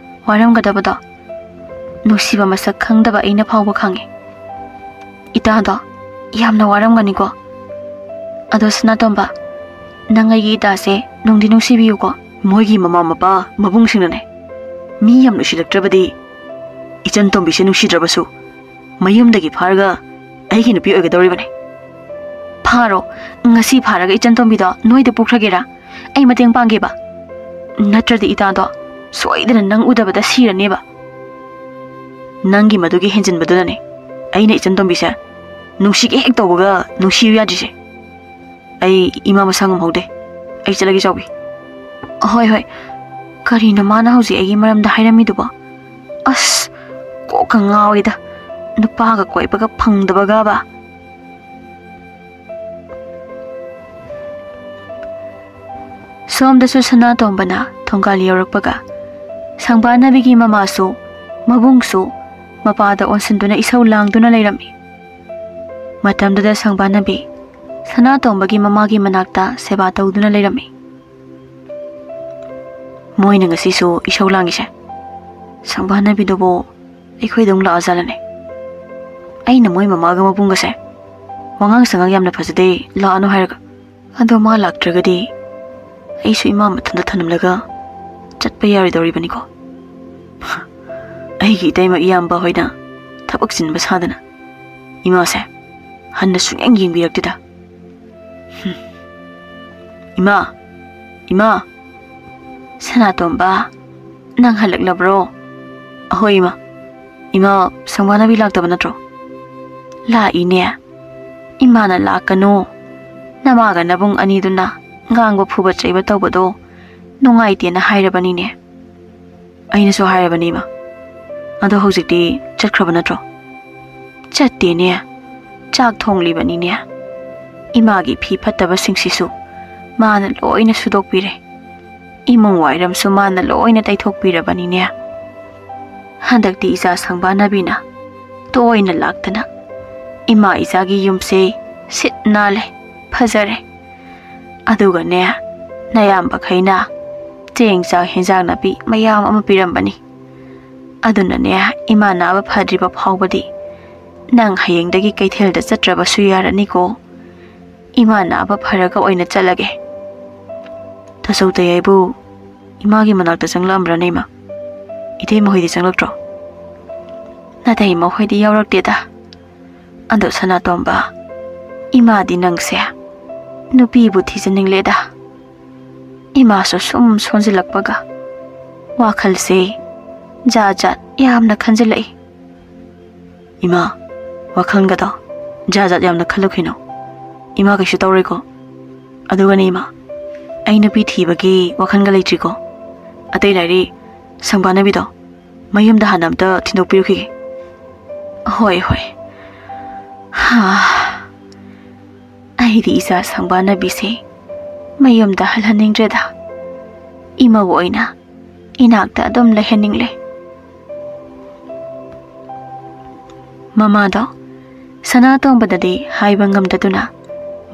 ꯋꯥꯔꯝꯒꯗꯕꯗꯣ ꯅꯨꯡꯁꯤꯕ ꯃꯁꯛ ꯈꯪꯗꯕ ꯑꯩꯅ ꯐꯥꯎꯕ ꯈꯪꯉꯤ꯫ ꯏꯇꯥꯗꯣ ꯌꯥꯝꯅ ꯋꯥꯔꯝꯒꯅꯤꯀꯣ꯫ ꯑꯗꯣ ꯁꯅꯥꯇꯣꯝꯕ, ꯅꯪ ꯑꯩꯒꯤ ꯏꯇꯥꯁꯦ ꯅꯨꯡꯗꯤ ꯅꯨꯡꯁꯤꯕꯤꯌꯨꯀꯣ꯫" "ꯃꯣꯏꯒꯤ ꯃꯃꯥ ꯃꯄꯥ ꯃꯕꯨꯡꯁꯤꯡꯅꯅꯦ ꯃꯤ ꯌꯥꯝ ꯅꯨꯡꯁꯤꯔꯛꯇ꯭ꯔꯕꯗꯤ ꯏꯆꯟ ꯇꯣꯝꯕꯤꯁꯦ ꯅꯨꯡꯁꯤꯗ꯭ꯔꯕꯁꯨ ꯃꯌꯨꯝꯗꯒꯤ ꯐꯥꯔꯒ ꯑꯩꯒꯤ ꯅꯨꯄꯤ ꯑꯣꯏꯒꯗꯧꯔꯤꯕꯅꯤ꯫" "ꯐꯥꯔꯣ, ꯉꯁꯤ ꯐꯥꯔꯒ ꯏꯆꯟ ꯇꯣꯝꯕꯤꯗꯣ ꯅꯣꯏꯗ ꯄꯨꯈ꯭ꯔꯒꯦꯔꯥ? ꯑꯩ ꯃꯇꯦꯡ ꯄꯥꯡꯒꯦꯕ꯫ ꯅꯠꯇ꯭ꯔꯗꯤ ꯏꯇꯥꯗꯣ ꯁꯣꯏꯗꯅ ꯅꯪ ꯎꯗꯕꯗ ꯁꯤꯔꯅꯦꯕ꯫" "ꯅꯪꯒꯤ ꯃꯗꯨꯒꯤ ꯍꯦꯟꯖꯤꯟꯕꯗꯨꯅꯅꯦ ꯑꯩꯅ ꯏꯆꯟ ꯇꯣꯝꯕꯤꯁꯦ ꯅꯨꯡꯁꯤꯒꯦ ꯍꯦꯛ ꯇꯧꯕꯒ ꯅꯨꯡꯁꯤꯌꯨ ꯌꯥꯗ꯭ꯔꯤꯁꯦ꯫ ꯑꯩ ꯏꯃꯥ ꯃꯁꯥ ꯉꯝꯍꯧꯗꯦ꯫ ꯑꯩ ꯆꯠꯂꯒꯦ ꯆꯥꯎꯕꯤ꯫" "ꯍꯣꯏ, ꯍꯣꯏ꯫ ꯀꯔꯤꯅꯣ ꯃꯥꯅ ꯍꯧꯖꯤꯛ ꯑꯩꯒꯤ ꯃꯔꯝꯗ ꯍꯥꯏꯔꯝꯃꯤꯗꯨꯕꯣ? ꯑꯁ, ꯀꯣꯛꯀ ꯉꯥꯎꯏꯗ꯫ ꯅꯨꯄꯥꯒ ꯀꯣꯏꯕꯒ ꯐꯪꯗꯕꯒꯕ꯫" ꯁꯣꯝꯗꯁꯨ ꯁꯅꯥꯇꯣꯝꯕꯅ ꯊꯣꯡꯒꯥꯜ ꯌꯧꯔꯛꯄꯒ ꯁꯪꯕꯥꯅꯕꯤꯒꯤ ꯃꯃꯥꯁꯨ ꯃꯕꯨꯡꯁꯨ ꯃꯄꯥꯗ ꯑꯣꯟꯁꯤꯟꯗꯨꯅ ꯏꯁꯧ ꯂꯥꯡꯗꯨꯅ ꯂꯩꯔꯝꯃꯤ꯫ ꯃꯇꯝꯗꯨꯗ ꯁꯪꯕꯥꯅꯕꯤ ꯁꯅꯥꯇꯣꯝꯕꯒꯤ ꯃꯃꯥꯒꯤ ꯃꯅꯥꯛꯇ ꯁꯦꯕꯥ ꯇꯧꯗꯨꯅ ꯂꯩꯔꯝꯃꯤ꯫ "ꯃꯣꯏꯅ ꯉꯁꯤꯁꯨ ꯏꯁꯧ ꯂꯥꯡꯉꯤꯁꯦ, ꯁꯪꯕꯥꯅꯕꯤꯗꯨꯕꯨ ꯑꯩꯈꯣꯏꯗ ꯑꯃꯨꯛ ꯂꯥꯛꯑꯖꯥꯠꯂꯅꯦ? ꯑꯩꯅ ꯃꯣꯏ ꯃꯃꯥꯒ ꯃꯕꯨꯡꯒꯁꯦ ꯋꯥꯉꯥꯡ ꯁꯉꯥꯡ ꯌꯥꯝꯅ ꯐꯖꯗꯦ, ꯂꯥꯛꯑꯅꯨ ꯍꯥꯏꯔꯒ, ꯑꯗꯣ ꯃꯥ ꯂꯥꯛꯇ꯭ꯔꯒꯗꯤ ꯑꯩꯁꯨ ꯏꯃꯥ ꯃꯊꯟꯇ ꯊꯝꯂꯝꯂꯒ ꯆꯠꯄ ꯌꯥꯔꯣꯏꯗꯧꯔꯤꯕꯅꯤꯀꯣ꯫ ꯑꯩꯒꯤ ꯏꯇꯩꯃ ꯏꯌꯥꯝꯕ ꯍꯣꯏꯅ ꯊꯕꯛ ꯆꯤꯟꯕ ꯁꯥꯗꯅ ꯏꯃꯥꯁꯦ ꯍꯟꯅ ꯁꯨꯡꯌꯦꯡ ꯌꯦꯡꯕꯤꯔꯛꯇꯦꯗ꯫ ꯍꯨꯝ꯫ ꯏꯃꯥ! ꯏꯃꯥ! ꯁꯅꯥꯇꯣꯝꯕ, ꯅꯪ ꯍꯜꯂꯛꯂꯕ꯭ꯔꯣ? ꯑꯍꯣꯏ ꯏꯃꯥ꯫ ꯏꯃꯥ, ꯁꯪꯕꯥꯅꯕꯤ ꯂꯥꯛꯇꯕ ꯅꯠꯇ꯭ꯔꯣ? ꯂꯥꯛꯏꯅꯦ꯫ ꯏꯃꯥꯅ ꯂꯥꯛꯀꯅꯨ, ꯅꯃꯥꯒ ꯅꯕꯨꯡ ꯑꯅꯤꯗꯨꯅ ꯉꯥꯡꯕ ꯐꯨꯕ ꯆꯩꯕ ꯇꯧꯕꯗꯣ ꯅꯨꯡꯉꯥꯏꯇꯦꯅ ꯍꯥꯏꯔꯕꯅꯤꯅꯦ꯫ ꯑꯩꯅꯁꯨ ꯍꯥꯏꯔꯕꯅꯤ ꯏꯃꯥ꯫ ꯑꯗꯣ ꯍꯧꯖꯤꯛꯇꯤ ꯆꯠꯈ꯭ꯔꯕ ꯅꯠꯇ꯭ꯔꯣ? ꯆꯠꯇꯦꯅꯦ꯫ ꯆꯥꯛ ꯊꯣꯡꯂꯤꯕꯅꯤꯅꯦ꯫ ꯏꯃꯥꯒꯤ ꯐꯤ ꯐꯠꯇꯕꯁꯤꯡꯁꯤꯁꯨ ꯃꯥꯅ ꯂꯣꯏꯅ ꯁꯨꯗꯣꯛꯄꯤꯔꯦ꯫ ꯏꯃꯨꯡ ꯋꯥꯏꯔꯝꯁꯨ ꯃꯥꯅ ꯂꯣꯏꯅ ꯇꯩꯊꯣꯛꯄꯤꯔꯕꯅꯤꯅꯦ꯫ ꯍꯟꯗꯛꯇꯤ ꯏꯆꯥ ꯁꯪꯕꯥꯅꯕꯤꯅ ꯇꯣꯏꯅ ꯂꯥꯛꯇꯅ ꯏꯃꯥ ꯏꯆꯥꯒꯤ ꯌꯨꯝꯁꯦ ꯁꯤꯠ ꯅꯥꯜꯂꯦ, ꯐꯖꯔꯦ꯫ ꯑꯗꯨꯒꯅꯦ, ꯅꯌꯥꯝꯕꯈꯩꯅ ꯆꯦꯡ ꯆꯥꯛ ꯍꯦꯟꯖꯥꯡ ꯅꯥꯄꯤ ꯃꯌꯥꯝ ꯑꯃ ꯄꯤꯔꯝꯕꯅꯤ꯫ ꯑꯗꯨꯅꯅꯦ, ꯏꯃꯥ ꯅꯥꯕ ꯐꯗ꯭ꯔꯤꯕ ꯐꯥꯎꯕꯗꯤ ꯅꯪ ꯍꯌꯦꯡꯗꯒꯤ ꯀꯩꯊꯦꯜꯗ ꯆꯠꯇ꯭ꯔꯕꯁꯨ ꯌꯥꯔꯅꯤꯀꯣ꯫ ꯏꯃꯥ ꯅꯥꯕ ꯐꯔꯒ ꯑꯣꯏꯅ ꯆꯠꯂꯒꯦ꯫ ꯇꯥꯆꯧ ꯇꯌꯥꯏꯕꯨ ꯏꯃꯥꯒꯤ ꯃꯅꯥꯛꯇ ꯆꯪꯂꯛꯑꯝꯕ꯭ꯔꯥꯅꯦ ꯏꯃꯥ? ꯏꯇꯩꯃ ꯍꯣꯏꯗꯤ ꯆꯪꯂꯛꯇ꯭ꯔꯣ? ꯅꯥꯇꯩꯃ ꯍꯣꯏꯗꯤ ꯌꯥꯎꯔꯛꯇꯦꯗ꯫ ꯑꯗꯣ ꯁꯅꯥꯇꯣꯝꯕ, ꯏꯃꯥꯗꯤ ꯅꯪꯁꯦ ꯅꯨꯄꯤꯕꯨ ꯊꯤꯖꯅꯤꯡꯂꯦꯗ꯫ ꯏꯃꯥꯁꯨ ꯁꯨꯝ ꯁꯣꯟꯖꯤꯜꯂꯛꯄꯒ ꯋꯥꯈꯜꯁꯦ ꯖꯥꯠ ꯖꯥꯠ ꯌꯥꯝꯅ ꯈꯟꯖꯤꯜꯂꯛꯏ꯫ ꯏꯃꯥ, ꯋꯥꯈꯜꯒꯗꯣ ꯖꯥꯠ ꯖꯥꯠ ꯌꯥꯝꯅ ꯈꯜꯂꯨꯈꯤꯅꯣ꯫ ꯏꯃꯥ ꯀꯩꯁꯨ ꯇꯧꯔꯣꯏꯀꯣ꯫ ꯑꯗꯨꯒꯅꯦ ꯏꯃꯥ, ꯑꯩ ꯅꯨꯄꯤ ꯊꯤꯕꯒꯤ ꯋꯥꯈꯜꯒ ꯂꯩꯇ꯭ꯔꯤꯀꯣ꯫ ꯑꯇꯩ ꯂꯥꯏꯔꯤ, ꯁꯪꯕꯥꯅꯕꯤꯗꯣ ꯃꯌꯨꯝꯗ ꯍꯥꯟꯅ ꯑꯝꯇ ꯊꯤꯟꯗꯣꯛꯄꯤꯔꯨꯈꯤꯒꯦ꯫ ꯍꯣꯏ, ꯍꯣꯏ꯫ ꯍꯥ, ꯑꯩꯗꯤ ꯏꯆꯥ ꯁꯪꯕꯥꯅꯕꯤꯁꯦ ꯃꯌꯨꯝꯗ ꯍꯜꯍꯟꯅꯤꯡꯗ꯭ꯔꯦꯗ꯫ ꯏꯃꯧ ꯑꯣꯏꯅ ꯏꯅꯥꯛꯇ ꯑꯗꯨꯝ ꯂꯩꯍꯟꯅꯤꯡꯂꯦ꯫ ꯃꯃꯥꯗꯣ ꯁꯅꯥꯇꯣꯝꯕꯗꯗꯤ ꯍꯥꯏꯕ ꯉꯝꯗꯗꯨꯅ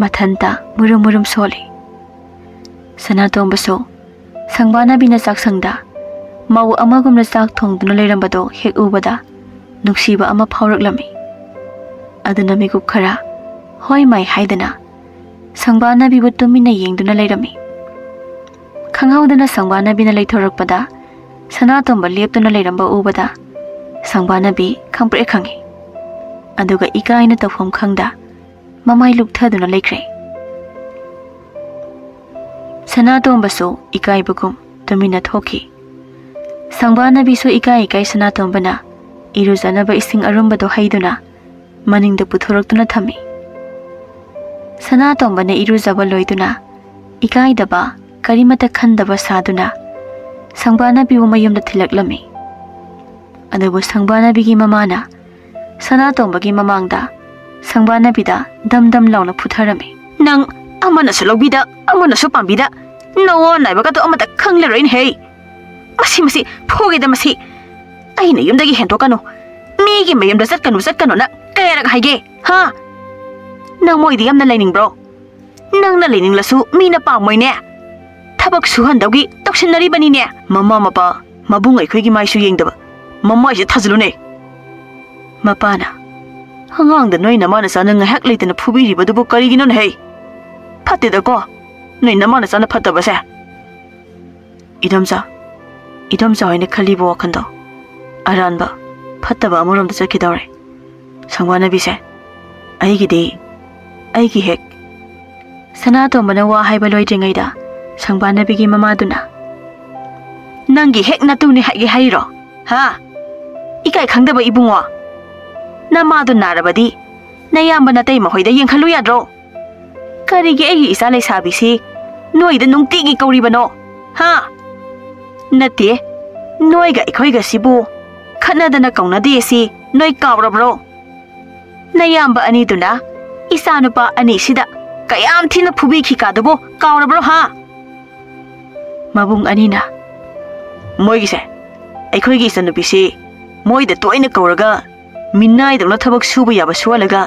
ꯃꯊꯟꯇ ꯃꯨꯔꯨꯝ ꯃꯨꯔꯨꯝ ꯁꯣꯜꯂꯤ꯫ ꯁꯅꯥꯇꯣꯝꯕꯁꯨ ꯁꯪꯕꯥꯅꯕꯤꯅ ꯆꯥꯛꯁꯪꯗ ꯃꯧ ꯑꯃꯒꯨꯝꯅ ꯆꯥꯛ ꯊꯣꯡꯗꯨꯅ ꯂꯩꯔꯝꯕꯗꯣ ꯍꯦꯛ ꯎꯕꯗ ꯅꯨꯡꯁꯤꯕ ꯑꯃ ꯐꯥꯎꯔꯛꯂꯝꯃꯤ꯫ ꯑꯗꯨꯅ ꯃꯤꯀꯨꯞ ꯈꯔ ꯍꯣꯏ ꯃꯥꯏ ꯍꯥꯏꯗꯅ ꯁꯪꯕꯥꯅꯕꯤꯕꯨ ꯇꯨꯃꯤꯟꯅ ꯌꯦꯡꯗꯨꯅ ꯂꯩꯔꯝꯃꯤ꯫ ꯈꯪꯍꯧꯗꯅ ꯁꯪꯕꯥꯅꯕꯤꯅ ꯂꯩꯊꯣꯔꯛꯄꯗ ꯁꯅꯥꯇꯣꯝꯕ ꯂꯦꯞꯇꯨꯅ ꯂꯩꯔꯝꯕ ꯎꯕꯗ ꯁꯪꯕꯥꯅꯕꯤ ꯈꯪꯄ꯭ꯔꯦꯛ ꯈꯪꯉꯤ꯫ ꯑꯗꯨꯒ ꯏꯀꯥꯏꯅ ꯇꯧꯐꯝ ꯈꯪꯗ ꯃꯃꯥꯏ ꯂꯨꯞꯊꯗꯨꯅ ꯂꯩꯈ꯭ꯔꯦ꯫ ꯁꯅꯥꯇꯣꯝꯕꯁꯨ ꯏꯀꯥꯏꯕꯒꯨꯝ ꯇꯨꯃꯤꯟꯅ ꯊꯣꯛꯈꯤ꯫ ꯁꯪꯕꯥꯅꯕꯤꯁꯨ ꯏꯀꯥꯏ ꯏꯀꯥꯏ ꯁꯅꯥꯇꯣꯝꯕꯅ ꯏꯔꯨꯖꯅꯕ ꯏꯁꯤꯡ ꯑꯔꯨꯝꯕꯗꯣ ꯍꯩꯗꯨꯅ ꯃꯅꯤꯡꯗ ꯄꯨꯊꯣꯔꯛꯇꯨꯅ ꯊꯝꯃꯤ꯫ ꯁꯅꯥꯇꯣꯝꯕꯅ ꯏꯔꯨꯖꯕ ꯂꯣꯏꯗꯨꯅ ꯏꯀꯥꯏꯗꯕ ꯀꯔꯤꯃꯠꯇ ꯈꯟꯗꯕ ꯁꯥꯗꯨꯅ ꯁꯪꯕꯥꯅꯕꯤꯕꯨ ꯃꯌꯨꯝꯗ ꯊꯤꯜꯂꯛꯂꯝꯃꯤ꯫ ꯑꯗꯨꯕꯨ ꯁꯪꯕꯥꯅꯕꯤꯒꯤ ꯃꯃꯥꯅ ꯁꯅꯥꯇꯣꯝꯕꯒꯤ ꯃꯃꯥꯡꯗ ꯁꯪꯕꯥꯅꯕꯤꯗ ꯗꯝ ꯗꯝ ꯂꯥꯎꯅ ꯐꯨꯊꯔꯝꯃꯤ꯫ "ꯅꯪ ꯑꯃꯅꯁꯨ ꯂꯧꯕꯤꯗ, ꯑꯃꯅꯁꯨ ꯄꯥꯝꯕꯤꯗ, ꯅꯋꯥ ꯅꯥꯏꯕꯒꯗꯣ ꯑꯃꯠꯇ ꯈꯪꯂꯔꯣꯏꯅꯦꯍꯦ꯫ ꯃꯁꯤ, ꯃꯁꯤ, ꯐꯨꯒꯦꯗ ꯃꯁꯤ꯫ ꯑꯩꯅ ꯌꯨꯝꯗꯒꯤ ꯍꯦꯟꯗꯣꯛꯀꯅꯨ, ꯃꯤꯒꯤ ꯃꯌꯨꯝꯗ ꯆꯠꯀꯅꯨ, ꯆꯠꯀꯅꯨꯅ ꯀꯌꯥꯔꯛ ꯍꯥꯏꯒꯦ, ꯍꯥ? ꯅꯪ ꯃꯣꯏꯗ ꯌꯥꯝꯅ ꯂꯩꯅꯤꯡꯕ꯭ꯔꯣ? ꯅꯪꯅ ꯂꯩꯅꯤꯡꯂꯁꯨ ꯃꯤꯅ ꯄꯥꯝꯃꯣꯏꯅꯦ꯫ ꯊꯕꯛ ꯁꯨꯍꯟꯗꯧꯒꯤ ꯇꯧꯁꯤꯟꯅꯔꯤꯕꯅꯤꯅꯦ꯫ ꯃꯃꯥ ꯃꯄꯥ, ꯃꯕꯨꯡ ꯑꯩꯈꯣꯏꯒꯤ ꯃꯥꯏꯁꯨ ꯌꯦꯡꯗꯕ, ꯃꯃꯥꯏꯁꯦ ꯊꯥꯖꯤꯜꯂꯨꯅꯦ꯫" ꯃꯄꯥꯅ, "ꯑꯉꯥꯡꯗ ꯅꯣꯏ ꯅꯃꯥ ꯅꯆꯥꯅ ꯉꯥꯏꯍꯥꯛ ꯂꯩꯇꯅ ꯐꯨꯕꯤꯔꯤꯕꯗꯨꯕꯨ ꯀꯔꯤꯒꯤꯅꯣꯅꯦꯍꯦ? ꯐꯠꯇꯦꯗꯀꯣ, ꯅꯣꯏ ꯅꯃꯥ ꯅꯆꯥꯅ ꯐꯠꯇꯕꯁꯦ꯫" ꯏꯗꯣꯝꯆꯥ, ꯏꯗꯣꯝꯆꯥ ꯍꯣꯏꯅ ꯈꯜꯂꯤꯕ ꯋꯥꯈꯜꯗꯣ ꯑꯔꯥꯟꯕ, ꯐꯠꯇꯕ ꯑꯃꯔꯣꯝꯗ ꯆꯠꯈꯤꯗꯧꯔꯦ꯫ ꯁꯪꯕꯥꯅꯕꯤꯁꯦ ꯑꯩꯒꯤꯗꯤ, ꯑꯩꯒꯤ ꯍꯦꯛ꯫ ꯁꯅꯥꯇꯣꯝꯕꯅ ꯋꯥ ꯍꯥꯏꯕ ꯂꯣꯏꯗ꯭ꯔꯤꯉꯩꯗ ꯁꯪꯕꯥꯅꯕꯤꯒꯤ ꯃꯃꯥꯗꯨꯅ, "ꯅꯪꯒꯤ ꯍꯦꯛ ꯅꯇꯨꯅꯦ ꯍꯥꯏꯒꯦ ꯍꯥꯏꯔꯤꯔꯣ? ꯍꯥ? ꯏꯀꯥꯏ ꯈꯪꯗꯕ ꯏꯕꯨꯡꯉꯣ꯫ ꯅꯃꯥꯗꯣ ꯅꯥꯔꯕꯗꯤ ꯅꯌꯥꯝꯕ ꯅꯇꯩꯃ ꯍꯣꯏꯗ ꯌꯦꯡꯍꯜꯂꯨ ꯌꯥꯗ꯭ꯔꯣ? ꯀꯔꯤꯒꯤ ꯑꯩꯒꯤ ꯏꯆꯥ ꯂꯩꯁꯥꯕꯤꯁꯤ ꯅꯣꯏꯗ ꯅꯨꯡꯇꯤꯒꯤ ꯀꯧꯔꯤꯕꯅꯣ? ꯍꯥ? ꯅꯠꯇꯦ, ꯅꯣꯏꯒ ꯑꯩꯈꯣꯏꯒꯁꯤꯕꯨ ꯈꯠꯅꯗꯅ ꯀꯧꯅꯗꯦ ꯁꯤ ꯅꯣꯏ ꯀꯥꯎꯔꯕ꯭ꯔꯣ? ꯅꯌꯥꯝꯕ ꯑꯅꯤꯗꯨꯅ ꯏꯆꯥꯅꯨꯄꯥ ꯑꯅꯤꯁꯤꯗ ꯀꯌꯥꯝ ꯊꯤꯅ ꯐꯨꯕꯤꯈꯤ ꯀꯥꯗꯨꯕꯨ ꯀꯥꯎꯔꯕ꯭ꯔꯣ ꯍꯥ?" ꯃꯕꯨꯡ ꯑꯅꯤꯅ, "ꯃꯣꯏꯒꯤꯁꯦ, ꯑꯩꯈꯣꯏꯒꯤ ꯏꯆꯟꯅꯨꯄꯤꯁꯤ ꯃꯣꯏꯗ ꯇꯣꯏꯅ ꯀꯧꯔꯒ ꯃꯤꯅꯥꯏꯗꯧꯅ ꯊꯕꯛ ꯁꯨꯕ ꯌꯥꯕ ꯁꯨꯍꯜꯂꯒ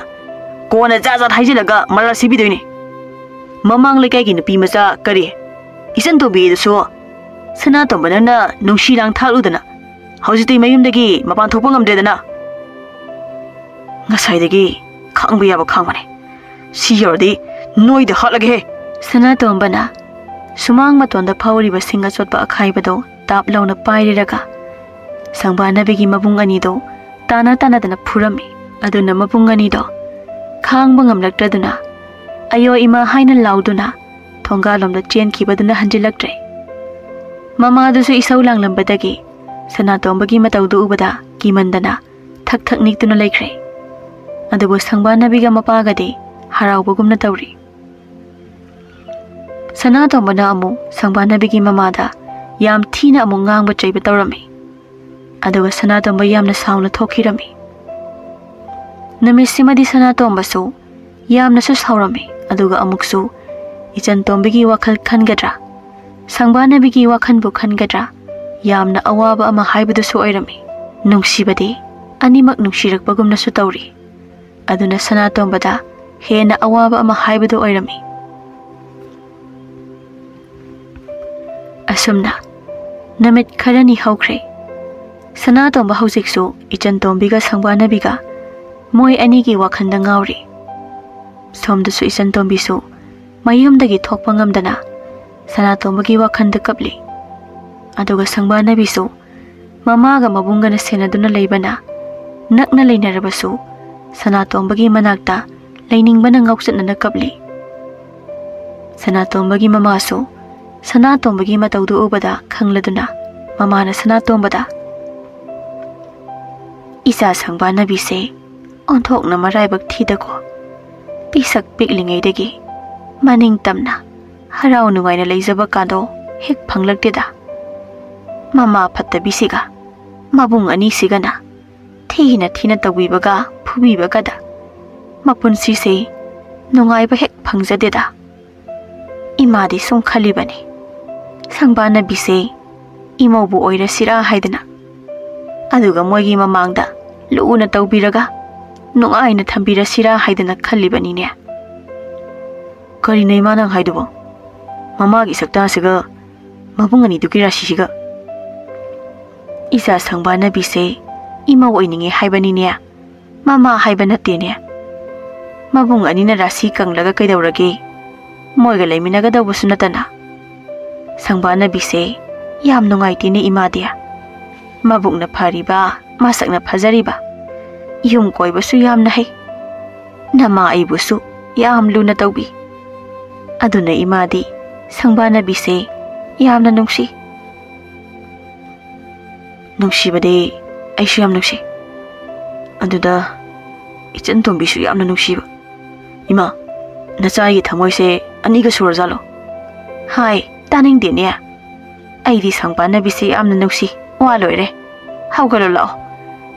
ꯀꯣꯟꯅ ꯖꯥꯠ ꯖꯥꯠ ꯍꯥꯏꯖꯤꯜꯂꯒ ꯃꯔꯥꯜ ꯁꯤꯕꯤꯗꯣꯏꯅꯤ꯫ ꯃꯃꯥꯡ ꯂꯩꯀꯥꯏꯒꯤ ꯅꯨꯄꯤ ꯃꯆꯥ ꯀꯔꯤ, ꯏꯆꯟ ꯇꯣꯝꯕꯤꯗꯨꯁꯨ ꯁꯅꯥꯇꯣꯝꯕ ꯅꯪꯅ ꯅꯨꯡꯁꯤ ꯂꯥꯡ ꯊꯥꯛꯂꯨꯗꯅ ꯍꯧꯖꯤꯛꯇꯤ ꯃꯌꯨꯝꯗꯒꯤ ꯃꯄꯥꯟ ꯊꯣꯛꯄ ꯉꯝꯗ꯭ꯔꯦꯗꯅ꯫ ꯉꯁꯥꯏꯗꯒꯤ ꯈꯥꯡꯕ ꯌꯥꯕ ꯈꯥꯡꯕꯅꯦ꯫ ꯁꯤ ꯌꯧꯔꯗꯤ ꯅꯣꯏꯗ ꯍꯥꯠꯂꯒꯦꯍꯦ꯫" ꯁꯅꯥꯇꯣꯝꯕꯅ ꯁꯨꯃꯥꯡ ꯃꯇꯣꯟꯗ ꯐꯧꯔꯤꯕ ꯁꯤꯡ ꯑꯆꯣꯠꯄ ꯑꯈꯥꯏꯕꯗꯣ ꯇꯥꯞ ꯂꯥꯎꯅ ꯄꯥꯏꯔꯤꯔꯒ ꯁꯪꯕꯥꯅꯕꯤꯒꯤ ꯃꯕꯨꯡ ꯑꯅꯤꯗꯣ ꯇꯥꯅ ꯇꯥꯅꯗꯅ ꯐꯨꯔꯝꯃꯤ꯫ ꯑꯗꯨꯅ ꯃꯕꯨꯡ ꯑꯅꯤꯗꯣ ꯈꯥꯡꯕ ꯉꯝꯂꯛꯇ꯭ꯔꯗꯨꯅ "ꯑꯌꯣ ꯏꯃꯥ" ꯍꯥꯏꯅ ꯂꯥꯎꯗꯨꯅ ꯊꯣꯡꯒꯥꯜꯂꯣꯝꯗ ꯆꯦꯟꯈꯤꯕꯗꯨꯅ ꯍꯟꯖꯤꯜꯂꯛꯇ꯭ꯔꯦ꯫ ꯃꯃꯥꯗꯨꯁꯨ ꯏꯁꯧ ꯂꯥꯡꯂꯝꯕꯗꯒꯤ ꯁꯅꯥꯇꯣꯝꯕꯒꯤ ꯃꯇꯧꯗꯨ ꯎꯕꯗ ꯀꯤꯃꯟꯗꯅ ꯊꯛ ꯊꯛ ꯅꯤꯛꯇꯨꯅ ꯂꯩꯈ꯭ꯔꯦ꯫ ꯑꯗꯨꯕꯨ ꯁꯪꯕꯥꯅꯕꯤꯒ ꯃꯄꯥꯒꯗꯤ ꯍꯔꯥꯎꯕꯒꯨꯝꯅ ꯇꯧꯔꯤ꯫ ꯁꯅꯥꯇꯣꯝꯕꯅ ꯑꯃꯨꯛ ꯁꯪꯕꯥꯅꯕꯤꯒꯤ ꯃꯃꯥꯗ ꯌꯥꯝ ꯊꯤꯅ ꯑꯃꯨꯛ ꯉꯥꯡꯕ ꯆꯩꯕ ꯇꯧꯔꯝꯃꯤ꯫ ꯑꯗꯨꯒ ꯁꯅꯥꯇꯣꯝꯕ ꯌꯥꯝꯅ ꯁꯥꯎꯅ ꯊꯣꯛꯈꯤꯔꯝꯃꯤ꯫ ꯅꯨꯃꯤꯠꯁꯤꯃꯗꯤ ꯁꯅꯥꯇꯣꯝꯕꯁꯨ ꯌꯥꯝꯅꯁꯨ ꯁꯥꯎꯔꯝꯃꯤ꯫ ꯑꯗꯨꯒ ꯑꯃꯨꯛꯁꯨ ꯏꯆꯟꯇꯣꯝꯕꯤꯒꯤ ꯋꯥꯈꯜ ꯈꯟꯒꯗ꯭ꯔꯥ, ꯁꯪꯕꯥꯅꯕꯤꯒꯤ ꯋꯥꯈꯜꯕꯨ ꯈꯟꯒꯗ꯭ꯔꯥ, ꯌꯥꯝꯅ ꯑꯋꯥꯕ ꯑꯃ ꯍꯥꯏꯕꯗꯨꯁꯨ ꯑꯣꯏꯔꯝꯃꯤ꯫ ꯅꯨꯡꯁꯤꯕꯗꯤ ꯑꯅꯤꯃꯛ ꯅꯨꯡꯁꯤꯔꯛꯄꯒꯨꯝꯅꯁꯨ ꯇꯧꯔꯤ꯫ ꯑꯗꯨꯅ ꯁꯅꯥꯇꯣꯝꯕꯗ ꯍꯦꯟꯅ ꯑꯋꯥꯕ ꯑꯃ ꯍꯥꯏꯕꯗꯨ ꯑꯣꯏꯔꯝꯃꯤ꯫ ꯑꯁꯨꯝꯅ ꯅꯨꯃꯤꯠ ꯈꯔꯅꯤ ꯍꯧꯈ꯭ꯔꯦ꯫ ꯁꯅꯥꯇꯣꯝꯕ ꯍꯧꯖꯤꯛꯁꯨ ꯏꯆꯟꯇꯣꯝꯕꯤꯒ ꯁꯪꯕꯥꯅꯕꯤꯒ ꯃꯣꯏ ꯑꯅꯤꯒꯤ ꯋꯥꯈꯜꯗ ꯉꯥꯎꯔꯤ꯫ ꯁꯣꯝꯗꯁꯨ ꯏꯆꯟꯇꯣꯝꯕꯤꯁꯨ ꯃꯌꯨꯝꯗꯒꯤ ꯊꯣꯛꯄ ꯉꯝꯗꯅ ꯁꯅꯥꯇꯣꯝꯕꯒꯤ ꯋꯥꯈꯜꯗ ꯀꯞꯂꯤ꯫ ꯑꯗꯨꯒ ꯁꯪꯕꯥꯅꯕꯤꯁꯨ ꯃꯃꯥꯒ ꯃꯕꯨꯡꯒꯅ ꯁꯦꯟꯅꯗꯨꯅ ꯂꯩꯕꯅ ꯅꯛꯅ ꯂꯩꯅꯔꯕꯁꯨ ꯁꯅꯥꯇꯣꯝꯕꯒꯤ ꯃꯅꯥꯛꯇ ꯂꯩꯅꯤꯡꯕꯅ ꯉꯥꯎꯆꯠꯅꯅ ꯀꯞꯂꯤ꯫ ꯁꯅꯥꯇꯣꯝꯕꯒꯤ ꯃꯃꯥꯁꯨ ꯁꯅꯥꯇꯣꯝꯕꯒꯤ ꯃꯇꯧꯗꯨ ꯎꯕꯗ ꯈꯪꯂꯗꯨꯅ ꯃꯃꯥꯅ ꯁꯅꯥꯇꯣꯝꯕꯗ, "ꯏꯆꯥ ꯁꯪꯕꯥꯅꯕꯤꯁꯦ ꯑꯣꯟꯊꯣꯛꯅ ꯃꯔꯥꯏꯕꯛ ꯊꯤꯗꯀꯣ꯫ ꯄꯤꯁꯛ ꯄꯤꯛꯂꯤꯉꯩꯗꯒꯤ ꯃꯅꯤꯡ ꯇꯝꯅ ꯍꯔꯥꯎ ꯅꯨꯡꯉꯥꯏꯅ ꯂꯩꯖꯕ ꯀꯥꯗꯣ ꯍꯦꯛ ꯐꯪꯂꯛꯇꯦꯗ꯫ ꯃꯃꯥ ꯐꯠꯇꯕꯤꯁꯤꯒ ꯃꯕꯨꯡ ꯑꯅꯤꯁꯤꯒꯅ ꯊꯤꯅ ꯊꯤꯅ ꯇꯧꯕꯤꯕꯒ ꯐꯨꯕꯤꯕꯒꯗ ꯃꯄꯨꯟꯁꯤꯁꯦ ꯅꯨꯡꯉꯥꯏꯕ ꯍꯦꯛ ꯐꯪꯖꯗꯦꯗ꯫ ꯏꯃꯥꯗꯤ ꯁꯨꯝ ꯈꯜꯂꯤꯕꯅꯤ, ꯁꯪꯕꯥꯅꯕꯤꯁꯦ ꯏꯃꯧꯕꯨ ꯑꯣꯏꯔꯁꯤꯔꯥ ꯍꯥꯏꯗꯅ, ꯑꯗꯨꯒ ꯃꯣꯏꯒꯤ ꯃꯃꯥꯡꯗ ꯂꯨꯅ ꯇꯧꯕꯤꯔꯒ ꯅꯨꯡꯉꯥꯏꯅ ꯊꯝꯕꯤꯔꯁꯤꯔꯥ ꯍꯥꯏꯗꯅ ꯈꯜꯂꯤꯕꯅꯤꯅꯦ꯫" "ꯀꯔꯤꯅꯣ ꯏꯃꯥ ꯅꯪ ꯍꯥꯏꯗꯨꯕꯣ? ꯃꯃꯥꯒꯤ ꯁꯛꯇꯥꯁꯤꯒ ꯃꯕꯨꯡ ꯑꯅꯤꯗꯨꯒꯤ ꯔꯥꯁꯤꯁꯤꯒ?" "ꯏꯆꯥ ꯁꯪꯕꯥꯅꯕꯤꯁꯦ ꯏꯃꯧ ꯑꯣꯏꯅꯤꯡꯉꯦ ꯍꯥꯏꯕꯅꯤꯅꯦ, ꯃꯃꯥ ꯍꯥꯏꯕ ꯅꯠꯇꯦꯅꯦ꯫ ꯃꯕꯨꯡ ꯑꯅꯤꯅ ꯔꯥꯁꯤ ꯀꯪꯂꯒ ꯀꯩꯗꯧꯔꯒꯦ? ꯃꯣꯏꯒ ꯂꯩꯃꯤꯟꯅꯒꯗꯧꯕꯁꯨ ꯅꯠꯇꯅ꯫ "ꯁꯪꯕꯥꯅꯕꯤꯁꯦ ꯌꯥꯝ ꯅꯨꯡꯉꯥꯏꯇꯦꯅꯦ ꯏꯃꯥꯗꯤ꯫ ꯃꯕꯨꯛꯅ ꯐꯔꯤꯕ, ꯃꯁꯛꯅ ꯐꯖꯔꯤꯕ, ꯌꯨꯝ ꯀꯣꯏꯕꯁꯨ ꯌꯥꯝꯅ ꯍꯩ꯫ ꯅꯃꯥ ꯑꯩꯕꯨꯁꯨ ꯌꯥꯝ ꯂꯨꯅ ꯇꯧꯕꯤ꯫ ꯑꯗꯨꯅ ꯏꯃꯥꯗꯤ ꯁꯪꯕꯥꯅꯕꯤꯁꯦ ꯌꯥꯝꯅ ꯅꯨꯡꯁꯤ꯫" "ꯅꯨꯡꯁꯤꯕꯗꯤ ꯑꯩꯁꯨ ꯌꯥꯝ ꯅꯨꯡꯁꯤ꯫ ꯑꯗꯨꯗ ꯏꯆꯟ ꯇꯣꯝꯕꯤꯁꯨ ꯌꯥꯝꯅ ꯅꯨꯡꯁꯤꯕ꯫ ꯏꯃꯥ, ꯅꯆꯥꯒꯤ ꯊꯃꯣꯏꯁꯦ ꯑꯅꯤꯒ ꯁꯨꯔꯖꯥꯠꯂꯣ?" "ꯍꯥꯏ, ꯇꯥꯅꯤꯡꯗꯦꯅꯦ꯫ ꯑꯩꯗꯤ ꯁꯪꯕꯥꯅꯕꯤꯁꯦ ꯌꯥꯝꯅ ꯅꯨꯡꯁꯤ꯫ ꯋꯥ ꯂꯣꯏꯔꯦ꯫ ꯍꯧꯒꯠꯂꯣ ꯂꯥꯛꯑꯣ꯫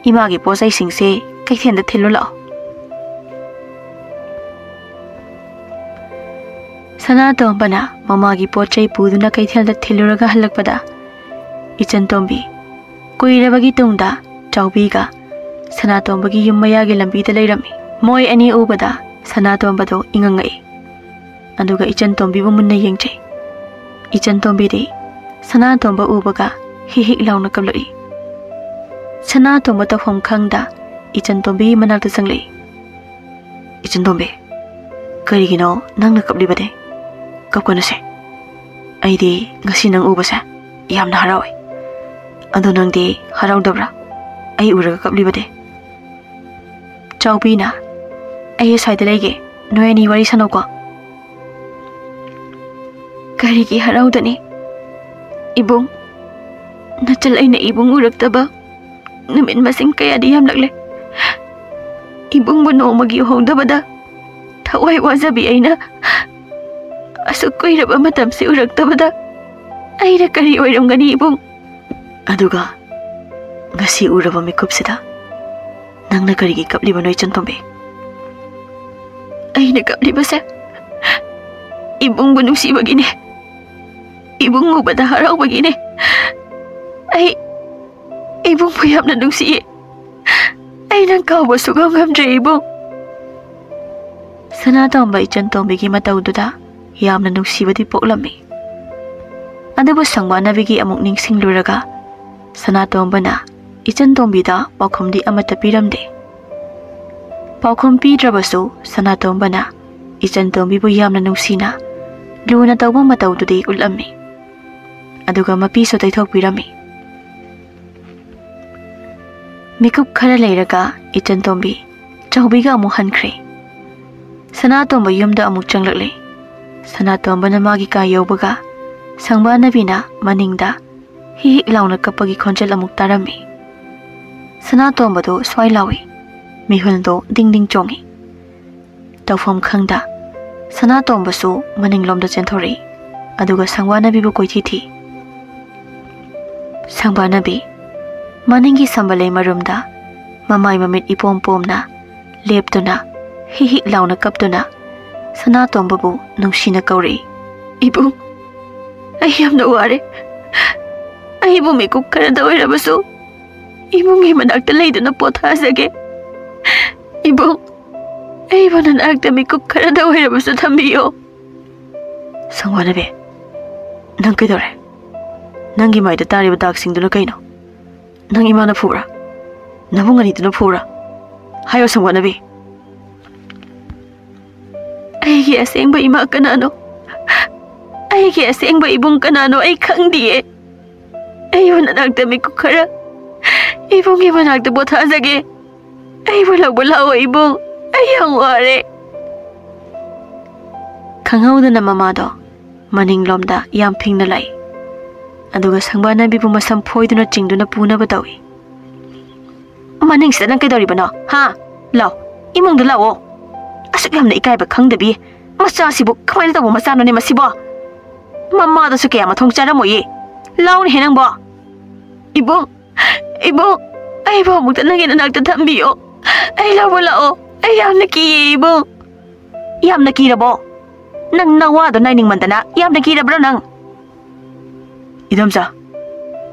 ꯏꯃꯥꯒꯤ ꯄꯣꯠ ꯆꯩꯁꯤꯡꯁꯦ ꯀꯩꯊꯦꯜꯗ ꯊꯤꯜꯂꯨ ꯂꯥꯛꯑꯣ꯫" ꯁꯅꯥꯇꯣꯝꯕꯅ ꯃꯃꯥꯒꯤ ꯄꯣꯠ ꯆꯩ ꯄꯨꯗꯨꯅ ꯀꯩꯊꯦꯜꯗ ꯊꯤꯜꯂꯨꯔꯒ ꯍꯜꯂꯛꯄꯗ, ꯏꯆꯟ ꯇꯣꯝꯕꯤ ꯀꯨꯏꯔꯕꯒꯤ ꯇꯨꯡꯗ ꯆꯥꯎꯕꯤꯒ ꯁꯅꯥꯇꯣꯝꯕꯒꯤ ꯌꯨꯝ ꯃꯌꯥꯒꯤ ꯂꯝꯕꯤꯗ ꯂꯩꯔꯝꯃꯤ꯫ ꯃꯣꯏ ꯑꯅꯤ ꯎꯕꯗ ꯁꯅꯥꯇꯣꯝꯕꯗꯣ ꯏꯉꯛ ꯉꯛꯏ꯫ ꯑꯗꯨꯒ ꯏꯆꯟ ꯇꯣꯝꯕꯤꯕꯨ ꯃꯨꯟꯅ ꯌꯦꯡꯖꯩ꯫ ꯏꯆꯟ ꯇꯣꯝꯕꯤꯗꯤ ꯁꯅꯥꯇꯣꯝꯕ ꯎꯕꯒ ꯍꯤꯛ ꯍꯤꯛ ꯂꯥꯎꯅ ꯀꯞꯂꯛꯏ꯫ ꯁꯅꯥꯇꯣꯝꯕ ꯇꯧꯐꯝ ꯈꯪꯗ ꯏꯆꯟ ꯇꯣꯝꯕꯤꯒꯤ ꯃꯅꯥꯛꯇ ꯆꯪꯂꯛꯏ꯫ "ꯏꯆꯟ ꯇꯣꯝꯕꯤ, ꯀꯔꯤꯒꯤꯅꯣ ꯅꯪꯅ ꯀꯞꯂꯤꯕꯗꯤ? ꯀꯞꯀꯅꯨꯁꯦ꯫ ꯑꯩꯗꯤ ꯉꯁꯤ ꯅꯪ ꯎꯕꯁꯦ ꯌꯥꯝꯅ ꯍꯔꯥꯎꯏ꯫ ꯑꯗꯣ ꯅꯪꯗꯤ ꯍꯔꯥꯎꯗꯕ꯭ꯔꯥ, ꯑꯩ ꯎꯔꯒ ꯀꯞꯂꯤꯕꯗꯤ?" ꯆꯥꯎꯕꯤꯅ, "ꯑꯩ ꯑꯁ꯭ꯋꯥꯏꯗ ꯂꯩꯒꯦ, ꯅꯣꯏ ꯑꯅꯤ ꯋꯥꯔꯤ ꯁꯥꯟꯅꯧꯀꯣ꯫" "ꯀꯔꯤꯒꯤ ꯍꯔꯥꯎꯗꯅꯤ? ꯏꯕꯨꯡ, ꯅꯆꯜ ꯑꯩꯅ ꯏꯕꯨꯡ ꯎꯔꯛꯇꯕ ꯅꯨꯃꯤꯠ ꯃꯁꯤꯡ ꯀꯌꯥꯗꯤ ꯌꯥꯝꯂꯛꯂꯦ꯫ ꯏꯕꯨꯡꯕꯨ ꯅꯣꯡꯃꯒꯤ ꯎꯍꯧꯗꯕꯗ ꯊꯋꯥꯏ ꯋꯥꯖꯕꯤ ꯑꯩꯅ ꯑꯁꯨꯛ ꯀꯨꯏꯔꯕ ꯃꯇꯝꯁꯤ ꯎꯔꯛꯇꯕꯗ ꯑꯩꯅ ꯀꯔꯤ ꯑꯣꯏꯔꯝꯒꯅꯤ ꯏꯕꯨꯡ?" "ꯑꯗꯨꯒ ꯉꯁꯤ ꯎꯔꯕ ꯃꯤꯀꯨꯞꯁꯤꯗ ꯅꯪꯅ ꯀꯔꯤꯒꯤ ꯀꯞꯂꯤꯕꯅꯣ, ꯏꯆꯟ ꯇꯣꯝꯕꯤ?" "ꯑꯩꯅ ꯀꯞꯂꯤꯕꯁꯦ ꯏꯕꯨꯡꯕꯨ ꯅꯨꯡꯁꯤꯕꯒꯤꯅꯦ, ꯏꯕꯨꯡ ꯎꯕꯗ ꯍꯔꯥꯎꯕꯒꯤꯅꯦ꯫ ꯑꯩ ꯏꯕꯨꯡꯕꯨ ꯌꯥꯝꯅ ꯅꯨꯡꯁꯤꯌꯦ꯫ ꯑꯩ ꯅꯪ ꯀꯥꯎꯕ ꯁꯨꯡꯉꯝ ꯉꯝꯗ꯭ꯔꯦ ꯏꯕꯨꯡ꯫" ꯁꯅꯥꯇꯣꯝꯕ ꯏꯆꯟ ꯇꯣꯝꯕꯤꯒꯤ ꯃꯇꯧꯗꯨꯗ ꯌꯥꯝꯅ ꯅꯨꯡꯁꯤꯕꯗꯤ ꯄꯣꯛꯂꯝꯃꯤ꯫ ꯑꯗꯨꯕꯨ ꯁꯪꯕꯥꯅꯕꯤꯒꯤ ꯑꯃꯨꯛ ꯅꯤꯡꯁꯤꯡꯂꯨꯔꯒ ꯁꯅꯥꯇꯣꯝꯕꯅ ꯏꯆꯟ ꯇꯣꯝꯕꯤꯗ ꯄꯥꯎꯈꯨꯝꯗꯤ ꯑꯃꯠꯇ ꯄꯤꯔꯝꯗꯦ꯫ ꯄꯥꯎꯈꯨꯝ ꯄꯤꯗ꯭ꯔꯕꯁꯨ ꯁꯅꯥꯇꯣꯝꯕꯅ ꯏꯆꯟ ꯇꯣꯝꯕꯤꯕꯨ ꯌꯥꯝꯅ ꯅꯨꯡꯁꯤꯅ ꯂꯨꯅ ꯇꯧꯕ ꯃꯇꯧꯗꯨꯗꯤ ꯎꯠꯂꯝꯃꯤ꯫ ꯑꯗꯨꯒ ꯃꯄꯤꯁꯨ ꯇꯩꯊꯣꯛꯄꯤꯔꯝꯃꯤ꯫ ꯃꯤꯀꯨꯞ ꯈꯔ ꯂꯩꯔꯒ ꯏꯆꯟꯇꯣꯝꯕꯤ ꯆꯥꯎꯕꯤꯒ ꯑꯃꯨꯛ ꯍꯟꯈ꯭ꯔꯦ꯫ ꯁꯅꯥꯇꯣꯝꯕ ꯌꯨꯝꯗ ꯑꯃꯨꯛ ꯆꯪꯂꯛꯂꯦ꯫ ꯁꯅꯥꯇꯣꯝꯕꯅ ꯃꯥꯒꯤ ꯀꯥ ꯌꯧꯕꯒ ꯁꯪꯕꯥꯅꯕꯤꯅ ꯃꯅꯤꯡꯗ ꯍꯤꯛ ꯍꯤꯛ ꯂꯥꯎꯅ ꯀꯞꯄꯒꯤ ꯈꯣꯟꯖꯦꯜ ꯑꯃꯨꯛ ꯇꯥꯔꯝꯃꯤ꯫ ꯁꯅꯥꯇꯣꯝꯕꯗꯨ ꯁ꯭ꯋꯥꯏ ꯂꯥꯎꯏ꯫ ꯃꯤꯍꯨꯜꯗꯨ ꯗꯤꯡ ꯗꯤꯡ ꯆꯣꯡꯏ꯫ ꯇꯧꯐꯝ ꯈꯪꯗ ꯁꯅꯥꯇꯣꯝꯕꯁꯨ ꯃꯅꯤꯡꯂꯣꯝꯗ ꯆꯦꯟꯊꯣꯔꯛꯏ꯫ ꯑꯗꯨꯒ ꯁꯪꯕꯥꯅꯕꯤꯕꯨ ꯀꯣꯏꯊꯤ ꯊꯤ꯫ ꯁꯪꯕꯥꯅꯕꯤ ꯃꯅꯤꯡꯒꯤ ꯁꯝꯕꯂꯩ ꯃꯔꯨꯝꯗ ꯃꯃꯥꯏ ꯃꯃꯤꯠ ꯏꯄꯣꯝ ꯄꯣꯝꯅ ꯂꯦꯞꯇꯨꯅ ꯍꯤꯛ ꯍꯤꯛ ꯂꯥꯎꯅ ꯀꯞꯇꯨꯅ ꯁꯅꯥꯇꯣꯝꯕꯕꯨ ꯅꯨꯡꯁꯤꯅ ꯀꯧꯔꯛꯏ꯫ "ꯏꯕꯨꯡ, ꯑꯩ ꯌꯥꯝꯅ ꯋꯥꯔꯦ꯫ ꯑꯩꯕꯨ ꯃꯤꯀꯨꯞ ꯈꯔꯗ ꯑꯣꯏꯔꯕꯁꯨ ꯏꯕꯨꯡꯒꯤ ꯃꯅꯥꯛꯇ ꯂꯩꯗꯨꯅ ꯄꯣꯊꯥꯖꯒꯦ꯫ ꯏꯕꯨꯡ, ꯑꯩꯕꯨ ꯅꯅꯥꯛꯇ ꯃꯤꯀꯨꯞ ꯈꯔꯗ ꯑꯣꯏꯔꯕꯁꯨ ꯊꯝꯕꯤꯌꯣ꯫" "ꯁꯪꯕꯥꯅꯕꯤ, ꯅꯪ ꯀꯩꯗꯧꯔꯦ? ꯅꯪꯒꯤ ꯃꯥꯏꯗ ꯇꯥꯔꯤꯕ ꯗꯥꯛꯁꯤꯡꯗꯨꯅ ꯀꯩꯅꯣ? ꯅꯪ ꯏꯃꯥꯅ ꯐꯨꯕ꯭ꯔꯥ? ꯅꯕꯨꯡ ꯑꯅꯤꯗꯨꯅ ꯐꯨꯕ꯭ꯔꯥ? ꯍꯥꯏꯌꯣ ꯁꯪꯕꯥꯅꯕꯤ꯫" "ꯑꯩꯒꯤ ꯑꯁꯦꯡꯕ ꯏꯃꯥ ꯀꯅꯥꯅꯣ? ꯑꯩꯒꯤ ꯑꯁꯦꯡꯕ ꯏꯕꯨꯡ ꯀꯅꯥꯅꯣ ꯑꯩ ꯈꯪꯗꯤꯌꯦ꯫ ꯑꯩꯕꯨ ꯅꯅꯥꯛꯇ ꯃꯤꯀꯨꯞ ꯈꯔ ꯏꯕꯨꯡꯒꯤ ꯃꯅꯥꯛꯇ ꯄꯣꯊꯥꯖꯒꯦ꯫ ꯑꯩꯕꯨ ꯂꯧꯕ ꯂꯥꯛꯑꯣ ꯏꯕꯨꯡ꯫ ꯑꯩ ꯌꯥꯝ ꯋꯥꯔꯦ꯫" ꯈꯪꯍꯧꯗꯅ ꯃꯃꯥꯗꯣ ꯃꯅꯤꯡꯂꯣꯝꯗ ꯌꯥꯝ ꯐꯤꯡꯅ ꯂꯥꯛꯏ꯫ ꯑꯗꯨꯒ ꯁꯪꯕꯥꯅꯕꯤꯕꯨ ꯃꯁꯝ ꯐꯣꯏꯗꯨꯅ ꯆꯤꯡꯗꯨꯅ ꯄꯨꯅꯕ ꯇꯧꯏ꯫ "ꯃꯅꯤꯡꯁꯤꯗ ꯅꯪ ꯀꯩꯗꯧꯔꯤꯕꯅꯣ? ꯍꯥ? ꯂꯥꯎ, ꯏꯃꯨꯡꯗ ꯂꯥꯛꯑꯣ꯫ ꯑꯁꯨꯛ ꯌꯥꯝꯅ ꯏꯀꯥꯏꯕ ꯈꯪꯗꯕꯤ ꯃꯆꯥꯁꯤꯕꯨ ꯀꯃꯥꯏꯅ ꯇꯧꯕ ꯃꯆꯥꯅꯣꯅꯦ ꯃꯁꯤꯕꯣ? ꯃꯃꯥꯗꯁꯨ ꯀꯌꯥ ꯃꯊꯣꯡ ꯆꯥꯔꯝꯃꯣꯏꯌꯦ꯫ ꯂꯥꯎꯅꯦꯍꯦ ꯅꯪꯕꯣ꯫" "ꯏꯕꯨꯡ, ꯏꯕꯨꯡ, ꯑꯩꯕꯨ ꯑꯃꯨꯛꯇ ꯅꯪꯒꯤ ꯅꯅꯥꯛꯇ ꯊꯝꯕꯤꯌꯣ꯫ ꯑꯩ ꯂꯧꯕ ꯂꯥꯛꯑꯣ꯫ ꯑꯩ ꯌꯥꯝꯅ ꯀꯤꯌꯦ ꯏꯕꯨꯡ꯫" "ꯌꯥꯝꯅ ꯀꯤꯔꯕꯣ? ꯅꯪ ꯅꯋꯥꯗꯣ ꯅꯥꯏꯅꯤꯡꯃꯟꯗꯅ ꯌꯥꯝꯅ ꯀꯤꯔꯕ꯭ꯔꯣ ꯅꯪ?" "ꯏꯗꯣꯝꯆꯥ,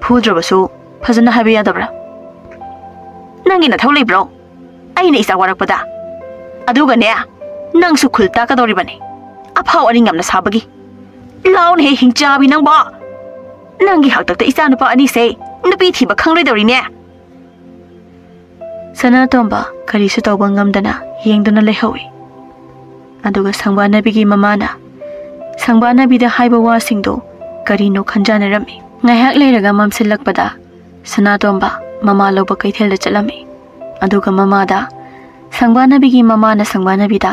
ꯐꯨꯗ꯭ꯔꯕꯁꯨ ꯐꯖꯅ ꯍꯥꯏꯕ ꯌꯥꯗꯕ꯭ꯔꯥ? ꯅꯪꯒꯤ ꯅꯊꯧ ꯂꯩꯕ꯭ꯔꯣ ꯑꯩꯅ ꯏꯆꯥ ꯋꯥꯔꯛꯄꯗ? ꯑꯗꯨꯒꯅꯦ, ꯅꯪꯁꯨ ꯈꯨꯜ ꯇꯥꯛꯀꯗꯧꯔꯤꯕꯅꯤ, ꯑꯐꯥꯎ ꯑꯔꯤꯡ ꯌꯥꯝꯅ ꯁꯥꯕꯒꯤ꯫ ꯂꯥꯎꯅꯦꯍꯦ ꯍꯤꯡꯆꯥꯕꯤ ꯅꯪꯕꯣ! ꯅꯪꯒꯤ ꯍꯥꯛꯇꯛꯇ ꯏꯆꯥ ꯅꯨꯄꯥ ꯑꯅꯤꯁꯦ ꯅꯨꯄꯤ ꯊꯤꯕ ꯈꯪꯂꯣꯏꯗꯧꯔꯤꯅꯦ꯫" ꯁꯅꯥꯇꯣꯝꯕ ꯀꯔꯤꯁꯨ ꯇꯧꯕ ꯉꯝꯗꯅ ꯌꯦꯡꯗꯨꯅ ꯂꯩꯍꯧꯏ꯫ ꯑꯗꯨꯒ ꯁꯪꯕꯥꯅꯕꯤꯒꯤ ꯃꯃꯥꯅ ꯁꯪꯕꯥꯅꯕꯤꯗ ꯍꯥꯏꯕ ꯋꯥꯁꯤꯡꯗꯣ ꯀꯔꯤꯅꯣ ꯈꯟꯖꯥꯟꯅꯔꯝꯃꯤ꯫ ꯉꯥꯏꯍꯥꯛ ꯂꯩꯔꯒ ꯃꯝꯁꯤꯜꯂꯛꯄꯗ ꯁꯅꯥꯇꯣꯝꯕ ꯃꯃꯥ ꯂꯧꯕ ꯀꯩꯊꯦꯜꯗ ꯆꯠꯂꯝꯃꯤ꯫ ꯑꯗꯨꯒ ꯃꯃꯥꯗ ꯁꯪꯕꯥꯅꯕꯤꯒꯤ ꯃꯃꯥꯅ ꯁꯪꯕꯥꯅꯕꯤꯗ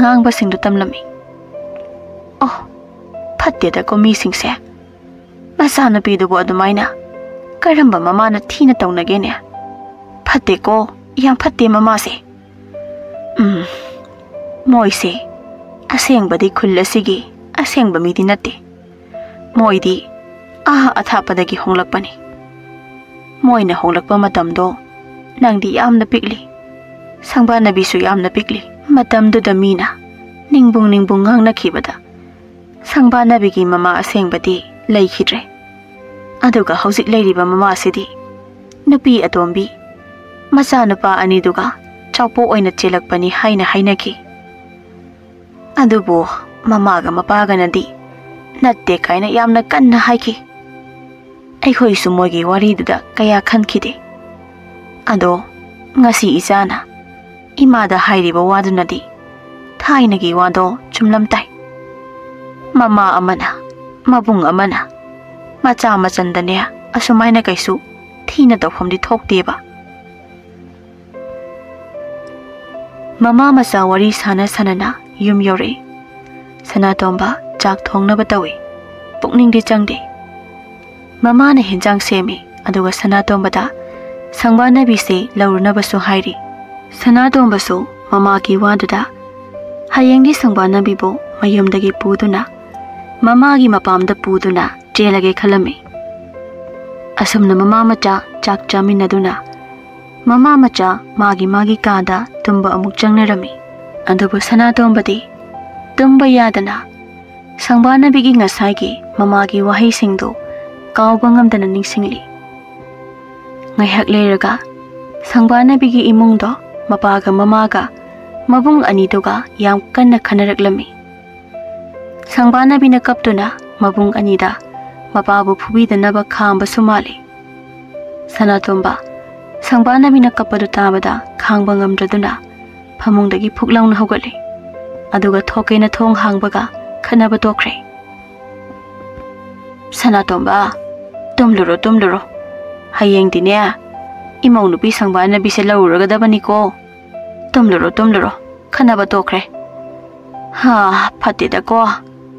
ꯉꯥꯡꯕꯁꯤꯡꯗꯨ ꯇꯝꯂꯝꯃꯤ꯫ "ꯑꯣ, ꯐꯠꯇꯦꯗꯀꯣ ꯃꯤꯁꯤꯡꯁꯦ꯫ ꯃꯆꯥꯅꯨꯄꯤꯗꯨꯕꯨ ꯑꯗꯨꯃꯥꯏꯅ ꯀꯔꯝꯕ ꯃꯃꯥꯅ ꯊꯤꯅ ꯇꯧꯅꯒꯦꯅꯦ? ꯐꯠꯇꯦꯀꯣ, ꯌꯥꯝ ꯐꯠꯇꯦ ꯃꯃꯥꯁꯦ꯫ ꯎꯝ, ꯃꯣꯏꯁꯦ ꯑꯁꯦꯡꯕꯗꯤ ꯈꯨꯜ ꯑꯁꯤꯒꯤ ꯑꯁꯦꯡꯕ ꯃꯤꯗꯤ ꯅꯠꯇꯦ꯫ ꯃꯣꯏꯗꯤ ꯑꯥ ꯑꯊꯥꯞꯄꯗꯒꯤ ꯍꯣꯡꯂꯛꯄꯅꯤ꯫ ꯃꯣꯏꯅ ꯍꯣꯡꯂꯛꯄ ꯃꯇꯝꯗꯣ ꯅꯪꯗꯤ ꯌꯥꯝꯅ ꯄꯤꯛꯂꯤ, ꯁꯪꯕꯥꯅꯕꯤꯁꯨ ꯌꯥꯝꯅ ꯄꯤꯛꯂꯤ꯫ ꯃꯇꯝꯗꯨꯗ ꯃꯤꯅ ꯅꯤꯡꯕꯨꯡ ꯅꯤꯡꯕꯨꯡ ꯉꯥꯡꯅꯈꯤꯕꯗ ꯁꯪꯕꯥꯅꯕꯤꯒꯤ ꯃꯃꯥ ꯑꯁꯦꯡꯕꯗꯤ ꯂꯩꯈꯤꯗ꯭ꯔꯦ꯫ ꯑꯗꯨꯒ ꯍꯧꯖꯤꯛ ꯂꯩꯔꯤꯕ ꯃꯃꯥꯁꯤꯗꯤ ꯅꯨꯄꯤ ꯑꯇꯣꯝꯕꯤ, ꯃꯆꯥꯅꯨꯄꯥ ꯑꯅꯤꯗꯨꯒ ꯆꯥꯎꯄꯣꯛ ꯑꯣꯏꯅ ꯆꯦꯜꯂꯛꯄꯅꯤ" ꯍꯥꯏꯅ ꯍꯥꯏꯅꯈꯤ꯫ ꯑꯗꯨꯕꯨ ꯃꯃꯥꯒ ꯃꯄꯥꯒꯅꯗꯤ ꯅꯠꯇꯦ ꯀꯥꯏꯅ ꯌꯥꯝꯅ ꯀꯟꯅ ꯍꯥꯏꯈꯤ꯫ ꯑꯩꯈꯣꯏꯁꯨ ꯃꯣꯏꯒꯤ ꯋꯥꯔꯤꯗꯨꯗ ꯀꯌꯥ ꯈꯟꯈꯤꯗꯦ꯫ ꯑꯗꯣ ꯉꯁꯤ ꯏꯆꯥꯅ ꯏꯃꯥꯗ ꯍꯥꯏꯔꯤꯕ ꯋꯥꯗꯨꯅꯗꯤ ꯊꯥꯏꯅꯒꯤ ꯋꯥꯗꯣ ꯆꯨꯝꯂꯝ ꯇꯥꯏ꯫ ꯃꯃꯥ ꯑꯃꯅ, ꯃꯕꯨꯡ ꯑꯃꯅ ꯃꯆꯥ ꯃꯆꯟꯗꯅꯦ ꯑꯁꯨꯃꯥꯏꯅ ꯀꯩꯁꯨ ꯊꯤꯅ ꯇꯧꯐꯝꯗꯤ ꯊꯣꯛꯇꯦꯕ꯫ ꯃꯃꯥ ꯃꯆꯥ ꯋꯥꯔꯤ ꯁꯥꯟꯅ ꯁꯥꯟꯅꯅ ꯌꯨꯝ ꯌꯧꯔꯛꯏ꯫ ꯁꯅꯥꯇꯣꯝꯕ ꯆꯥꯛ ꯊꯣꯡꯅꯕ ꯇꯧꯏ꯫ ꯄꯨꯛꯅꯤꯡꯗꯤ ꯆꯪꯗꯦ꯫ ꯃꯃꯥꯅ ꯍꯦꯟꯖꯥꯡ ꯁꯦꯝꯃꯤ, ꯑꯗꯨꯒ ꯁꯅꯥꯇꯣꯝꯕꯗ ꯁꯪꯕꯥꯅꯕꯤꯁꯦ ꯂꯧꯔꯨꯅꯕꯁꯨ ꯍꯥꯏꯔꯤ꯫ ꯁꯅꯥꯇꯣꯝꯕꯁꯨ ꯃꯃꯥꯒꯤ ꯋꯥꯗꯨꯗ ꯍꯌꯦꯡꯗꯤ ꯁꯪꯕꯥꯅꯕꯤꯕꯨ ꯃꯌꯨꯝꯗꯒꯤ ꯄꯨꯗꯨꯅ ꯃꯃꯥꯒꯤ ꯃꯄꯥꯝꯗ ꯄꯨꯗꯨꯅ ꯆꯦꯜꯂꯒꯦ ꯈꯜꯂꯝꯃꯤ꯫ ꯑꯁꯨꯝꯅ ꯃꯃꯥ ꯃꯆꯥ ꯆꯥꯛ ꯆꯥꯃꯤꯟꯅꯗꯨꯅ ꯃꯃꯥ ꯃꯆꯥ ꯃꯥꯒꯤ ꯃꯥꯒꯤ ꯀꯥꯗ ꯇꯨꯝꯕ ꯑꯃꯨꯛ ꯆꯪꯅꯔꯝꯃꯤ꯫ ꯑꯗꯨꯕꯨ ꯁꯅꯥꯇꯣꯝꯕꯗꯤ ꯇꯨꯝꯕ ꯌꯥꯗꯅ ꯁꯪꯕꯥꯅꯕꯤꯒꯤ ꯉꯁꯥꯏꯒꯤ ꯃꯃꯥꯒꯤ ꯋꯥꯍꯩꯁꯤꯡꯗꯨ ꯀꯥꯎꯕ ꯉꯝꯗꯅ ꯅꯤꯡꯁꯤꯡꯂꯤ꯫ ꯉꯥꯏꯍꯥꯛ ꯂꯩꯔꯒ ꯁꯪꯕꯥꯅꯕꯤꯒꯤ ꯏꯃꯨꯡꯗꯣ ꯃꯄꯥꯒ ꯃꯃꯥꯒ ꯃꯕꯨꯡ ꯑꯅꯤꯗꯨꯒ ꯌꯥꯝ ꯀꯟꯅ ꯈꯟꯅꯔꯛꯂꯝꯃꯤ꯫ ꯁꯪꯕꯥꯅꯕꯤꯅ ꯀꯞꯇꯨꯅ ꯃꯕꯨꯡ ꯑꯅꯤꯗ ꯃꯄꯥꯕꯨ ꯐꯨꯕꯤꯗꯅꯕ ꯈꯥꯝꯕꯁꯨ ꯃꯥꯜꯂꯤ꯫ ꯁꯅꯥꯇꯣꯝꯕ ꯁꯪꯕꯥꯅꯕꯤꯅ ꯀꯞꯄꯗꯨ ꯇꯥꯕꯗ ꯈꯥꯡꯕ ꯉꯝꯗ꯭ꯔꯗꯨꯅ ꯐꯃꯨꯡꯗꯒꯤ ꯐꯨꯛ ꯂꯥꯎꯅ ꯍꯧꯒꯠꯂꯤ꯫ ꯑꯗꯨꯒ ꯊꯣꯛꯀꯦꯅ ꯊꯣꯡ ꯍꯥꯡꯕꯒ ꯈꯠꯅꯕ ꯇꯣꯛꯈ꯭ꯔꯦ꯫ ꯁꯅꯥꯇꯣꯝꯕ, ꯇꯨꯝꯂꯨꯔꯣ, ꯇꯨꯝꯂꯨꯔꯣ꯫ ꯍꯌꯦꯡꯗꯤꯅꯦ, ꯏꯃꯧ ꯅꯨꯄꯤ ꯁꯪꯕꯥꯅꯕꯤꯁꯦ ꯂꯧꯔꯨꯔꯒꯗꯕꯅꯤꯀꯣ꯫ ꯇꯨꯝꯂꯨꯔꯣ, ꯇꯨꯝꯂꯨꯔꯣ꯫ ꯈꯟꯅꯕ ꯇꯣꯛꯈ꯭ꯔꯦ꯫ ꯍꯥ, ꯐꯠꯇꯦꯗꯀꯣ,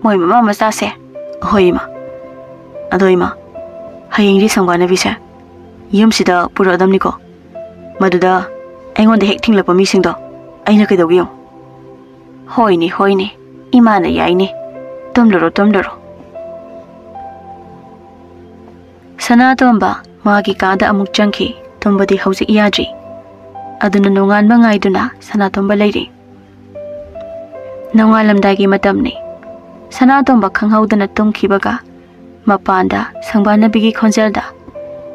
ꯃꯣꯏ ꯃꯃꯥ ꯃꯆꯥꯁꯦ꯫ ꯍꯣꯏ, ꯏꯃꯥ꯫ ꯑꯗꯣ, ꯏꯃꯥ, ꯍꯌꯦꯡꯗꯤ ꯁꯪꯕꯥꯅꯕꯤꯁꯦ ꯌꯨꯝꯁꯤꯗ ꯄꯨꯔꯛꯑꯗꯕꯅꯤꯀꯣ꯫ ꯃꯗꯨꯗ ꯑꯩꯉꯣꯟꯗ ꯍꯦꯛ ꯊꯤꯡꯂꯛꯄ ꯃꯤꯁꯤꯡꯗꯣ ꯑꯩꯅ ꯀꯩꯗꯧꯒꯦ ꯌꯦꯡꯉꯨ꯫ ꯍꯣꯏꯅꯦ, ꯍꯣꯏꯅꯦ, ꯏꯃꯥꯅ ꯌꯥꯏꯅꯦ꯫ ꯇꯨꯝꯂꯨꯔꯣ, ꯇꯨꯝꯂꯨꯔꯣ꯫ ꯁꯅꯥꯇꯣꯝꯕ ꯃꯥꯒꯤ ꯀꯥꯗ ꯑꯃꯨꯛ ꯆꯪꯈꯤ꯫ ꯇꯨꯝꯕꯗꯤ ꯍꯧꯖꯤꯛ ꯌꯥꯗ꯭ꯔꯤ꯫ ꯑꯗꯨꯅ ꯅꯣꯡꯉꯥꯟꯕ ꯉꯥꯏꯗꯨꯅ ꯁꯅꯥꯇꯣꯝꯕ ꯂꯩꯔꯤ꯫ ꯅꯣꯡꯉꯥꯜꯂꯝꯗꯥꯏꯒꯤ ꯃꯇꯝꯅꯤ꯫ ꯁꯅꯥꯇꯣꯝꯕ ꯈꯪꯍꯧꯗꯅ ꯇꯨꯝꯈꯤꯕꯒ ꯃꯄꯥꯟꯗ ꯁꯪꯕꯥꯅꯕꯤꯒꯤ ꯈꯣꯟꯖꯦꯜꯗ,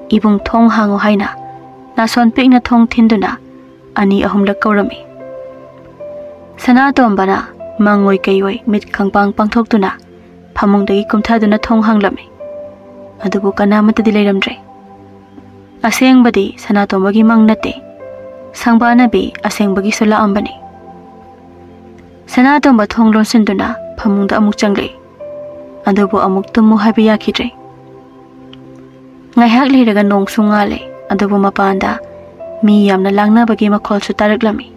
"ꯏꯕꯨꯡ, ꯊꯣꯡ ꯍꯥꯡꯉꯨ" ꯍꯥꯏꯅ ꯅꯥꯁꯣꯟ ꯄꯤꯛꯅ ꯊꯣꯡ ꯊꯤꯟꯗꯨꯅ ꯑꯅꯤ ꯑꯍꯨꯝꯂꯛ ꯀꯧꯔꯝꯃꯤ꯫ ꯁꯅꯥꯇꯣꯝꯕꯅ ꯃꯪꯑꯣꯏ ꯀꯩꯑꯣꯏ ꯃꯤꯠ ꯈꯪꯄꯥꯡ ꯄꯥꯡꯊꯣꯛꯇꯨꯅ ꯐꯃꯨꯡꯗꯒꯤ ꯀꯨꯝꯊꯗꯨꯅ ꯊꯣꯡ ꯍꯥꯡꯂꯝꯃꯤ꯫ ꯑꯗꯨꯕꯨ ꯀꯅꯥ ꯑꯃꯠꯇꯗꯤ ꯂꯩꯔꯝꯗ꯭ꯔꯦ꯫ ꯑꯁꯦꯡꯕꯗꯤ ꯁꯅꯥꯇꯣꯝꯕꯒꯤ ꯃꯪ ꯅꯠꯇꯦ꯫ ꯁꯪꯕꯥꯅꯕꯤ ꯑꯁꯦꯡꯕꯒꯤꯁꯨ ꯂꯥꯛꯑꯝꯕꯅꯤ꯫ ꯁꯅꯥꯇꯣꯝꯕ ꯊꯣꯡ ꯂꯣꯟꯁꯤꯟꯗꯨꯅ ꯐꯃꯨꯡꯗ ꯑꯃꯨꯛ ꯆꯪꯂꯛꯏ꯫ ꯑꯗꯨꯕꯨ ꯑꯃꯨꯛ ꯇꯨꯝꯃꯨ ꯍꯥꯏꯕ ꯌꯥꯈꯤꯗ꯭ꯔꯦ꯫ ꯉꯥꯏꯍꯥꯛ ꯂꯩꯔꯒ ꯅꯣꯡꯁꯨ ꯉꯥꯜꯂꯦ, ꯑꯗꯨꯕꯨ ꯃꯄꯥꯟꯗ ꯃꯤ ꯌꯥꯝꯅ ꯂꯥꯡꯅꯕꯒꯤ ꯃꯈꯣꯜꯁꯨ ꯇꯥꯔꯛꯂꯝꯃꯤ꯫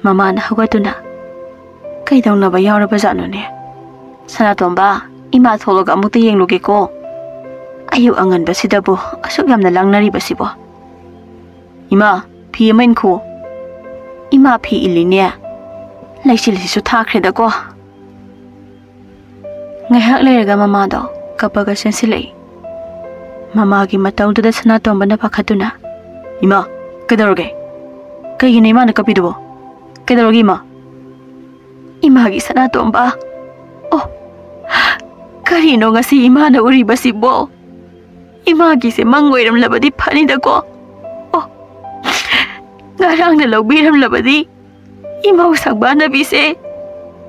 ꯃꯃꯥꯅ ꯍꯧꯒꯠꯇꯨꯅ, "ꯀꯩꯗꯧꯅꯕ ꯌꯥꯎꯔꯕꯖꯥꯠꯅꯣꯅꯦ? ꯁꯅꯥꯇꯣꯝꯕ, ꯏꯃꯥ ꯊꯣꯛꯂꯒ ꯑꯃꯨꯛꯇ ꯌꯦꯡꯂꯨꯒꯦꯀꯣ꯫ ꯑꯌꯨꯛ ꯑꯉꯟꯕꯁꯤꯗꯕꯨ ꯑꯁꯨꯛ ꯌꯥꯝꯅ ꯂꯥꯡꯅꯔꯤꯕꯁꯤꯕꯣ꯫ ꯏꯃꯥ, ꯐꯤ ꯑꯃ ꯏꯟꯈꯣ꯫" "ꯏꯃꯥ ꯐꯤ ꯏꯜꯂꯤꯅꯦ꯫ ꯂꯩꯆꯤꯜꯁꯤꯁꯨ ꯊꯥꯈ꯭ꯔꯦꯗꯀꯣ꯫" ꯉꯥꯏꯍꯥꯛ ꯂꯩꯔꯒ ꯃꯃꯥꯗꯣ ꯀꯞꯄꯒ ꯆꯦꯟꯁꯤꯜꯂꯛꯏ꯫ ꯃꯃꯥꯒꯤ ꯃꯇꯧꯗꯨꯗ ꯁꯅꯥꯇꯣꯝꯕꯅ ꯄꯥꯈꯠꯇꯨꯅ, "ꯏꯃꯥ, ꯀꯩꯗꯧꯔꯒꯦ? ꯀꯩꯒꯤꯅꯣ ꯏꯃꯥꯅ ꯀꯞꯄꯤꯗꯨꯕꯣ? ꯀꯩꯗꯧꯔꯒꯦ, ꯏꯃꯥ?" "ꯏꯃꯥꯒꯤ ꯁꯅꯥꯇꯣꯝꯕ, ꯑꯣ, ꯀꯔꯤꯅꯣ ꯉꯁꯤ ꯏꯃꯥꯅ ꯎꯔꯤꯕꯁꯤꯕꯣ? ꯏꯃꯥꯒꯤꯁꯦ ꯃꯪ ꯑꯣꯏꯔꯝꯂꯕꯗꯤ ꯐꯅꯤꯗꯀꯣ꯫ ꯑꯣ, ꯉꯔꯥꯡꯅ ꯂꯧꯕꯤꯔꯝꯂꯕꯗꯤ ꯏꯃꯧ ꯁꯪꯕꯥꯅꯕꯤꯁꯦ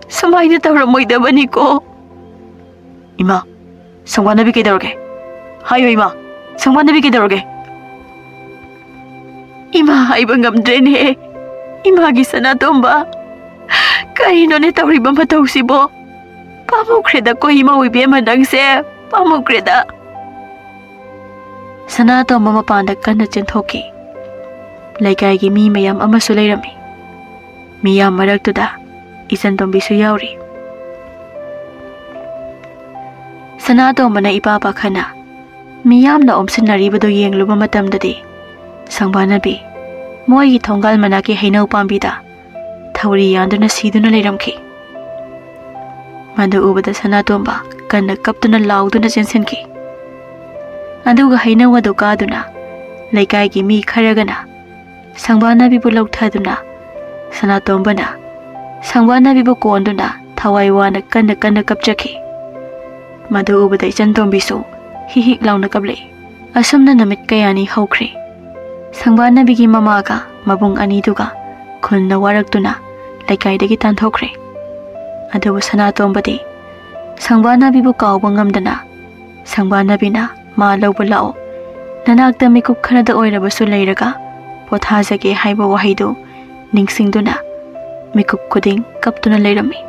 ꯁꯨꯃꯥꯏꯅ ꯇꯧꯔꯝꯃꯣꯏꯗꯕꯅꯤꯀꯣ꯫" "ꯏꯃꯥ, ꯁꯪꯕꯥꯅꯕꯤ ꯀꯩꯗꯧꯔꯒꯦ? ꯍꯥꯏꯌꯨ ꯏꯃꯥ, ꯁꯪꯕꯥꯅꯕꯤ ꯀꯩꯗꯧꯔꯒꯦ?" "ꯏꯃꯥ ꯍꯥꯏꯕ ꯉꯝꯗ꯭ꯔꯦꯅꯦ꯫ ꯏꯃꯥꯒꯤ ꯁꯅꯥꯇꯣꯝꯕ, ꯀꯔꯤꯅꯣꯅꯦ ꯇꯧꯔꯤꯕ ꯃꯇꯧꯁꯤꯕꯣ? ꯄꯥꯝꯃꯨꯈ꯭ꯔꯦꯗꯀꯣ ꯏꯃꯧ ꯏꯕꯦꯝꯃ, ꯅꯪꯁꯦ ꯄꯥꯝꯃꯨꯈ꯭ꯔꯦꯗ꯫ ꯁꯅꯥꯇꯣꯝꯕ ꯃꯄꯥꯟꯗ ꯀꯟꯅ ꯆꯦꯟꯊꯣꯛꯈꯤ꯫ ꯂꯩꯀꯥꯏꯒꯤ ꯃꯤ ꯃꯌꯥꯝ ꯑꯃꯁꯨ ꯂꯩꯔꯝꯃꯤ꯫ ꯃꯤꯌꯥꯝ ꯃꯔꯛꯇꯨꯗ ꯏꯆꯟꯇꯣꯝꯕꯤꯁꯨ ꯌꯥꯎꯔꯤ꯫ ꯁꯅꯥꯇꯣꯝꯕꯅ ꯏꯄꯥ ꯄꯥꯈꯠꯅ ꯃꯤꯌꯥꯝꯅ ꯑꯣꯝꯁꯤꯟꯅꯔꯤꯕꯗꯨ ꯌꯦꯡꯂꯨꯕ ꯃꯇꯝꯗꯗꯤ, ꯁꯪꯕꯥꯅꯕꯤ ꯃꯣꯏꯒꯤ ꯊꯣꯡꯒꯥꯜ ꯃꯅꯥꯛꯀꯤ ꯍꯩꯅꯧ ꯄꯥꯝꯕꯤꯗ ꯊꯧꯔꯤ ꯌꯥꯟꯗꯨꯅ ꯁꯤꯗꯨꯅ ꯂꯩꯔꯝꯈꯤ꯫ ꯃꯗꯨ ꯎꯕꯗ ꯁꯅꯥꯇꯣꯝꯕ ꯀꯟꯅ ꯀꯞꯇꯨꯅ ꯂꯥꯎꯗꯨꯅ ꯆꯦꯟꯁꯤꯟꯈꯤ꯫ ꯑꯗꯨꯒ ꯍꯩꯅꯧ ꯑꯗꯨ ꯀꯥꯗꯨꯅ ꯂꯩꯀꯥꯏꯒꯤ ꯃꯤ ꯈꯔꯒꯅ ꯁꯪꯕꯥꯅꯕꯤꯕꯨ ꯂꯧꯊꯗꯨꯅ, ꯁꯅꯥꯇꯣꯝꯕꯅ ꯁꯪꯕꯥꯅꯕꯤꯕꯨ ꯀꯣꯟꯗꯨꯅ ꯊꯋꯥꯏ ꯋꯥꯅ ꯀꯟꯅ ꯀꯟꯅ ꯀꯞꯆꯈꯤ꯫ ꯃꯗꯨ ꯎꯕꯗ ꯏꯆꯟꯇꯣꯝꯕꯤꯁꯨ ꯍꯤꯛ ꯍꯤꯛ ꯂꯥꯎꯅ ꯀꯞꯂꯛꯏ꯫ ꯑꯁꯨꯝꯅ ꯅꯨꯃꯤꯠ ꯀꯌꯥꯅꯤ ꯍꯧꯈ꯭ꯔꯦ꯫ ꯁꯪꯕꯥꯅꯕꯤꯒꯤ ꯃꯃꯥꯒ ꯃꯕꯨꯡ ꯑꯅꯤꯗꯨꯒ ꯈꯨꯟꯅ ꯋꯥꯔꯛꯇꯨꯅ ꯂꯩꯀꯥꯏꯗꯒꯤ ꯇꯥꯟꯊꯣꯛꯈ꯭ꯔꯦ꯫ ꯑꯗꯨꯕꯨ ꯁꯅꯥꯇꯣꯝꯕꯗꯤ ꯁꯪꯕꯥꯅꯕꯤꯕꯨ ꯀꯥꯎꯕ ꯉꯝꯗꯅ, "ꯁꯪꯕꯥꯅꯕꯤꯅ ꯃꯥ ꯂꯧꯕ ꯂꯥꯛꯑꯣ, ꯅꯅꯥꯛꯇ ꯃꯤꯀꯨꯞ ꯈꯔꯗ ꯑꯣꯏꯔꯕꯁꯨ ꯂꯩꯔꯒ ꯄꯣꯊꯥꯖꯒꯦ" ꯍꯥꯏꯕ ꯋꯥꯍꯩꯗꯨ ꯅꯤꯡꯁꯤꯡꯗꯨꯅ ꯃꯤꯀꯨꯞ ꯈꯨꯗꯤꯡ ꯀꯞꯇꯨꯅ ꯂꯩꯔꯝꯃꯤ꯫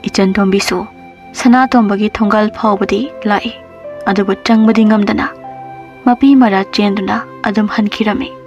ꯏꯆꯟꯇꯣꯝꯕꯤꯁꯨ ꯁꯅꯥꯇꯣꯝꯕꯒꯤ ꯊꯣꯡꯒꯥꯜ ꯐꯥꯎꯕꯗꯤ ꯂꯥꯛꯏ, ꯑꯗꯨꯕꯨ ꯆꯪꯕꯗꯤ ꯉꯝꯗꯅ ꯃꯄꯤ ꯃꯔꯥ ꯆꯦꯟꯗꯨꯅ ꯑꯗꯨꯝ ꯍꯟꯈꯤꯔꯝꯃꯤ꯫